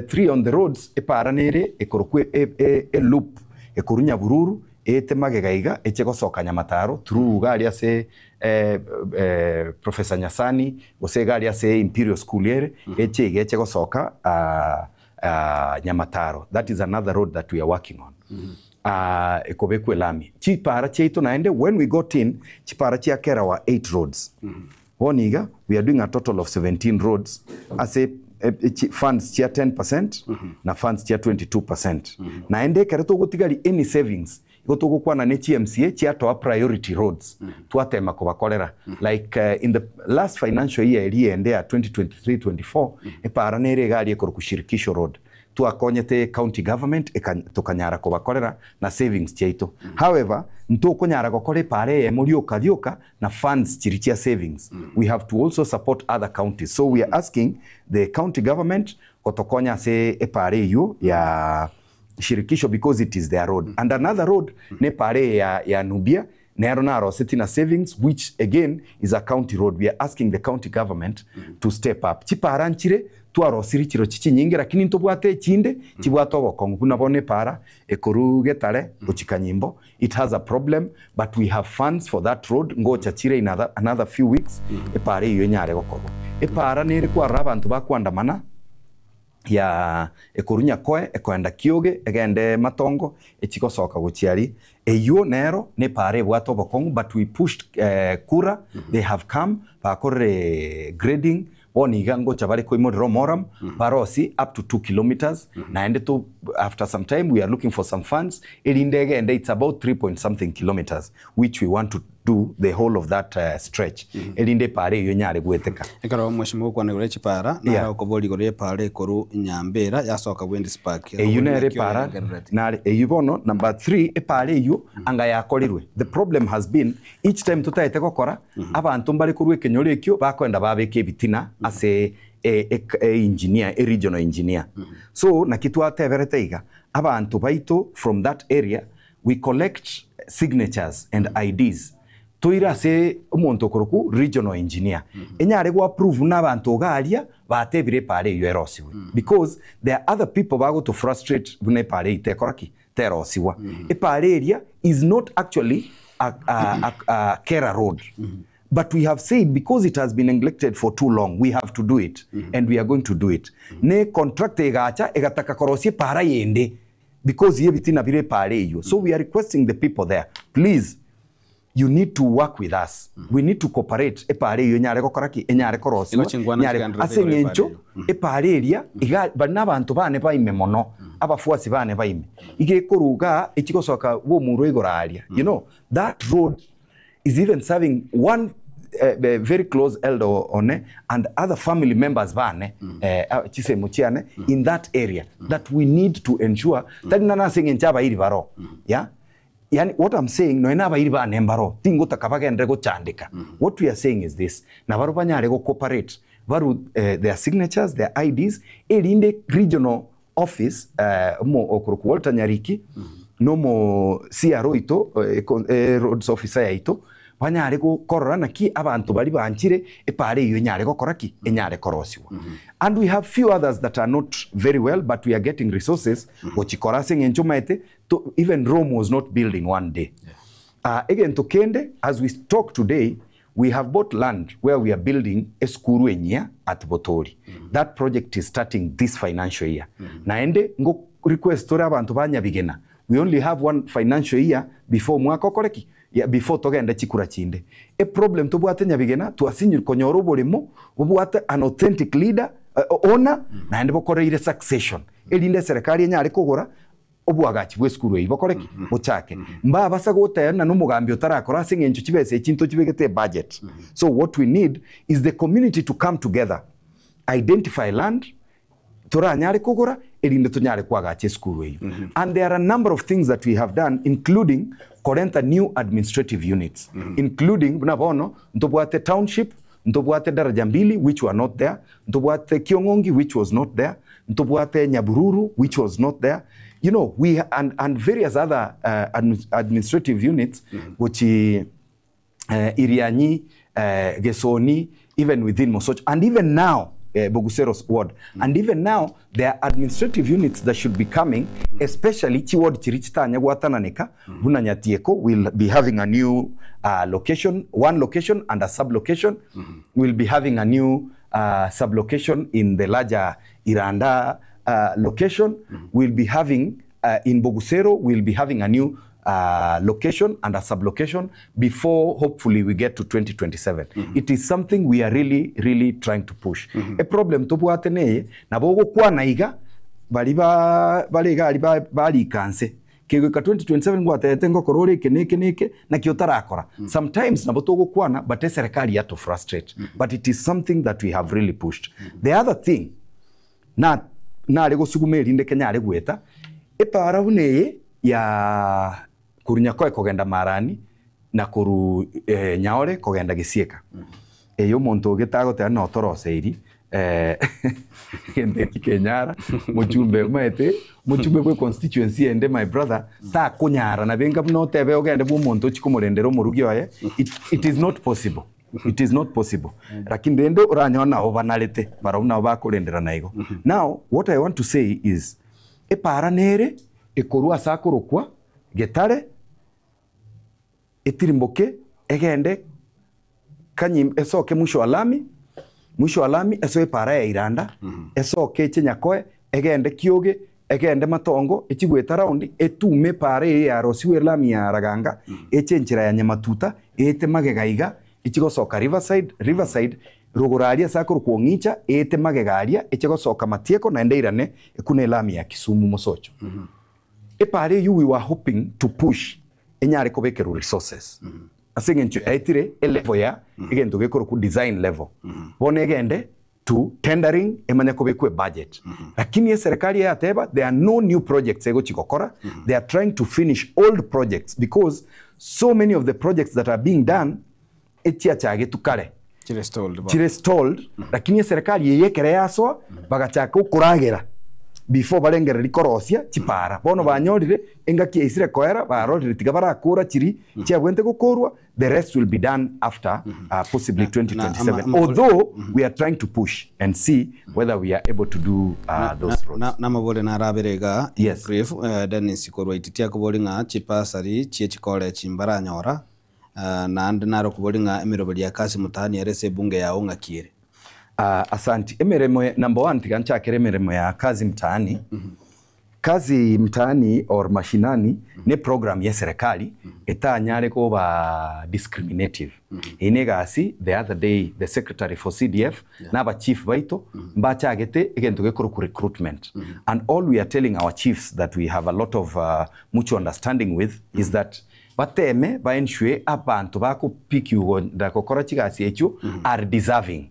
Three on the roads epara nere ekorokwa e loop ekorwa Nyabururu eete magega iga eche gosoka Nyamataro through iga aria ase Professor Nyasani gose iga aria ase Imperial School ere eche iga eche gosoka Nyamataro that is another road that we are working on ekobekwa elami. Chipara chiaito naende when we got in chipara chia Kerawa 8 roads Bono iga we are doing a total of 17 roads ase funds chia 10 percent na funds chia 22 percent. Naende ekero togotigari any savings igo togokwana ne chi MCA chiatoa priority roads twatema kobakorera like in the last financial year eria ende ya 2023-24 epara nere iga aria ekorokwa Shirikisho road Twakonyete county government eka tokanyara kobakorera na savings chiaito. However, ntokonyara gokora epara eyemo rioka rioka na funds chiria chia savings. We have to also support other counties. So we are asking the county government gotokonya ase epara eywo ya Shirikisho because it is their road. And another road ne epara eye ya ya Nubia nero narosetie na savings which again is a county road. We are asking the county government to step up. Chipara nchire twarosirie chirochio chinyinge lakini ntobwate echinde chibwate obokong'u buna bono epara ekorwa Getare gochia Kanyimbo it has a problem but we have funds for that road ngocha chire in another few weeks epara eyio enyare gokorwa. Epara nere kwarora abanto bakoandamana ya ekorwa Nyakoe ekoenda Kioge egende Matongo echi gosoka gochia aria. Eyio nero nepara ebwate obokong'u but we pushed kura they have come bakorire grading bono iga ngocha bare koimorera omoram barosie up to 2 kilometres naende to after some time we are looking for some funds erinde egende it's about 3 point something kilometres which we want to do the whole of that stretch erinde epara eyio enyare goeteka. Ekero mweshimiwa gokwana igoro ye chipara, nare Yeah. okoboria igoro y'epara ekorwa Nyambera yasoka Wendy's Park. Eyio Akobori nere naki epara oyerengerereti. nare eyio bono number three epara eyio anga yakorirwe the problem has been each time totaete gokora abanto mbare korwa ekenyoro ekio bakoenda babeka ebitina ase e e e engineer e regional engineer so naki twateberete iga abanto baito from that area We collect signatures and IDs toire ase omonto okorokwa regional engineer enyare go approve buna abanto iga aria batebire epara eyio erosiwe because there are other people bagoto frustrate buna epara eyio tekora ki? Terosiwa. Epara eria is not actually a, a, a, a Kera road but we have said because it has been neglected for too long we have to do it and we are going to do it. Ne contractor egacha egataka korosia epara yende because y'ebitina bire epara eyio so we are requesting the people there please you need to work with us we need to cooperate epara eyio enyare gokora ki enyare korosiwa Igo chingwana enyare chigendererete ase igoro y'epara eng'encho eyio. epara eria iga bari na abanto bane baime mono abafuasi bane baime iga ekorwa igaa echigosoka bw'omurwa igoro aria you know that road is even serving one very close elder one and other family members bane chisemo chiane in that area that we need to ensure tari nana ase eng'encho abairi baro yeah. Yaani what I'm saying nonya na abairi bane mbaro, tingotaka bagenderere gochandeka. What we are saying is this, nabarobwo banyare go cooperate, barue their signatures, their IDs, erinde regional office omo okorokwa Walter Nyariki, na omo CRO oito, roads officer yaito, banyare korora naki abanto baria banchire epara eyio enyare gokora ki? Enyare korosiwa. And we have few others that are not very well but we are getting resources gochikora ase eng'encho omanyete to even Rome was not built in one day. Egento kende as we talk today we have bought land where we are building esukuru enyia at Botori. That project is starting this financial year. Naende ngo request tore abanto ba Nyabigena we only have one financial year before omwaka okore ki? Ya before togende chikura chinde. Eproblem tobwate Nyabigena twasinyire konyora oboremo bobwate an authentic leader owner naende bokoreire succession erinde eserekari enyare kogora Oboagachi bw'esukuru eyio bokore ki? Bochake. Mbabasa goteba ng'a nomogambi otarakora ase eng'encho chibesa echi ntochibegete ebudget. So what we need is the community to come together, identify land toranyare kogora erinde tonyare koagacha esukuru eyio. And there are a number of things that we have done including korenta new administrative units, including buna bono ntobwate township, ntobwate daraja mbili which were not there, Ntobwate Kiong'ongi which was not there, ntobwate Nyabururu which was not there, you know we and, and various other administrative units gochi Irianyi, Gesoni, even within Mosocho and even now Boguseros ward and even now there are administrative units that should be coming especially chiward chiria chitanya gwatananeka buna Nyatieko will be having a new location, one location and a sub location will be having a new sub-location in the larger Iranda location. We'll be having in Bogusero, we'll be having a new location and a sub-location before hopefully we get to 2027. It is something we are really, really trying to push. A problem tobwate neye, nabo ogokwana iga, bari ba bare iga aria ba barika nse, Kegoika 2027 ngwatebete ngokora ore eke na eke na eke, naki otarakora. Sometimes nabo togokwana but eserekari yato frustrate. But it is something that we have really pushed. The other thing, na nare gosuguma erinde kenyare goeta, epara buna eye ya korwa Nyakoe kogenda Marani na korwa Nyaore kogenda Gesieka. Eye omonto ogete agoteba notoroseiri egento eki kenyara, mochumbe omanyete, mochumbe bwe constituency ende my brother, takonyara nabe enga buna otebe ogende bwa omonto ochie komorendera omorugi oye, it it is not possible, it is not possible. Lakini rende oranyore nabo banarete, barabwo nabo bakorenderana igo. Now, what I want to say is, epaara nere ekorwa ase akorokwa Getare, Etirimboke egende kanyim esoke mwisho wa lami, mwisho wa lami esoe epaara ya Iranda, esoke eche Nyakoe, egende Kioge, egende Matongo, echie goeta round, etume epaara eye yarosiwe elami ya Raganga, eche enchera ya Nyamatuta, eete magega iga, echie gosoka Riverside, Riverside, rogoro aria ase akorokwa Ong'icha, eete magega aria, eche gosoka Matieko naende eirane ekune elami ya Kisumu mosocho. Epaara eyio we were hoping to push enyare kobekerwa resources ase eng'encho yaetire elevel ya egento gekorokwa design level bono egende to tendering emanye kobekwa ebudget lakini eserekari eyateba there are no new projects egochi gokora they are trying to finish old projects because so many of the projects that are being done echiachagetwe kare Chire stalled bono. chire stalled lakini eserekari eye ekere yasoa bagachaka okoragera before barengereria korosia chipara bono banyorire engaki yaisire koera barorire tiga barakora chiri chiabwente gokorwa the rest will be done after possibly 2027 although we are trying to push and see whether we are able to do those roads. Namabori narabere iga in brief Dennis korwa Ititia akobori ng'a chipasari chie chikolechi mbaranyora Naende nare okoboria ng'a emeroberi ya Kassim Mutaani ere ase ebunge yao ng'aki ere? Asanti. Emeremo number one tiga nchakere emeremo ya Kazi Mtaani. Kazi Mtaani or Mashinani ne program ye serikali etanyare koba discriminative. Eye ne egasi the other day the secretary for CDF na aba chief baito mbachagete egento gekorokwa recruitment and all we are telling our chiefs that we have a lot of mutual understanding with is that Bateme ba ensure abanto bakopikiwa gokora chigasi echio are deserving.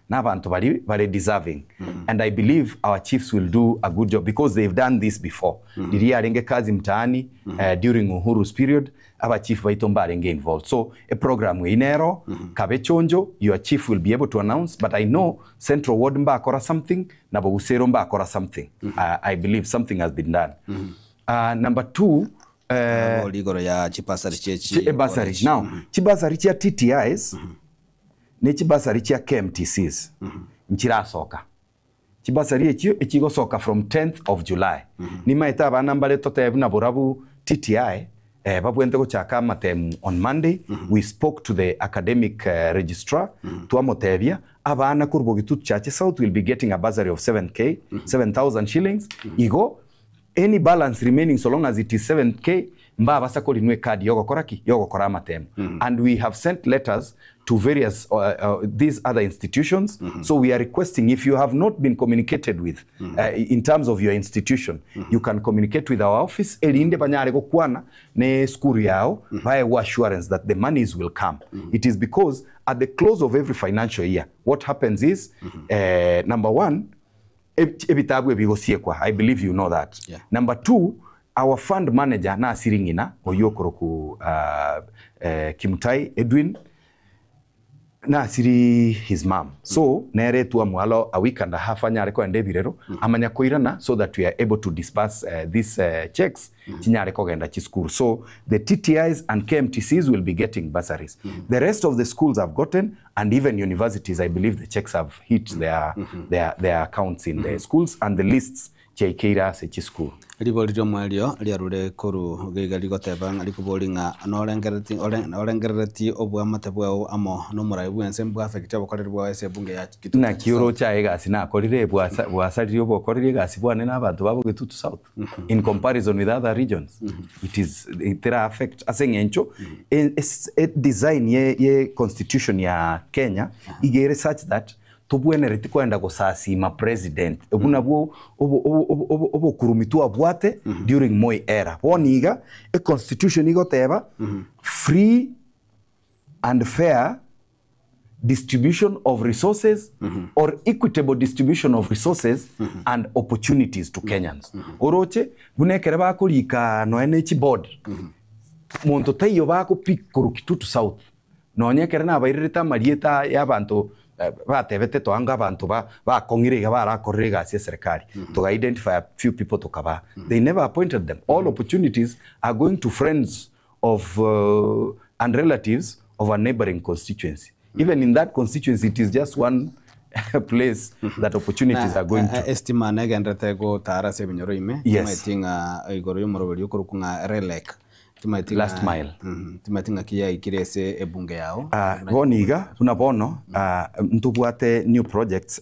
Na abanto bari bare deserving. And I believe our chiefs will do a good job because they've done this before. Riria yarenge kazi mtaani during Uhuru's period, aba chief baito mbarenge involved. So e program eye nero, kabe chonjo, your chief will be able to announce, but I know Central Ward mbakora something, na Bogusero mbakora something. I believe something has been done. Number two, Nabori igoro ya chibasari chie chi Chibasari. college. Now, chibasari chia TTIs ne chibasari chia KMTCs nchirasoka. Chibasari echio echigosoka from 10th of July. Nimaete abana mbare totebe buna borabu TTI babwente gochaka amatemu on Monday. We spoke to the academic registrar, twamotebia abana korwa Bogitutu Chache South will be getting a bursary of 7K, 7,000 shillings. Igo any balance remaining, so long as it is 7K, mbabasa korinwa ecard yogokora ki yogokora amatemu. And we have sent letters to various these other institutions. So we are requesting, if you have not been communicated with in terms of your institution, you can communicate with our office erinde banyare gokwana ne skuru yao baewe assurance that the monies will come. It is because at the close of every financial year, what happens is, number one, ebitabu ebigosiekwa. I believe you know that. Number two, our fund manager na siring'ina oyo okoroku Kimutai Edwin na siri his mom, so nere twamwalo a week and a half anyare koenda ebirero amanya koirana so that we are able to disperse these checks chinyare kogenda chisukuru. So the TTIs and KMTCs will be getting bursaries. The rest of the schools have gotten, and even universities, I believe the checks have hit their accounts in the schools and the lists chiaikeire ase chisukuru. Ribori riomwerio riarure koru geiga rigoteba ng'a rikobori ng'a norengerereti orengerereti obwamate bwao amo nomorai bwense mbwafekite obokoreri bwao ase ebunge ya Kitutu. Naki oroche egasi nakorire bwasarire obokoreri egasi bwane na abanto babo Gitutu South in comparison with other regions? It is itera affect ase eng'encho design ye constitution ya Kenya igere such that tobwenereti kwenda gosasima president. Obu nabwo obokurumi twabwate during Moi era. Bono iga e constitution igoteba free and fair distribution of resources or equitable distribution of resources and opportunities to Kenyans. Oroche buna ekere bakorika nonya ne chiboard, monto taiyo bakopick korwa Kitutu South. Nonya ekere nabairerete amarieta ya abanto batebete toanga abanto bakong'ire iga barakorire egasi ya serikali, toga identify a few people tokaba. They never appointed them. All opportunities are going to friends of and relatives of a neighboring constituency. Even in that constituency, it is just one place that opportunities are going to. Estima negenderete gotara ase ebinyoro ime. Yes. Timaeti ng'a igoro y'omoroberi okorokwa ng'a RELEC, timaeti Last mile. Timaeti ng'a kiyaikire ase ebunge yao. Bono iga buna bono ntobwate new projects,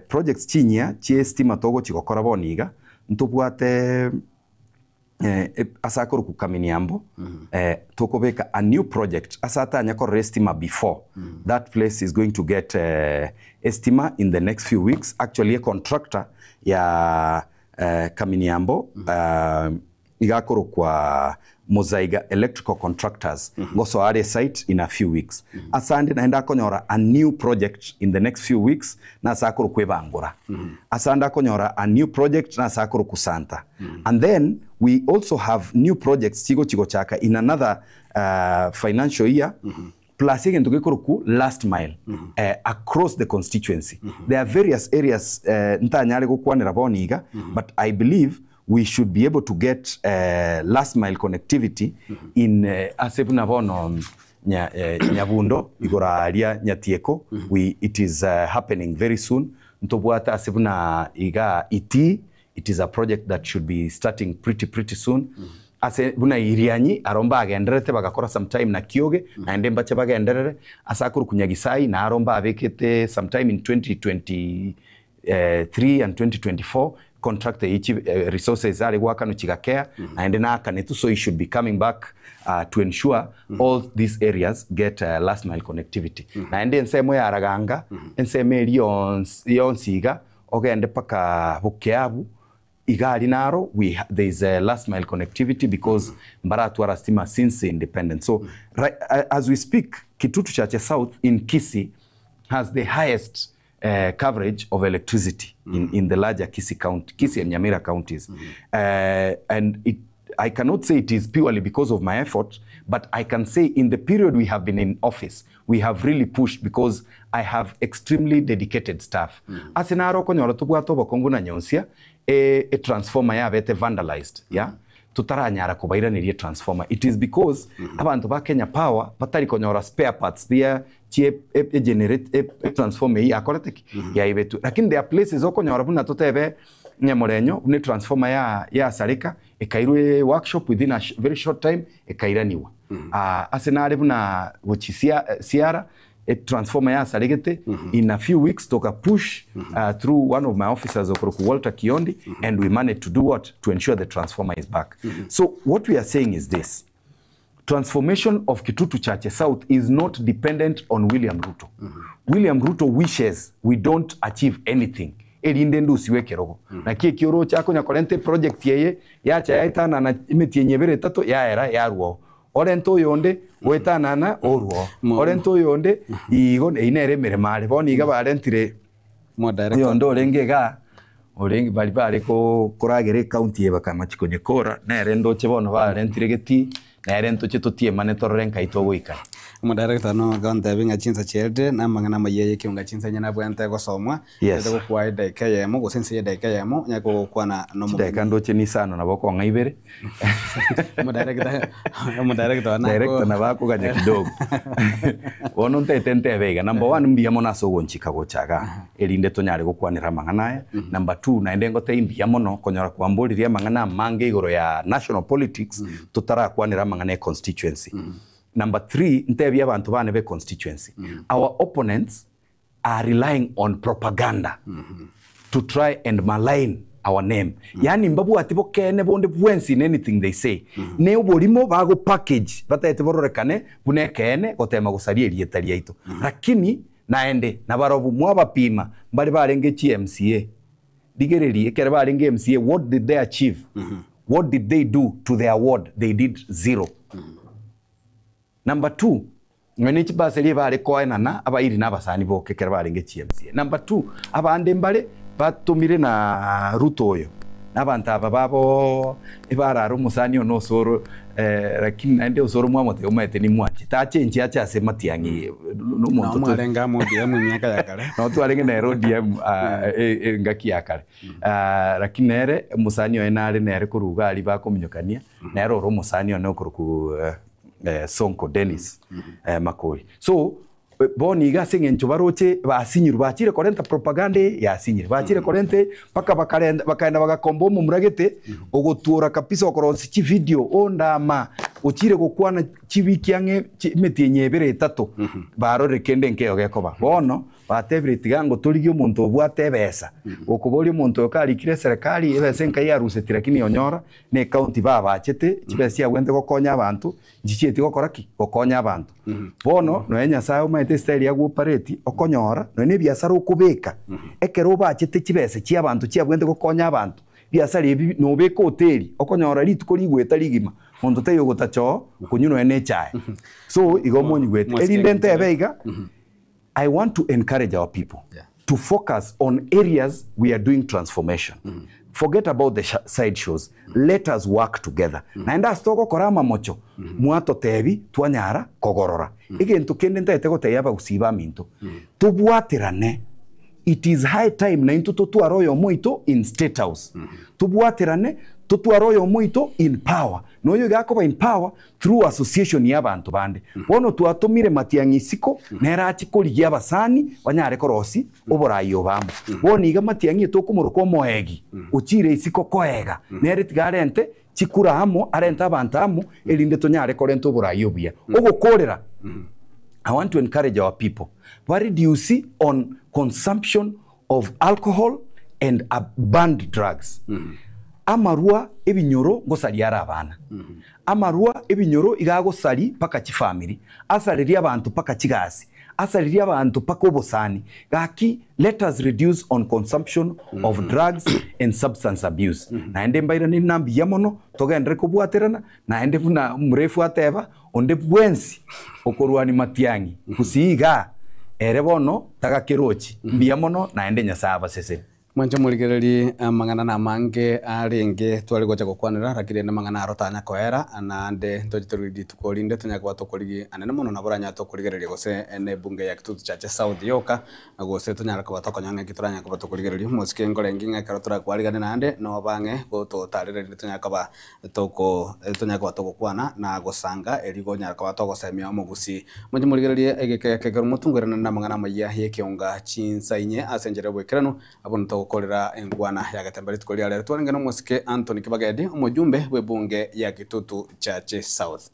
projects chinyia chie estima togochigokora bono iga. Ntobwate ase akorokwa Kaminiambo, tokobeka a new project ase atanya korora estima before. That place is going to get estima in the next few weeks. Actually, a contractor ya Kaminiambo igakorokwa Mozaiga Electrical Contractors goso are site in a few weeks. Asande naenda akonyora a new project in the next few weeks na ase akorokwa Ebangora. Asande akonyora a new project na ase akorokwa Santa. And then we also have new projects chigo chigochaka in another financial year, plus egento gekorokwa last mile across the constituency. There are various areas ntanyare gokwanera bono iga, but I believe we should be able to get last mile connectivity in ase buna bono Nyabundo igoro aria Nyatieko. It is happening very soon. Ntobwate ase buna iga iti, it is a project that should be starting pretty soon. Ase buna Irianyi aromba agenderete bagakora sometime na Kioge, naende mbache bagenderere ase akorokwa Nyagisai na aromba abekete sometime in 2023 and 2024 contract ichi resources ari gwakano chigakea naende nakanetu, so he should be coming back to ensure all these areas get last mile connectivity. Naende ensemo ya Araganga, ensemo eri yonsi iga ogende paka Bukiabu. Iga aria naro we ha there is a last mile connectivity because mbaratwara stima since independence. So right, as we speak Kitutu Chache South in Kisii has the highest uh, coverage of electricity in, in the larger Kisii county, Kisii and Nyamira counties. And it, I cannot say it is purely because of my effort, but I can say in the period we have been in office, we have really pushed because I have extremely dedicated staff. Ase naro okonyora tobwate obokongu na nyonsia, e, e transformer yabete vandalized, yeah? Totaranyara kobairaneria transformer. It is because abanto ba Kenya Power batari konyora spare parts bia chie e, e generate e, e transformer eyio yakorete ki? Yaibetwe. Lakini there are places okonyora buna totebe Nyamorenyo buna etransformer ya yasareka ekairwa workshop within a very short time ekairaniwa. Ah, ase nare buna gochi sia siara etransformer yasaregete in a few weeks toka push through one of my officers okoroku Walter Kiondi and we managed to do what? To ensure the transformer is back. So what we are saying is this. Transformation of Kitutu Chache South is not dependent on William Ruto. William Ruto wishes we don't achieve anything erinde ndusiwe ekerogo. Naki ekio oroche akonya korenta eproject eye yacha yaetanana emetienyi ebere etato yaera yarwa oo. Orente oyonde goetanana orwa oo. Orente oyonde igo eyio nere emeremo are. Bono iga barentire oyonde orenge igaa orenge baria bare koragera ecounty eye bakamachi konyekora nere ndoche bono barentire getii nere ntoche totiemane torore nkai togoikana. Omodarekta no gontebia ng'a chinsa chiaerire na amang'ana amayia y'ekeunga chinsa inye nabwenerete gosomwa, Yes. ntete gokwa edaika eyemo gose inse y'edaika eyemo onye kogokwana Chidaeka nomogeni. ndoche nisano nabo okong'a ibere. Omodarekta omodarekta one Director ako nabo akoganya kidogo. Bono ntaete ntebe iga, number one mbuya mono ase ogonchika gocha igaa erinde tonyare gokwanera amang'ana aya. Number two naende ngotebie mbuya mono konyora kwamboririe amang'ana amange igoro ya national politics totarakwanera amang'ana e constituency. Number three, ntebie abanto bane be constituency, our opponents are relying on propaganda to try and malign our name. Yaani mbabwati bokeene bonde bwensi in anything they say. Ne oborimo bago package bataete bororekane buna ekeene gotema gosaria erieta riaito. Lakini naende nabarobwo mwabapima mbare barenge chi MCA. Rigereria ekere barenge MCA what did they achieve? What did they do to their ward? They did zero. Number two, nonya ne chibasari ebare koenana abairi na abasani boka ekero barenge chiMCA. Number two, abande mbare batomire na Ruto oyo, na abanto aba babo ebarare omosani one Osoro eh, lakini naende Osoro mwamotebia omanyete nimwanchete achenchie ache ase Matiang'i nomonto Nao to mwarenge amo ODM emiaka ya kare. Nao twarenge nere ODM ah, engaki ya kare. Ah, lakini nere omosani oye nare nere korwa iga aria bakominyokania, nere ore omosani one okorokwa Sonko Dennis Makori. So bono iga ase eng'encho baroche basinyirwe, bachire korenta propaganda eye yasinyire, bachire korenta eye mpaka bakarenta bakaenda bagakomba omomura gete ogotuora kabisa okorosia chivideo onde ama ochire gokwana chiwiki ang'e emetienyi ebere etato barorire kende nkeiyo gekoba. Bono Batebire, Tiga ngotorigie omonto obwate ebesa. Gokoboria omonto oyo karikire eserekari, ebesa enkai yaruseti lakini onyora ne ecounty babachete, chibesa chiagwente gokonya abanto, nchichieti gokora ki? Gokonya abanto. Bono nonya Nyasaye omanyete estyle ya gopareti, okonyora nonya na ebiasara okobeka, ekero obachete chibesa chia abanto chiabwente gokonya abanto, ebiasara ebi nobeka hoteli, okonyora rituko rigoeta rigima, monto taiyo ogotacha oo konywa nonya na echae. So igo monyigwete. Erinde ntebe iga. I want to encourage our people yeah. to focus on areas we are doing transformation. Mm -hmm. Forget about the side shows. Mm -hmm. Let us work together. Mm -hmm. Naende ase togokora amamocho mm -hmm. mwatotebi twanyara kogorora. Mm -hmm. Egento kende ntaete gotebia abagusii baminto. Mm -hmm. Tobwaterane it is high time naintwe totware oyomo oito in state house. Mm -hmm. Tobwaterane totware oyomo oito in power. Noyo iga akoba in power through association ya abanto bande. Bono twatomire Matiang'i isiko, nere achie korigia abasani banyare korosia oborai obo amo. Bono iga Matiang'i etokomoroka omoegi ochire isiko koega, nere tiga arente chikura amo, arente abanto amo, erinde tonyare korenta oborai obuya. Ogokorera, I want to encourage our people, ba reduce on consumption of alcohol and banned drugs. Amarwa ebinyoro ngosaria are abana. Amarwa ebinyoro iga agosari mpaka chifamiri, asarerie abanto mpaka chigasi, Asaririe abanto mpaka obosani. Gaki let us reduce on consumption of drugs and substance abuse. Naende mbairanerie na mbuya mono, togenderere kobwaterana, naende buna omorefu ateba, onde bwensi okorwania matiang'i gusii igaa, ere bono tagakerochi. Mbuya mono naende Nyasae abasesenie. Mwanche morigererie amang'ana namange arenge tware gocha gokwanera, lakini rende amang'ana aro tanya koera, naende ntoche torigererie rituko rinde tonyare koba tokorigia anene mono nabo oranyare tokorigereria gose ne ebunge ya Kitutu Chache South yoka, gose tonyare koba tokonya ng'aki toranyare koba tokorigereria. Omosike nkorenge ng'a ekero torakwarigane naende nobe ang'e gototarera rinde tonyare koba toko tonyare koba togokwana na gosanga erio gonyara koba togosemia omogusii. Mwanche morigererie egeka eke ekero motungwerane na amang'ana amayia ya ekeonga chinsa inye ase enchera ya oboikeranu, Abwo ntogokorera enkwana ya getembe rituko ria rero. Twarenge nomosike Anthony Kibagedi, omojumbe bw'ebunge ya Kitutu Chache South.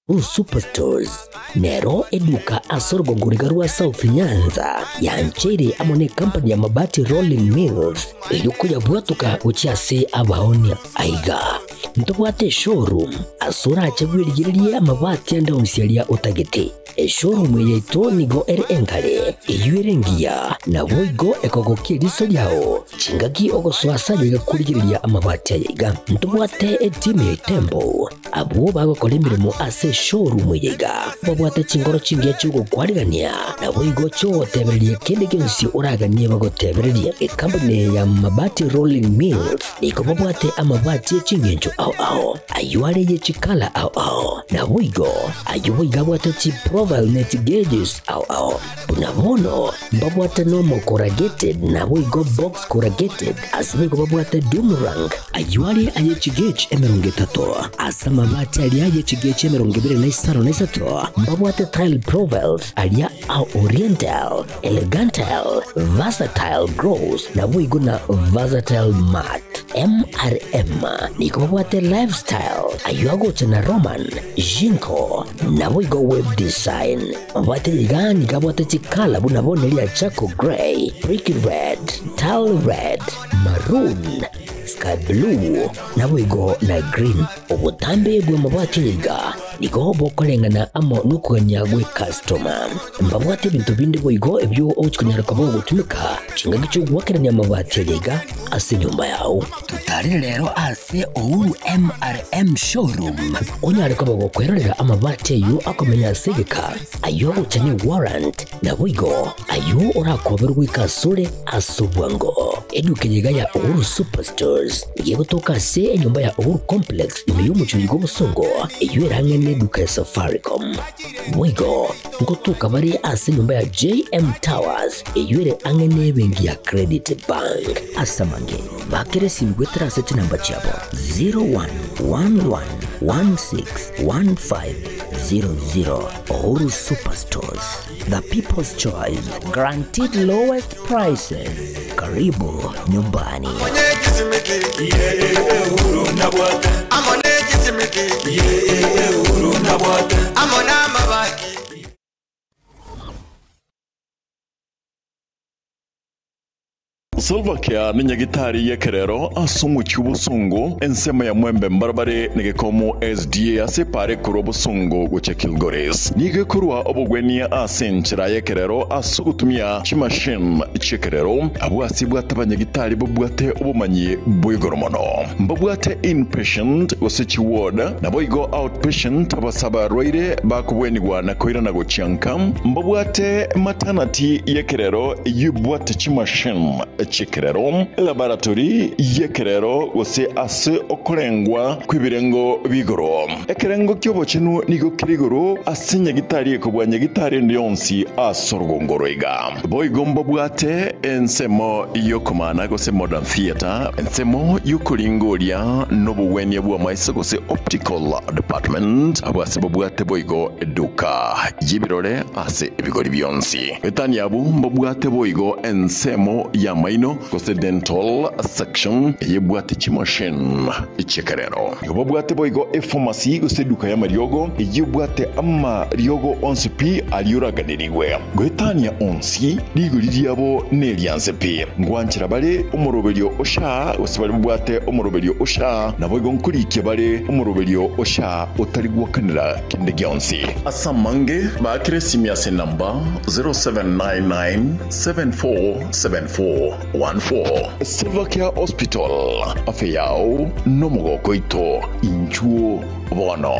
Uhuru Superstores nero eduka ase orogongo riga rwa South Nyanza yancheire amo ne company ya Mabati Rolling Mills erio koyabwatoka gochia ase abaonia. Aiga ntobwate eshowroom ase orache bwerigererie amabati ande onsi aria otagete. Eshowroom eye yaito nigo ere enkare, eyio ere engiya, naboigo ekogokia eriso riao. Chingaki ogosoa ase aye iga korigereria amabati aya iga. Ntobwate etimu ya Itembo, abwo bagokora emeremo ase eshowroom eye iga. Babwate chingoro chingiya chi'ogokwarigania, naboigo chi'ogotebereria kende gionsi oraganie bagotebererie. Ekampuni eye ya Mabati Rolling Mills nigo babwate amabati e chingencho ao ao, ayio are ye chikala ao ao, naboigo ayio boigo abwate chiprofile ne chigeges ao ao. Buna bono mbabwate normal corrugated naboigo box corrugated, ase boigo babwate doom rank, ayio are aye chigauge 30, ase amabati aria aye chigauge 25 mbabwate tile profiles aria a oriental, elegantal, versatile gloss naboigo na versatile matte. MRM nigo babwate lifestyle, ayio agocha na Roman, Jinko, naboigo web design. Mabwate iga nigo abwate chikala buna bono eria charcoal grey, brick red, tile red, maroon, sky blue, naboigo na green. Obotambe bw'amabwate aya iga nigo bokoreng'ana amo nokogania gw'ekastoma. Mbabwate ebinto binde boigo ebio ogochia konyara koba ogotumeka chingaki chi'ogoakerania amabati aya iga ase enyomba yao. Totarere rero ase Uhuru MRM Showroom onyare koba gokwerorera amabati ayio akomenya ase egeka, ayio agocha ne warrant, naboigo ayio orakoberwe goika asore ase obwango. Eduka eye iga ya Uhuru Superstores nigo egotoka ase enyomba ya Uhuru Complex ime y'omochie oyo bw'obosongo, eyio ere ang'e neduka ya Safaricom. Boigo ngotoka bare ase enyomba ya JM Towers eyio ere ang'e nebenki ya Credit Bank. Ase amange, bakera esimi goetera ase chinamba chiabo 0111161500. Uhuru Superstores, the people's choice, guaranteed lowest prices. Karibu nyumbani. Salva Kiir nenyagitari y'ekerero ase omochie obosongo ensemo ya Mwembe mbarabare negekomo SDA ase epara ekorwa obosongo gochia Kilgoris. Nigo ekorwa obogwenia ase enchera y'ekerero ase ogotumia chimachine chi'ekerero abwo ase ebwate abanyagitari babwate obomanyi bwa igoro mono. Mbabwate inpatient gose chiward naboigo outpatient abase abarwaire bakobwenigwa na koirana gochia nka. Mbabwate maternity y'ekerero eyio ebwate chimachine chi'ekerero, elaboratory y'ekerero gose ase okorengwa kw'ebirengo bi'igoro. Ekerengo ki'obochenu nigo kere igoro ase nyagitari ekobua nyagitari ende yonsi ase orogongo roiga. Boigo mbabwate ensemo y'okomana gose modern theatre, ensemo y'okoringoria n'obogwenia bw'amaiso gose optical department, abwo ase babwate boigo eduka y'ebirore ase ebigori bionsi. Etani abwo mbabwate boigo ensemo y'amaino. y'amaino gose dental section eyebwate chimachine chi'ekerero. Nigo babwate boigo epharmacy gose eduka y'amariogo eyebwate amariogo onsi pi aria oraganерigwe. Goetania onsi, rigori riabo nerianse pi. Ngwanchera bare omoroberio o SHA gose baria babwate omoroberio o SHA, naboigo nkorikia bare omoroberio o SHA otari gwakanera kende gionsi. Ase amange, baakere esimi ase enamba 0799747414. Silvercare Hospital, afya yao nomogoko oito, inchuo bono.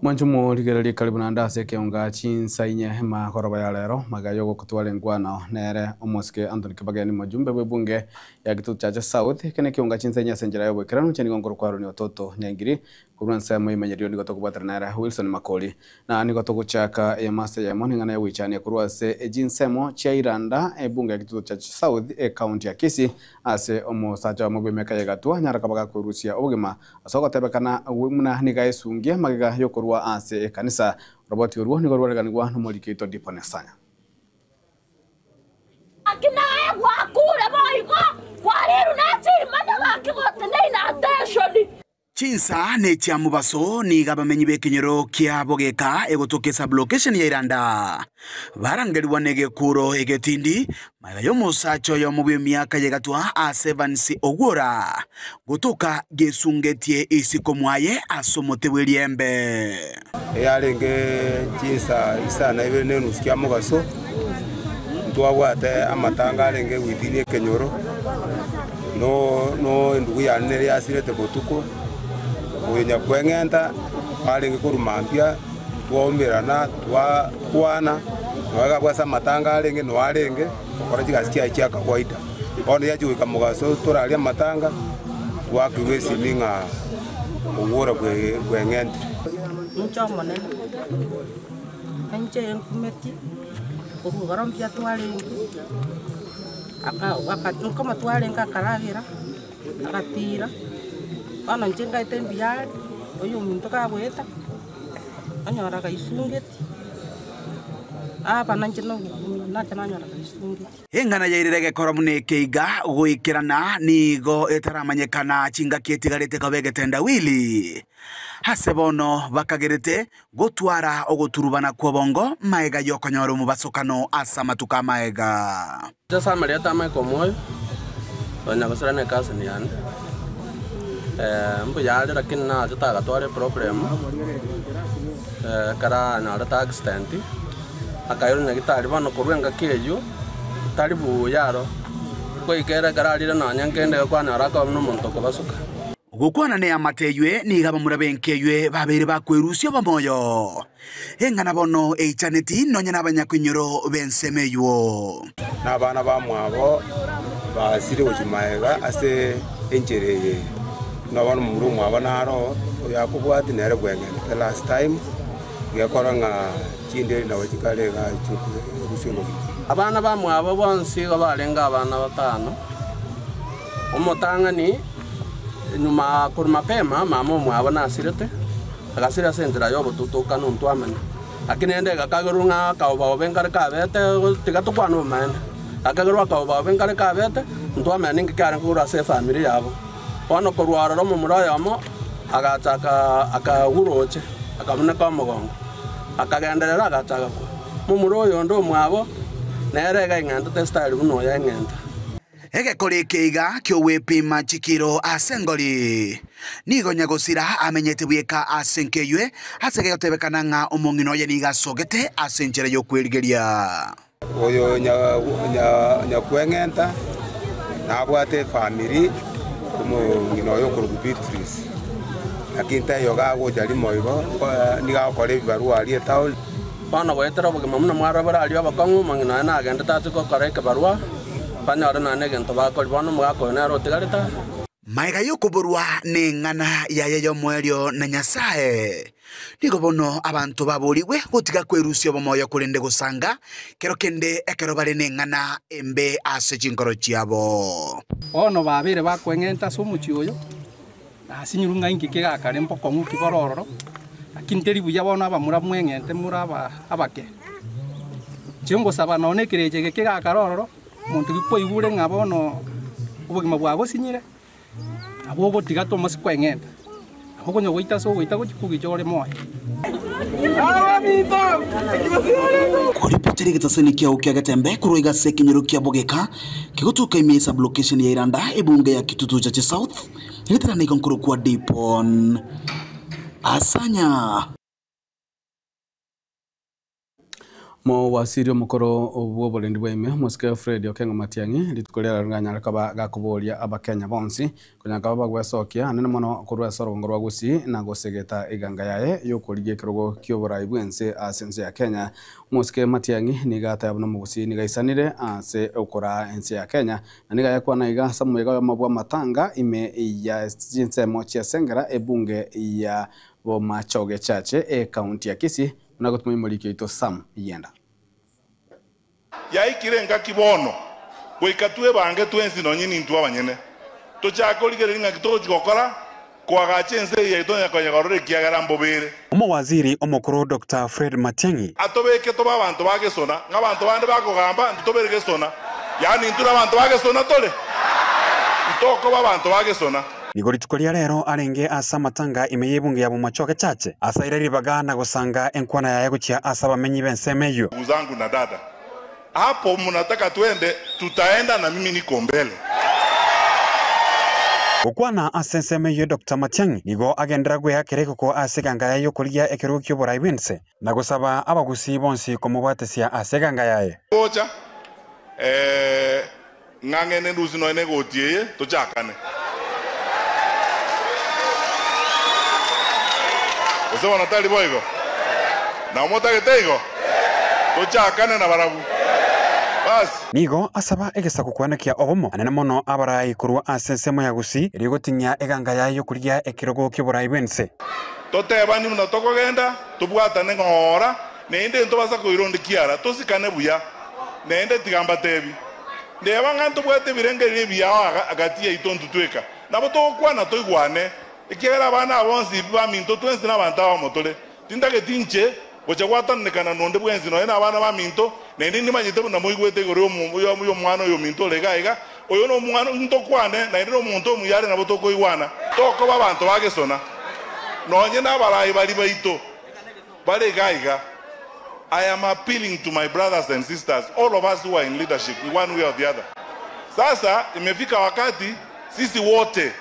Mwancho morigererie karibu naende ase ekeonga chinsa inye magoroba ya rero magayo ogokotwara enkwano nere omosike Anthony Kibageni mojumbe bwe bunge ya Gitutu Chache South kene ekeonga chinsa inye ase enchera ya oboikeranu inche nigo nkorokwarwa ni Ototo Nyaingiri korwa ensemo emenyerio nigo tokobwatana nere Wilson Makori na nigo togochaka emasa eyemo ning'ana ya goichania korwa ase echinsemo chia Iranda ebunge ya Gitutu Chache South ecounty ya Kisii ase omosacha omo bwa emiaka ya egatwa nyara kaba gakorusia obogima ase ogotebekana muna niga esungia magega yokorwa ase ekanisa roboti orwo nigo rwareganigwa nomoriki oito Dipo Nesanya. Gaki naye gwakure boigo, kwarirwe nachimanya gaki goteneine attention. Chinsa nechia mubaso niga bamenyi b'ekenyoro kia bogeka egotoka esublocation ya Iranda barangeriwa negekuro egetindi maega y'omosacha oyomo bwa emiaka yegatwa ase Evans Ogwora gotoka gesungetie isiko mwaye ase omote bwa eriembe. Eyarenge chinsa isana ibere na enusu kia mogaso ntwabwate amatanga arenge gwitinia ekenyoro no no endugu yane nere yasirete botuko oyo nyakweng'enta arenge koruma mpya twaumerana twakwana noe ase amatanga arenge no arenge gokora chigasi chiaye chia kawaida bono yachi goika mogaso toraria amatanga twakirwa esimi ng'a ogwora bweng'entire. Inche omonene inche nkumeti korwa mpya twarenge nkoma twarenge akaragera agatira bono inche ngaete mbuya oyo omonto kagoeta onyora gaisungeti aba nanche nache nanyora gaisungeti. Eng'ana yairire gekoro buna ekeiga goikerana nigo etaramanyekana chingaki etigarete kabe egetendawili ase bono bakagerete gotwara ogoturubana kwa bongo maega yokonyora omobasokano ase amatuko amaega. Sasa Michael Moyo onya gosira ne cousin yane mbuya lakini nache tagatware problem kara nyarete accident akairwa nyagitari bono korwa engaki eywo tari buya aro goikera ekero arire nonya nkende kwanyora akoba buna omonto okobasuka. Gokwana ne amate eywe niga bamura benke eywe babere bakwerusia bamoyo eng'ana bono eichaneti nonya na abanyakinyoro b'ensemo eywo. Na abana ba mwabo basire gochia maega ase enchera eye nabona omomura omwabo naro oyo akobwati nere bweng'ente the last time gekora ng'a chinderi nabo chikare iga rusia obogima. Abana ba mwabo bonsi igo barenge abana batano omotang'ani nyuma korwa mapema mama omwabo nasirete agasira ase enchera ya obotutukana ontwamanya lakini ende gakagerwa ng'a akaobaobe nkare kabete tiga tokwana obomaene akagerwa akaobaobe nkare kabete ntwamanya ninki kiarenge korwa ase efamiri yabo bono korwa ororo omomura oyomo agacha akaguroche akabuneka omogongo akagenderera agacha agakwa momura oyo onde omwabo nere iga eng'entete style buna oyo eng'enta. Egekora ekeiga ki'ogwepima chikiro ase engori. Nigo nyagosira amenyete bweka ase enkeywe, ase gegotebekana ng'a omong'ina oye nigo asogete ase enchera y'okwerigeria. Oyo nyakweng'enta nabwate efamiri omong'ina oyo okorokwa Beatrice, lakini taiyo gagocha rimo igo, nigo agokora ebibarua aria etown. Bono goetera obogima buna mwarobire aria obokong'u, omong'ina oye nagendete ase gokora ekebarua, banyore nonya negento bakoria. Bono omogaka oyo nere otigarete aa. Magega y'okoborwa neng'ana yaye y'omoerio na Nyasae, nigo bono abanto baborigwe gotiga kwerusia obomoyo korende gosanga kero kende ekero bare neng'ana embe ase chinkoro chiabo. Bono babeire bakweng'enta ase omochie oyo, Nasinyirwe ng'a inki kegakare mbokong'u ki bore ororo, lakini teri buya bono abamura mweng'ente more abake. Inche ngosaba nonya ekerecha eke kegakare ororo, omonto ki kwaigure ng'a bono obogima bwagosinyire, nabo ogotiga tomasi kweng'enta, nabo okonya goita ase ogoita gochia kogicha ore moyo. Koripotera egetaseni kiao kia Getembe korwa iga ase ekenyoro kia Bogeka, kegotuka ime ye sublocation ya Iranda, ebunge ya Kitutu Chache South. Geterana igo nkorokwa Dipon Asanya. Mowasiri omokoro bw'oborendi bwa ime, Omosike Fred Okengo Matiang'i, rituko ria rero nganyare koba gakoboria Abakenya bonsi konya kaba bagwesokia anene mono korwa ase orogongo rwa Gusii na gosegeta eganga yaye yokorigia ekerogo kioborai bwense ase ense ya Kenya. Omosike Matiang'i nigo ateba buna omogusii nigo aisanire ase okoraa ense ya Kenya Na nigo ayakwana iga ase omoyega oyomo bw'amatanga ime ya chinsemo chia Sengera, ebunge ya Bomachoge Chache, ecounty ya Kisii, buna gotuma omoriki oito Sam Yenda. Yaikire engaki bono goika twebange twensi nonye nintwe abanyene, tochake korigereria ng'aki togochia gokora koagacha ense eye yaito onye konyegorora ekiagera mbobere. Omowaziri omokoro Doctor Fred Matiang'i. Atobeke tobe abanto ba gesona, ng'a abanto bande bakogamba ntitobere gesona, yaani intwe nabanto ba gesona tore? Ntokoba abanto ba gesona. Nigo rituko ria rero arenge ase amatanga ime y'ebunge ya Bomachoge Chache, ase aire ribaga na gosanga enkwana yaye gochia ase abamenyi b'ensemo eyio. Ndugu zangu na dada, hapo mnataka twende, tutaenda na mimi niko mbele. Gokwana ase ensemo eyio Doctor Matiang'i nigo agenderera gweakera egoko ase eganga yaye y'okorigia ekerogo ki'oborai bw'ense na gosaba abagusii bonsi komobwatesia ase eganga yaye. Gocha, eh, ng'ang'e nendusi nonya negoti eye, tochakane. Gose bono tari boigo? Nao motagete igo? Tochakane nabarabwo. Basi. Nigo asaba egesaku kwenekia obomo anene mono abarai korwa ase ensemo ya Gusii erio goting'ia eganga yaye y'okorigia ekerogo ki'oborai bw'ense. Totebani buna tokogenda, tobwatane ng'ora, naende ntobasa koira onde kiara, tosikane buya. Naende tiga mbatebi, Ndeba ng'a ntobwate ebirengererio ebiao agati yaito intwe tweka, nabo togokwana toigwane, ekiagera abana aba bonsi baminto twensi nabanto abamo tore. Tintageti inche gocha gwatananekana nonde bwensi nonya nabana baminto, naende nimanyete buna moigwete igoro y'omwana oyo ominto ore iga iga, oyo nomwana ntokwane, naende nomonto omuya are nabo tokoigwana. Tokoba abanto ba gesona, nonye nabarai baria baito bare iga iga. I am appealing to my brothers and sisters, all of us who are in leadership in one way or the other. Sasa imefika wakati sisi wote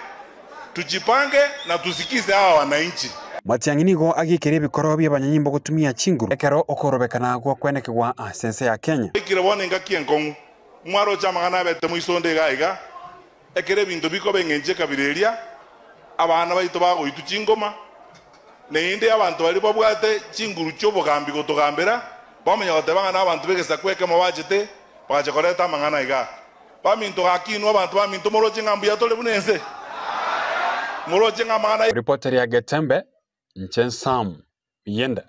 tujipange na tusikize hawa wananchi. Matiang'i nigo agiikeire ebikoro bi'abanyanyimbo gotumia chinguru ekero okorobekana gw'okwenekigwa ase ense ya Kenya. Ekire bono engaki enkong'u, mwaroche amang'ana abete moisonde iga iga, ekero ebinto bikoba eng'encho ekabira eria, abana baito bagoitwa chingoma, naende abanto baria babwate chinguru chi'obogambi gotogambera, bamanya goteba ng'a nabanto b'egesaku ekemo bachete, bagacha koreta amang'ana iga. Baminto gaki inwe abanto baminto moroche ng'a mbuya tore buna ense? Moroche ng'a amang'ana. Ripoti ria Getembe, Inche Sam Yenda.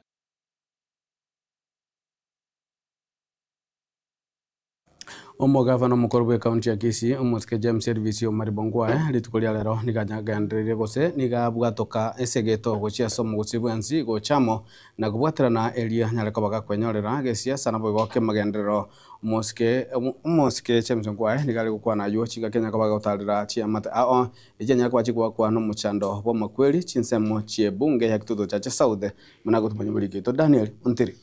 Omogavana omokoro bw'ecounty ya Kisii, Omosike James Elvis Omari Bongwae, rituko ria rero nigo agendereire gose nigo abwatoka esegeto gochia ase omogusii bwensi gocha amo na kobwaterana erio anyare koba gakwenyorera gesiasa naboigo kemagenderero. Omosike Omosike James Ongwae nigo are gokwana aywo chingaki anyare koba agotarera chiamate ao echio anyare koba chigwakwa na omochando bw'amakweri chinsemo chi'ebunge ya Kitutu Chache South buna agotumanya omoriki oito Daniel Ontiri.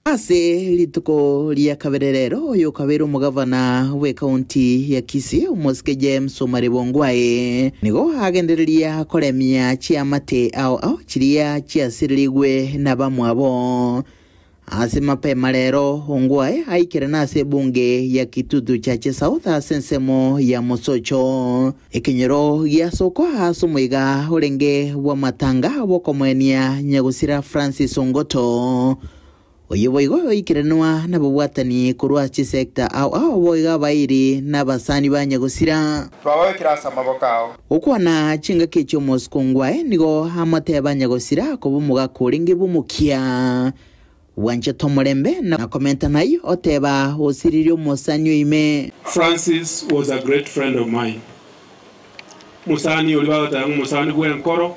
Ase rituko ria kabere rero, oyo okabeire omogavana bw'ekaunti ya Kisii, omosike James Omari Bongwae, nigo agendereria koremia chiamate ao ao chiria chiasirerigwe nabamwabo. Ase mapema rero, Ongwae aikerane ase ebunge ya Kitutu Chache South ase ensemo ya Mosocho. Ekenyoro giasokwa ase omoiga orenge bw'amatanga bw'okomoenia nyagosira Francis Ongoto. Oyio boigo oikeranwa nababwatani korwa ase chisecta ao ao boigo abairi na abasani ba nyagosira. Twababekire ase amaboko ao. Gokwana chingaki echi omosiko ngwae nigo amoteba nyagosira koba omogaka orenge bw'omokia. Bwanchete omorembe na komenta nayio oteba osiririe omosani oime. Francis was a great friend of mine. Mosani oria bagoteba ng'a omosani bw'enkoro,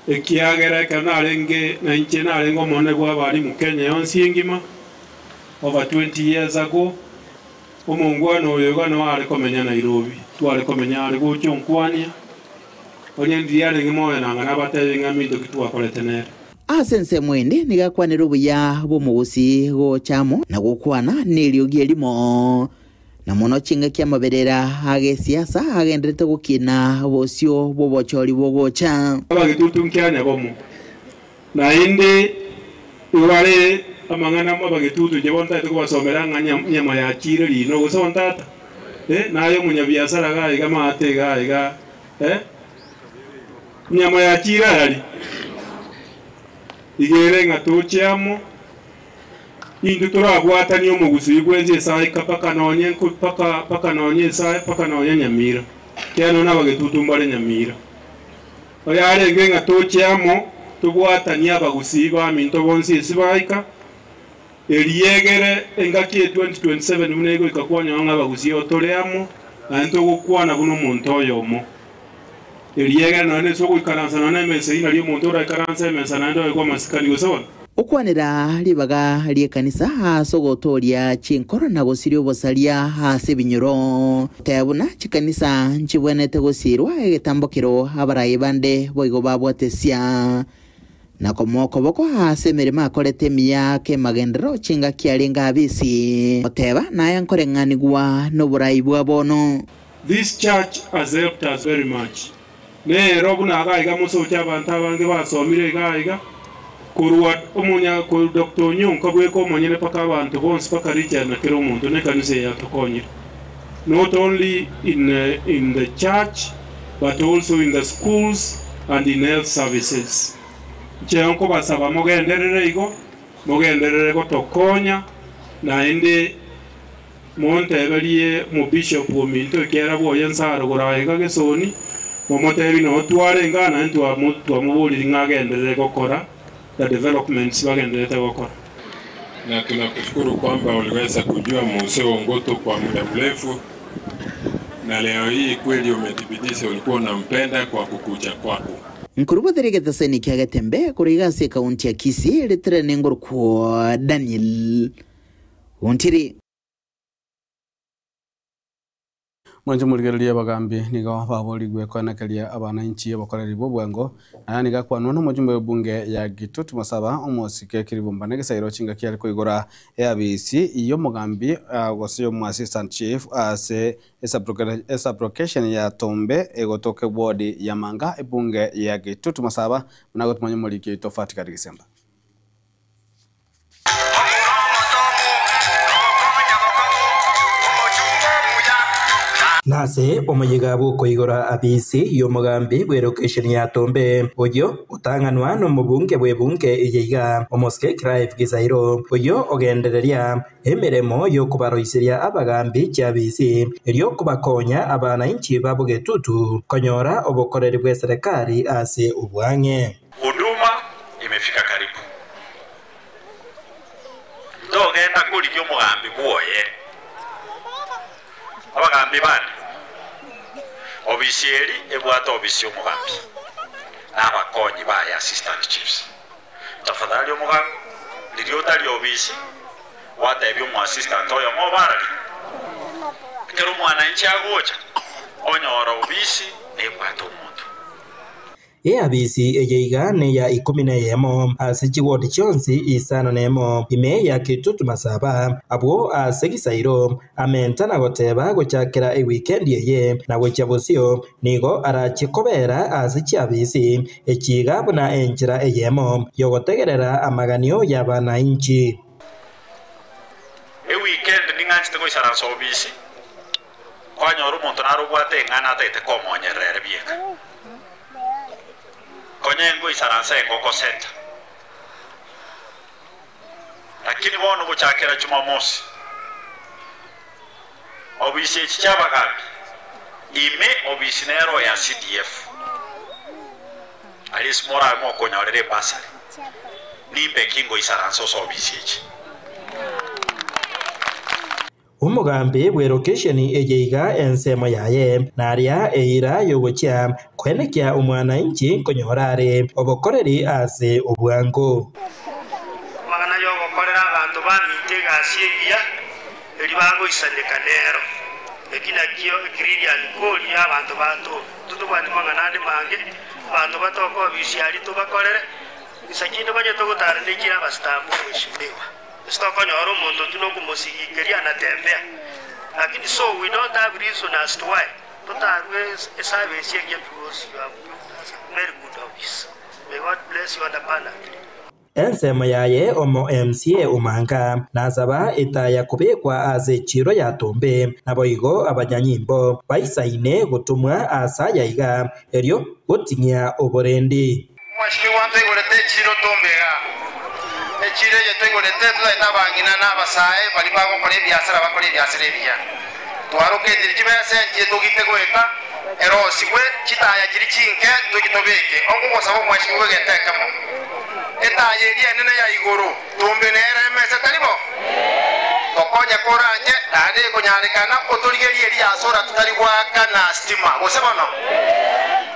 ekiagera ekero narenge nainche narenge omonene bw'abalimu Kenya yonsi engima, over 20 years ago, omongwana oyo iga noo are komenya Nairobi, tware komenya are gocha onkwania, onye ndiria arenge moyo nanga nabatebi ng'a minto ki twakorete nere. Ase ensemo ende nigo akwanire obuya bw'omogusii gocha amo na gokwana neriogi erimo, na mono chingaki amaberera ag'esiasa agenderete gokina bosio bw'obochori bogocha. Abagetutu nkia nyabomo, naende igo bare amang'ana abagetutu inche bono ntagete kobasomera ng'a nyama yachiire rino gose ontata, eh, naye omonyabiasara iga iga maate iga iga, eh. Enyama yachiire arari, iga ere ng'a toche amo, intwe torabwatanie omogusii bwensi esaika mpaka nonye nko mpaka mpaka nonye esae mpaka nonye Nyamira, ekiagera nonye nabagetutu mbare Nyamira. Oyarenge ng'a toche amo, tobwatanie abagusii baminto bonsi ase baika, eriegere engaki ya 2027 buna egoika kwanyora ng'a abagusii otore amo, naende togokwana buna omonto oyomo. Eriegere nonya nese ogoikaransa nonya nemesa eyio nario omonto oraikaranse emesa naende oegwe amasikani gose bono. Okwanera ribaga ri'ekanisa ase ogotooria chinkoro na gosiria obosaria ase ebinyoro. Teba buna chikanisa nchibwenerete gosiirwa egetambokero abarai bande boigo babwatesia na komoa okoboko ase emeremo akorete emiya k'emagenderero chingaki arenge abisi. Oteba naye nkoreng'anigwa noborai bwa bono. This church has helped us very much. Nero buna iga iga mosoche abanto abange basomire iga iga, korwa omonya korwa Doctor Onyonka bweka omonyene mpaka abanto bonsi mpaka Richard na kera omonto na ekanisa eye yatokonyire. Not only in in the church but also in the schools and in health services. Inche nkobasaba mogenderere igo, mogenderere gotokonya naende. Monteberie omobishop ominto ekiagera bwoye nse arogoro aiga gesoni, momotebie noo twarenge aa naende twamoboririe ng'a agenderere gokora the developments bagendererete gokora. Na tunakushukuru kwamba uliweza kujua Mose Ongoto kwa muda mrefu, na leo hii kweli umethibitisha ulikuwa unampenda kwa kukuja kwako. Nkorubotheria egetaseni kia Getembe korwa iga ase ekaunti ya Kisii, ritere nengorokwo Daniel Ontiri. Mwanche morigererie abagambi nigo baborigwe koenekeria abananchi obokoreri bwa obwango. Aya nigo akwanwa na omojumbe w'ebunge ya Gitutu Masaba omosike Kiribumba na egesairo chingaki are koigora eabisi y'omogambi gose y'omo assistant chief ase esublocation ya Tombe egotoka eward ya Manga ebunge ya Gitutu Masaba buna agotomanya omoriki oito Fatikari Gisemba. Nase omoyega bw'okoigora abisi y'omogambi bw'erokesheni ya Tombe, oyio otang'anwa nomobunge bw'ebunge eye iga, omosike Clive Gisairo, oyio ogendereria emeremo y'okobaroiseria abagambi chiabisi, erio kobakonya abanainchi ba Bogetutu konyora obokoreri bw'eserekari ase obwang'e. Huduma imefika karibu. Ntogenda korigia omogambi bwoye. Abagambi bane, obisi eri ebwate obisi y'omogambi na abakonyi baye assistant chiefs. Tafadhali omogambi, riria otari obisi, gwatebia omo assistant oyomo obarari. Ekero omwananchi agocha, onyora obisi nebwate omonto. Eabisi eye iga neya ikomi na eyemo ase chiwodi chionsi isano nemo ime ya Kitutu Masaba, abwo ase Gisairo amenta na goteba gochakera ewikendi eye na gochia bosio nigo arachie kobera ase chiabisi echi iga buna enchera eyemo y'ogotegerera amaganio y'abanainchi. Ewikendi ning'anchete goisaransa obisi, kwanyora omonto nare obwate eng'ana atagete komonyerera ere bieka. Konya ngoisaransa engoko center. Lakini bono gochakera Jumamosi, obisi echi chi'abagambi ime obisi nero ya CDF, aria ase morabe mokonyorera ebasari, nimbe ki ngoisaransa ase obisi echi. Omogambi bw'erokesheni eye iga ensemo yaye, naria eira y'ogochia koenekia omwananchi nkonyora are obokoreri ase obwango. Amang'ana y'ogokorera abanto baminto egasi engiya, eria bagoisaneka nero. Eki nakio ekririani kori y'abanto ba Tobi. Totobwati mang'ana ande mange, abanto batoke obisi aria tobakorere, insa chinde banyete gotara nechire abastambe omweshimiwa. Ase tokonyora omonto intwe nokomosigekeria anatembea, lakini so we don't have reason as to why totarue eservice engiya because you have built us a very good office. May God bless you and abundantly. Ensemo yaye omo MCA Omanga nasaba etaya kobekwa ase echiro ya Tombe, naboigo abanyanyimbo baisaine gotomwa ase aya iga erio goting'ia oborendi. Omweshimiwa ntoigorete echiro Tombe iga. Echiro eye toigorete totaete abang'ina na abasae baria bagokora ebiasara bakore ebiasara ebiya. Twaroketire chibesa enchie togite goeta erosigwe chitaya chiria chinke tochie tobeke. Okogosaba omweshimiwa egento ekemo. Etaya eria enene ya igoro Tombe nere emesa tari bo? Tokonye koranche naende ekonyarekana otorigerie eria asora totari goakana stima gose bono.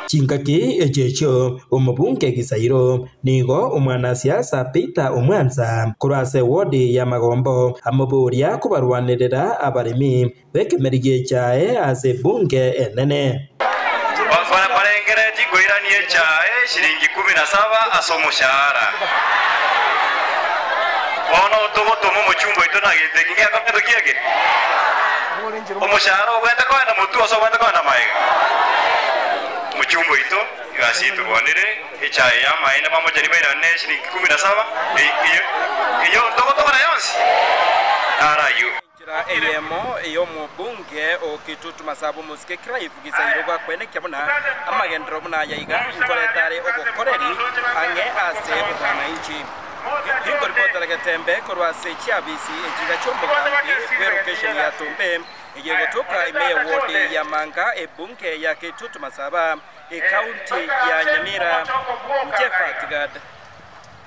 Chingaki echio echio omobunge Gisairo nigo omwanasiasa Peter Omwansa korwa ase ewodi ya Magombo amoboria kobarwanerera abaremi b'ekemeri gi'echae ase ebunge enene. Barengereretie koirania echae shilingi kumi na saba ase omoshahara. Bono togotoma omochumba oito na gento eki giakoretwe ki'eke? Omoshahara obwenerete kogenda motwe gose obwenerete kogenda magega? Omochumba oito egasi yaito rwanire echae y'amaene mamochani bairane shilingi kumi na saba, eyio ntogotobora yonsi? Naro ayio. Enchera eyemo y'omobunge o Kitutu Masaba omosike Clive Gisairo gwakwenekia buna amagenderero buna aya iga nkoreta are obokoreri ang'e ase omwananchi. Inkoripotera Getembe korwa ase chiabisi echiga chi'omogambi bw'erokesheni ya Tumbe eye egotoka ime y'ewodi ya Manga ebunge ya Kitutu Masaba ekaunti ya Nyamira. Inche Gad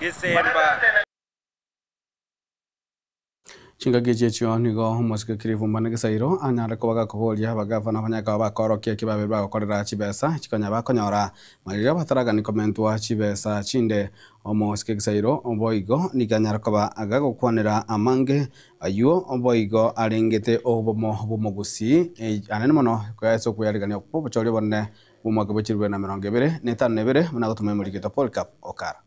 Gisemba. Chingaki echi echio nigo omosike Clive Mbane Gisairo anyare koba gakoboria abagavana banyare koba bakorokia eki babere bagokorera chibesa chikonya bakonyora magega bataragani komentwa chibesa chinde. Omosike Gisairo boigo nigo anyare koba agagokwanera amange aywo boigo arengete obomo bw'omogusii anene mono ase okoyarigania obochori obonene bw'omwaka bwa chilifu bibere na emerongo ebere na etano na ebere buna gotoma emorikito Polycarp Okara.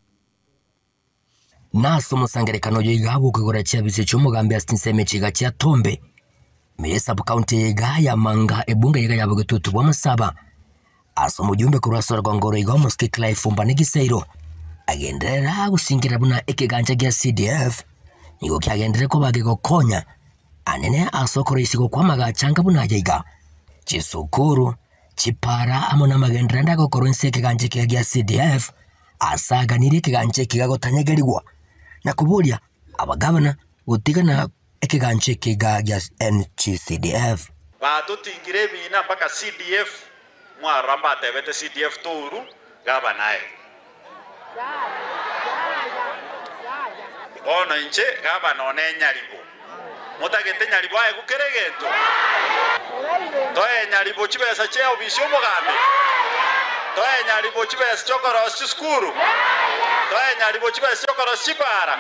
Na ase omosangererekano oyo iga bw'okoigora chiabisi chi'omogambi ase chinsemo echi iga chia Tombe, ime ye sub-county eye iga ya Manga, ebunge iga ya Bogetutu bw'Amasaba. Ase omojumbe korwa ase orogongo oro iga omosike Clive Mbane Gisairo agenderera gosingerera buna ekegancha gia CDF nigo kiagenderere koba gegokonya anene ase okoroisigwa kw'amagacho anga buna aya iga, chisukuru, chipara amo namagenderero ande agokorwa inse y'ekegancha ekiya gia CDF. Asaganirie ekegancha ekiga gotanyegerigwa, na koboria abagavana gotigana ekegancha ekiga gia NGCDF. Batotingire ebiina mpaka CDF, mwarora mbatebete CDF touru, gavana aye. Bono inche gavana one Nyaribo. Motagete Nyaribo aegwe kera egento? Toe Nyaribo chibesa chia ofisi y'omogambi? Toe Nyaribo chibesa chi'okorosia chisukuru? Toe Nyaribo chibesa chi'okorosia chipara?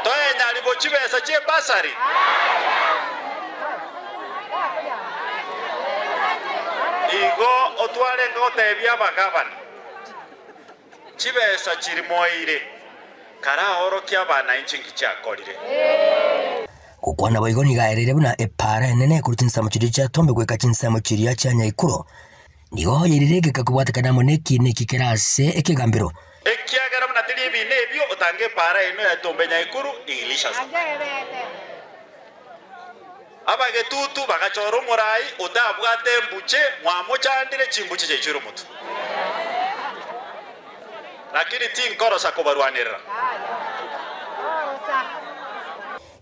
Toe Nyaribo chibesa chi'ebasari? Igo otwarenge gotebia abagabana, Chibesa chiri moeire, karaorokie abanainchi nki chiakorire. Gokwana boigo nigo aereire buna epaara enene korwa chinsemo chiria chia Tombe goika chinsemo chiria chia Nyaikuro, nigo yairire egeka kobwatekana amo nekiina eki kere ase ekegambero. Ekiagera buna teri ebiina ebio, otange epaara eno ya Tombe Nyaikuru igilisha safari. Abagetutu bagachora omorai otabwate embuche, mwamochandire chimbuche chiaichoire omotwe. Lakini tinkorosa kobarwanerera.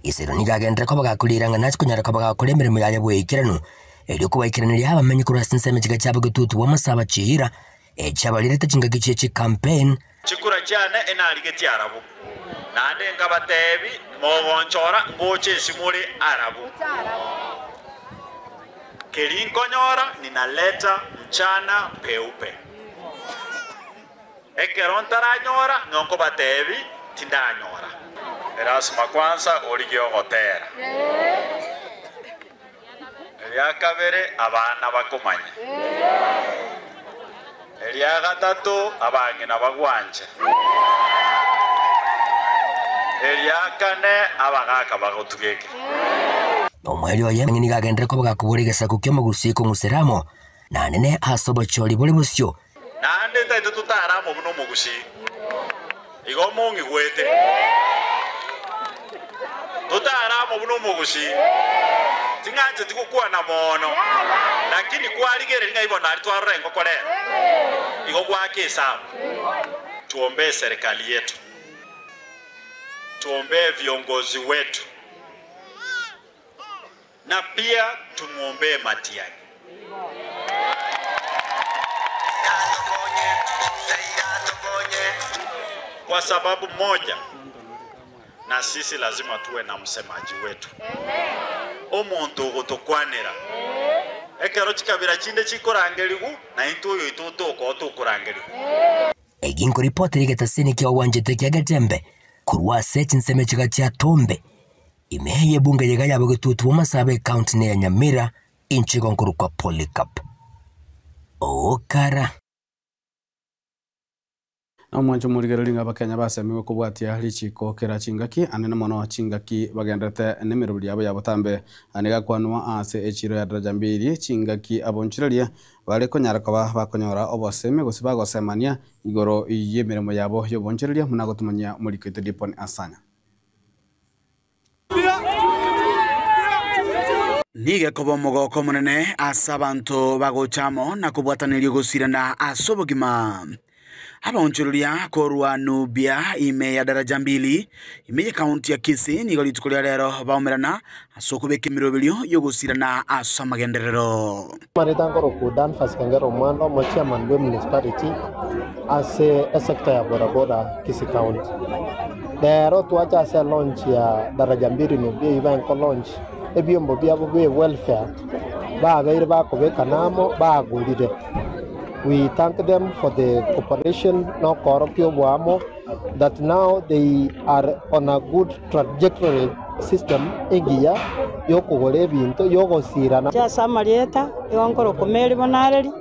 Isiro nigo agenderere koba gakoriera ng'a nache konyara koba gakora emeremo yaye bw'eikeranu, erio kobaikeraneria abamenyi korwa ase ensemo chiga chi'abagetutu bw'amasabo chiira, echiabarerete chingaki chie chicampaign. Chikura chiane enarigetie arabu, naende nkabateebia, Mogonchora ngocha ase more arabu. Keria nkonyora ninaleta mchana peupe. Ekero ntaranyora nigo nkobateebia, Tindanyora. Erasima kwansa origie ogotera. Eria kabere abana bakomanye. Eria gatato abang'ina bagwanche. Eria kane abagaaka bagotugeke. Omoerio oye nigo agenderere koba gakobora egesaku ki'omogusii kong'usera amo nanene ase obochori bore bosio. Naende ntaete totare amo buna omogusii, igo mong'igwete. Totare amo buna omogusii, ting'ancheti gokwana mono, lakini kwarigereria ng'a igo nari twarora engoko rero, igo gwaka esabu. Tuombee serikali yetu, tuombee viongozi wetu, Na pia tumwombee Matiang'i. Kwa sababu moja, na sisi lazima tuwe na msemaji wetu, omonto ogotokwanera. Ekero chikabira chinde chikorangerigwa, naintwe oyoito otoka otokorangerigwa. Eki nkoripotera egetasini kia ogwanchete kia Getembe korwa ase chinsemo chiga chia Tombe. Ime y'ebunge yaiga y'abagetutu b'amasabo ecounty neya Nyamira, inche igo nkorokwa Polycarp Okara. Na omwancho omorigereria ng'a Abakenya basemigwe kobwatia richiko kera chingaki, anene mono chingaki bagenderete nemeroberi yabo ya botambe. Aya nigo akwanwa ase echiro ya Daraja Mbili chingaki abonchoreria bare konyara koba bakonyora obosemi gose bagosemania igoro y'emeremo yabo y'obonchoreria buna agotomanyia omoriko oito Dipon Asanya. Nigo ekoba omogoko omonene ase abanto bagocha amo na kobwataneria ogosirana ase obogima. Abaonchoreria korwa Nubia ime ya Daraja Mbili, ime y'ekaunti ya Kisii nigo rituko ria rero baumerana ase okobeka emeroberio y'ogosirana ase amagenderero. Amareta nkorokwa Danfas Kengera Omwando, omochairman bwe municipality ase esector ya bodaboda Kisii County. Rero twacha ase elaunch ya Daraja Mbili Nubia eyio baenko launch ebiombo biabo bie welfare babeire bakobekana amo bagorire. We thank them for the cooperation na okorokia oboamo that now they are on a good trajectory system engiya yokogora ebinto yogosirana. Inche ase amarieta igo nkorokwa Mary Bonareri,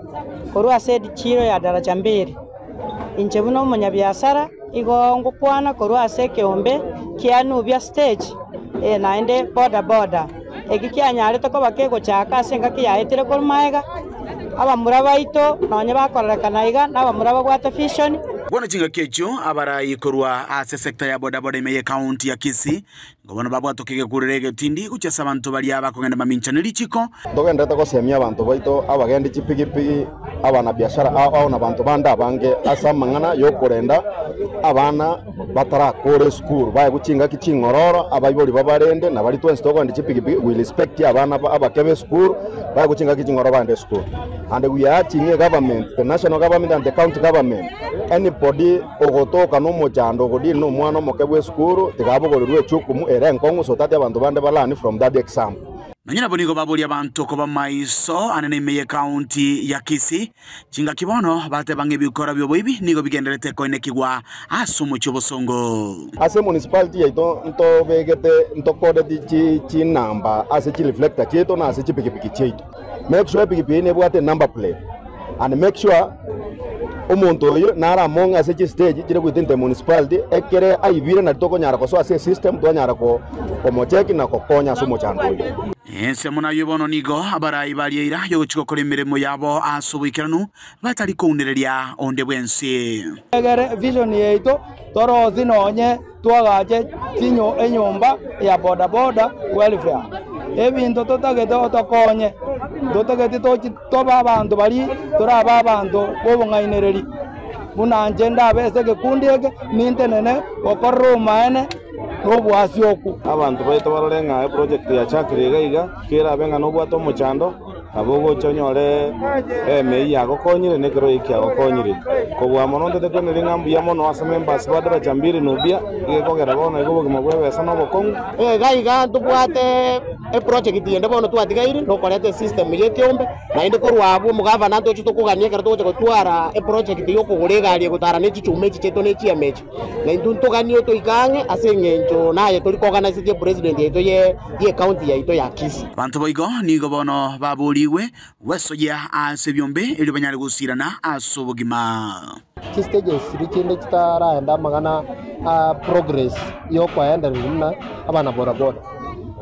korwa ase edichiro ya Daraja Mbili. Inche buna omonyabiasara igo ngokwana korwa ase ekeombe kia Nubia Stage naende boda boda. Eki kianyarete koba kegochaka ase engaki yaetire korwa magega, abamura baito nonye bakorerekana iga nabamura babwate vision. Bono chingaki echio abarai korwa ase sector ya bodaboda ime y'ecounty ya Kisii nigo bono babwatoka egekurero egetindi gochia ase abanto baria bakogenda mamincha ne richiko. Ntogenderete gosemia abanto baito, abagendi chipigipigi, abanabiashara ao ao na abanto bande abange ase amang'ana y'okorenda abana batarakora esukuru, baegwe chingaki ching'ororo, abaibori babarende, na baria twensi tokogenda chipigipigi we respect abana abake b'esukuru, baegwe chingaki ching'ororo bagende esukuru. And we are urging egovernment, the national government and the county government, anybody ogotoka nomochando ogodeal nomwana omoke bw'esukuru, tiga abogorirwe echukumu ere enkong'u so that abanto bande ba learn from that example. Nonya nabo nigo baboria abanto koba maiso anene ime y'ekaunti ya Kisii, chingaki bono bateba ng'a ebikora bi'oboibi nigo bigendererete koenekigwa ase omochie obosongo. Ase emunicipality yaito ntobegete ntokoreti chinamba ase chireflector chiaito na ase chipikipiki chiaito. Make sure epikipiki eye nebwate enumber plate and make sure omonto oyo nare among ase chistage chire within the municipality ekere aibire nari tokonyara kosoa ase esystem twanyara komocheki na kokonya ase omochando oyo. Ensemo nayio bono nigo abarai baria eira y'ogochia gokora emeremo yabo ase oboikeranu, batari kounereria onde bwensi. Egere vision yaito torosie nonye twagache chinyo enyomba ya bodaboda welfare. Ebinto totagete otokonye, ntotageti tochi tobe abanto baria torabe abanto b'obong'ainereria. Buna inche ndabe ase egekundi eke, nintenene gokorera obomaene na oboasi okwo. Abanto baito barore ng'a eproject yachakire iga iga, kerabe ng'a nobwate omochando, nabo ogocha onyore emeyio yagokonyire na ekero eki kiagokonyire. Kobua mono ntete kweneria ng'a mbuya mono ase members ba Daraja Mbili Nubia, egekogera bono iga obogima bw'ebesa nobokong'u. Iga iga ntobwate eproject ende bono twatigaire nokoreta esystem ya ekeombe, naende korwa abwo omogavana ntoche tokogania ekero togocha gotwara eproject ya okogora egari egotara ne chichuma echi chiaito ne chiema echi. Na intwe ntoganie otoike ang'e ase eng'encho naye tori koorganisetie epresident yaito ye ecounty yaito ya Kisii. Abanto boigo nigo bono baboorigwe gwesoyia ase ebiombe erio banyare gosiirana ase obogima. Chistages chiria chinde chitaraenda amang'ana a progress ya okoendereria buna abana bodaboda.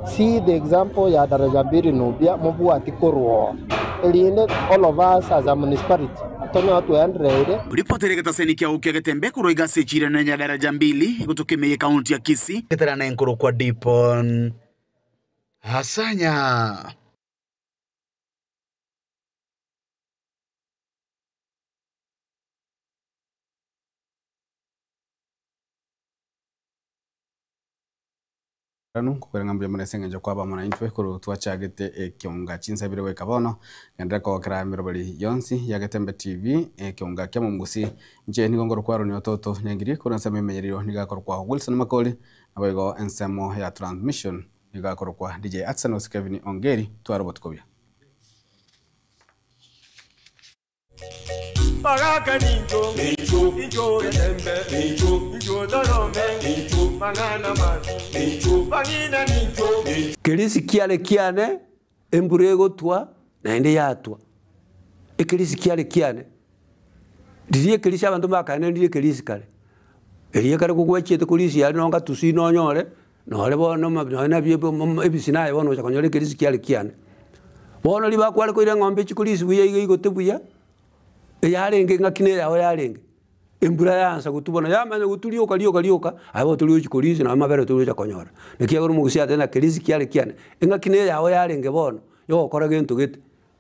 See the example ya Daraja Mbili Nubia mobwati korwa oo, erinde all of us as a municipality tonyore twendereire. Ripoti ere egetaseni kia Ukia Getembe korwa iga ase echiira enene ya Daraja Mbili egotoka ime ye county ya Kisii. Eterana enkorokwa Dipon Asanya. Ranu, nkokwera ng'a mbuya mono ase engencho kwaba amo naintwe korwa twachagete ekionga chinsa ibere goika bono, genderera kogokera emeroberi yonsi ya Getembe TV, ekionga kia Momgusi. Inche nigo nkorokwa Aaron Ototo Nyangiri, korwa ensemo emenyerero nigo akorokwa Wilson Makori, naboigo ensemo ya transmission nigo akorokwa DJ Atson gose Kevin Ongeri, twara obotuko buya. Bagaka nincho, nincho, nincho getembe, nincho, nincho torome, nincho, mang'ana mabi, nincho, bang'ina nincho, nincho. Kerisi kiare kiane, embura egotwa, naende yatwa. Ekerisi kiare kiane, riria ekerisi abanto mbakaenenire ekerisi kare, eria ekare kogwachiete korisia aria nonye gatusi nonyore, nore bono nonye nabio ebisi naye bono ocha konyora ekerisi kiare kiane. Bono riria bakware koira eng'ombe echi korisia buya iga igote buya, Eyarenge engaki neyao yarenge, embura yaansa gotwa bono yamanya gotwa rioka rioka rioka, aye bono tori gochia korisia nonye amabere tori gocha konyora. Naki ekero omogusii ateba ng'a kerisi kiare kiane, engaki neyao yarenge bono, yogokora gento gete,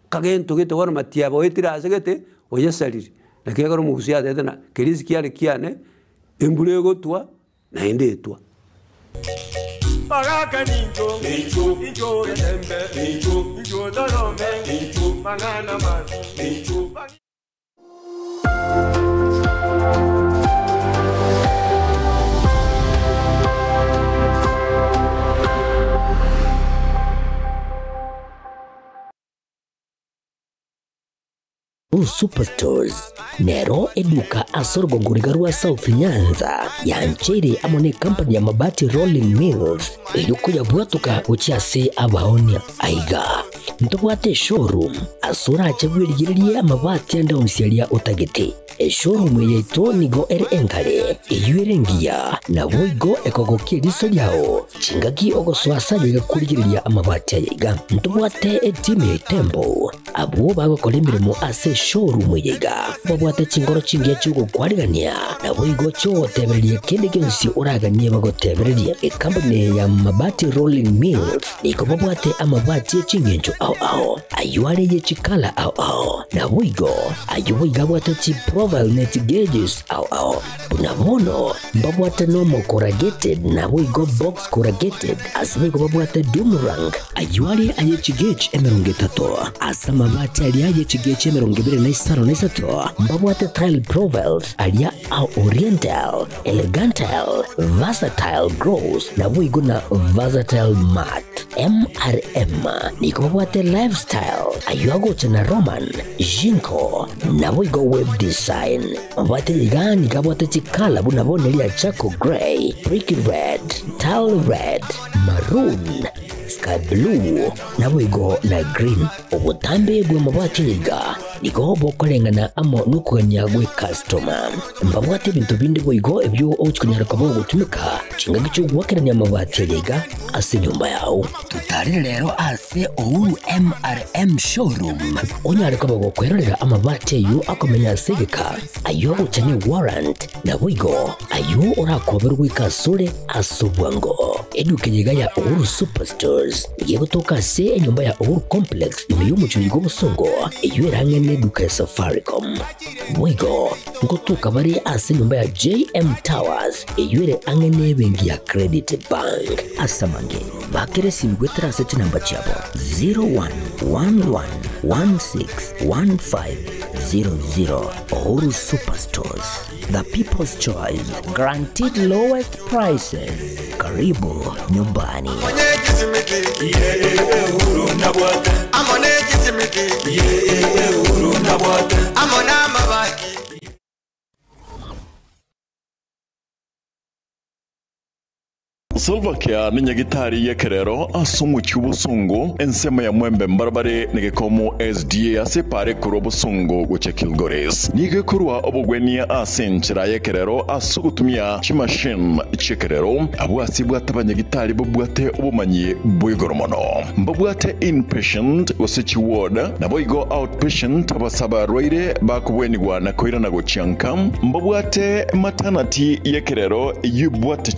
kagento gete bono matiaba oetire ase gete, oyesariri. Naki ekero omogusii atebete ng'a kerisi kiare kiane, embura egotwa, naende etwa. Bagaka nincho, nincho, nincho getembe, nincho, nincho torome, nincho, mang'ana mabi, nincho. Superstores nero eduka ase orogongo riga rwa South Nyanza yancheire amo ne company ya Mabati Rolling Mills erio koyabwatoka gochia ase abaonia. Aiga ntobwate eshowroom ase orache bwerigererie amabati ande onsi aria otagete. Eshowroom eye yaito nigo ere enkare, eyio ere engiya, naboigo ekogokia eriso riao chingaki ogosoa ase aye iga korigereria amabati aya iga. Ntobwate etimu ya Itembo Abwo bagokora emeremo ase eshowroom eye iga babwate chinkoro chingiya chi'ogokwarigania, naboigo chi'ogotebereria kende gionsi oraganie bagotebererie. Ekampuni eye ya Mabati Rolling Mills nigo babwate amabati e chingencho ao ao, ayio are ye chikala ao ao, naboigo ayio boigo abwate chiprofile ne chigeges ao ao. Buna bono mbabwate normal corrugated naboigo box corrugated, ase boigo babwate doom rank, Ayio are aye chigech 30, ase amabati aria aye chigech 25, mbabwate tile profiles aria a oriental, elegantal, versatile gross, naboigo na versatile matte. MRM nigo babwate lifestyle, ayio agocha na Roman, Jinko, naboigo web design. Amabati aya iga nigo abwate chikala buna bono eria charcoal grey, brick red, tile red, maroon, Sky blue naboigo na green. Obotambe bw'amabati ayaiga nigo bokoreng'ana amo nokogania gwe customer. Mbabwate ebinto binde boigo ebio ogochi konyara koba ogotumeka chingaki chi'ogoakerania amabati ayaiga ase enyomba yao. Totarere rero ase Uhuru MRM Showroom onyare koba gokwerorera amabati ayio akomenya ase egeka, ayio agocha ne warrant, naboigo ayio orakoberwe goika asore ase obwango. Eduka eye iga ya Uhuru Superstores nigo egotoka ase enyomba ya Uhuru Complex ime y'omochie oyo bw'obosongo, eyio erang'e neduka ya Safaricom. Boigo ngotoka bare ase enyomba ya JM Towers eyio ere ang'e nebenki ya Credit Bank. Ase amange, bakera esimi goetera ase chinamba chiabo 0111161500. Uhuru Superstores, the people's choice, guaranteed lowest prices. Karibu nyumbani. Silvercare ni nyagitari y'ekerero ase omochie obosongo ensemo ya mwembe mbarabare negekomo SDA ase pare korwa obosongo gochia Kilgoris. Nigo ekorwa obogwenia ase enchera y'ekerero ase ogotumia chimachine chi'ekerero abwo ase bwate abanyagitari babwate obomanyi bwa igoro mono. Mbabwate inpatient gose chiward naboigo outpatient abase abarwaire bakobwenigwa na koirana gochia nka. Mbabwate maternity y'ekerero eyio ebwate.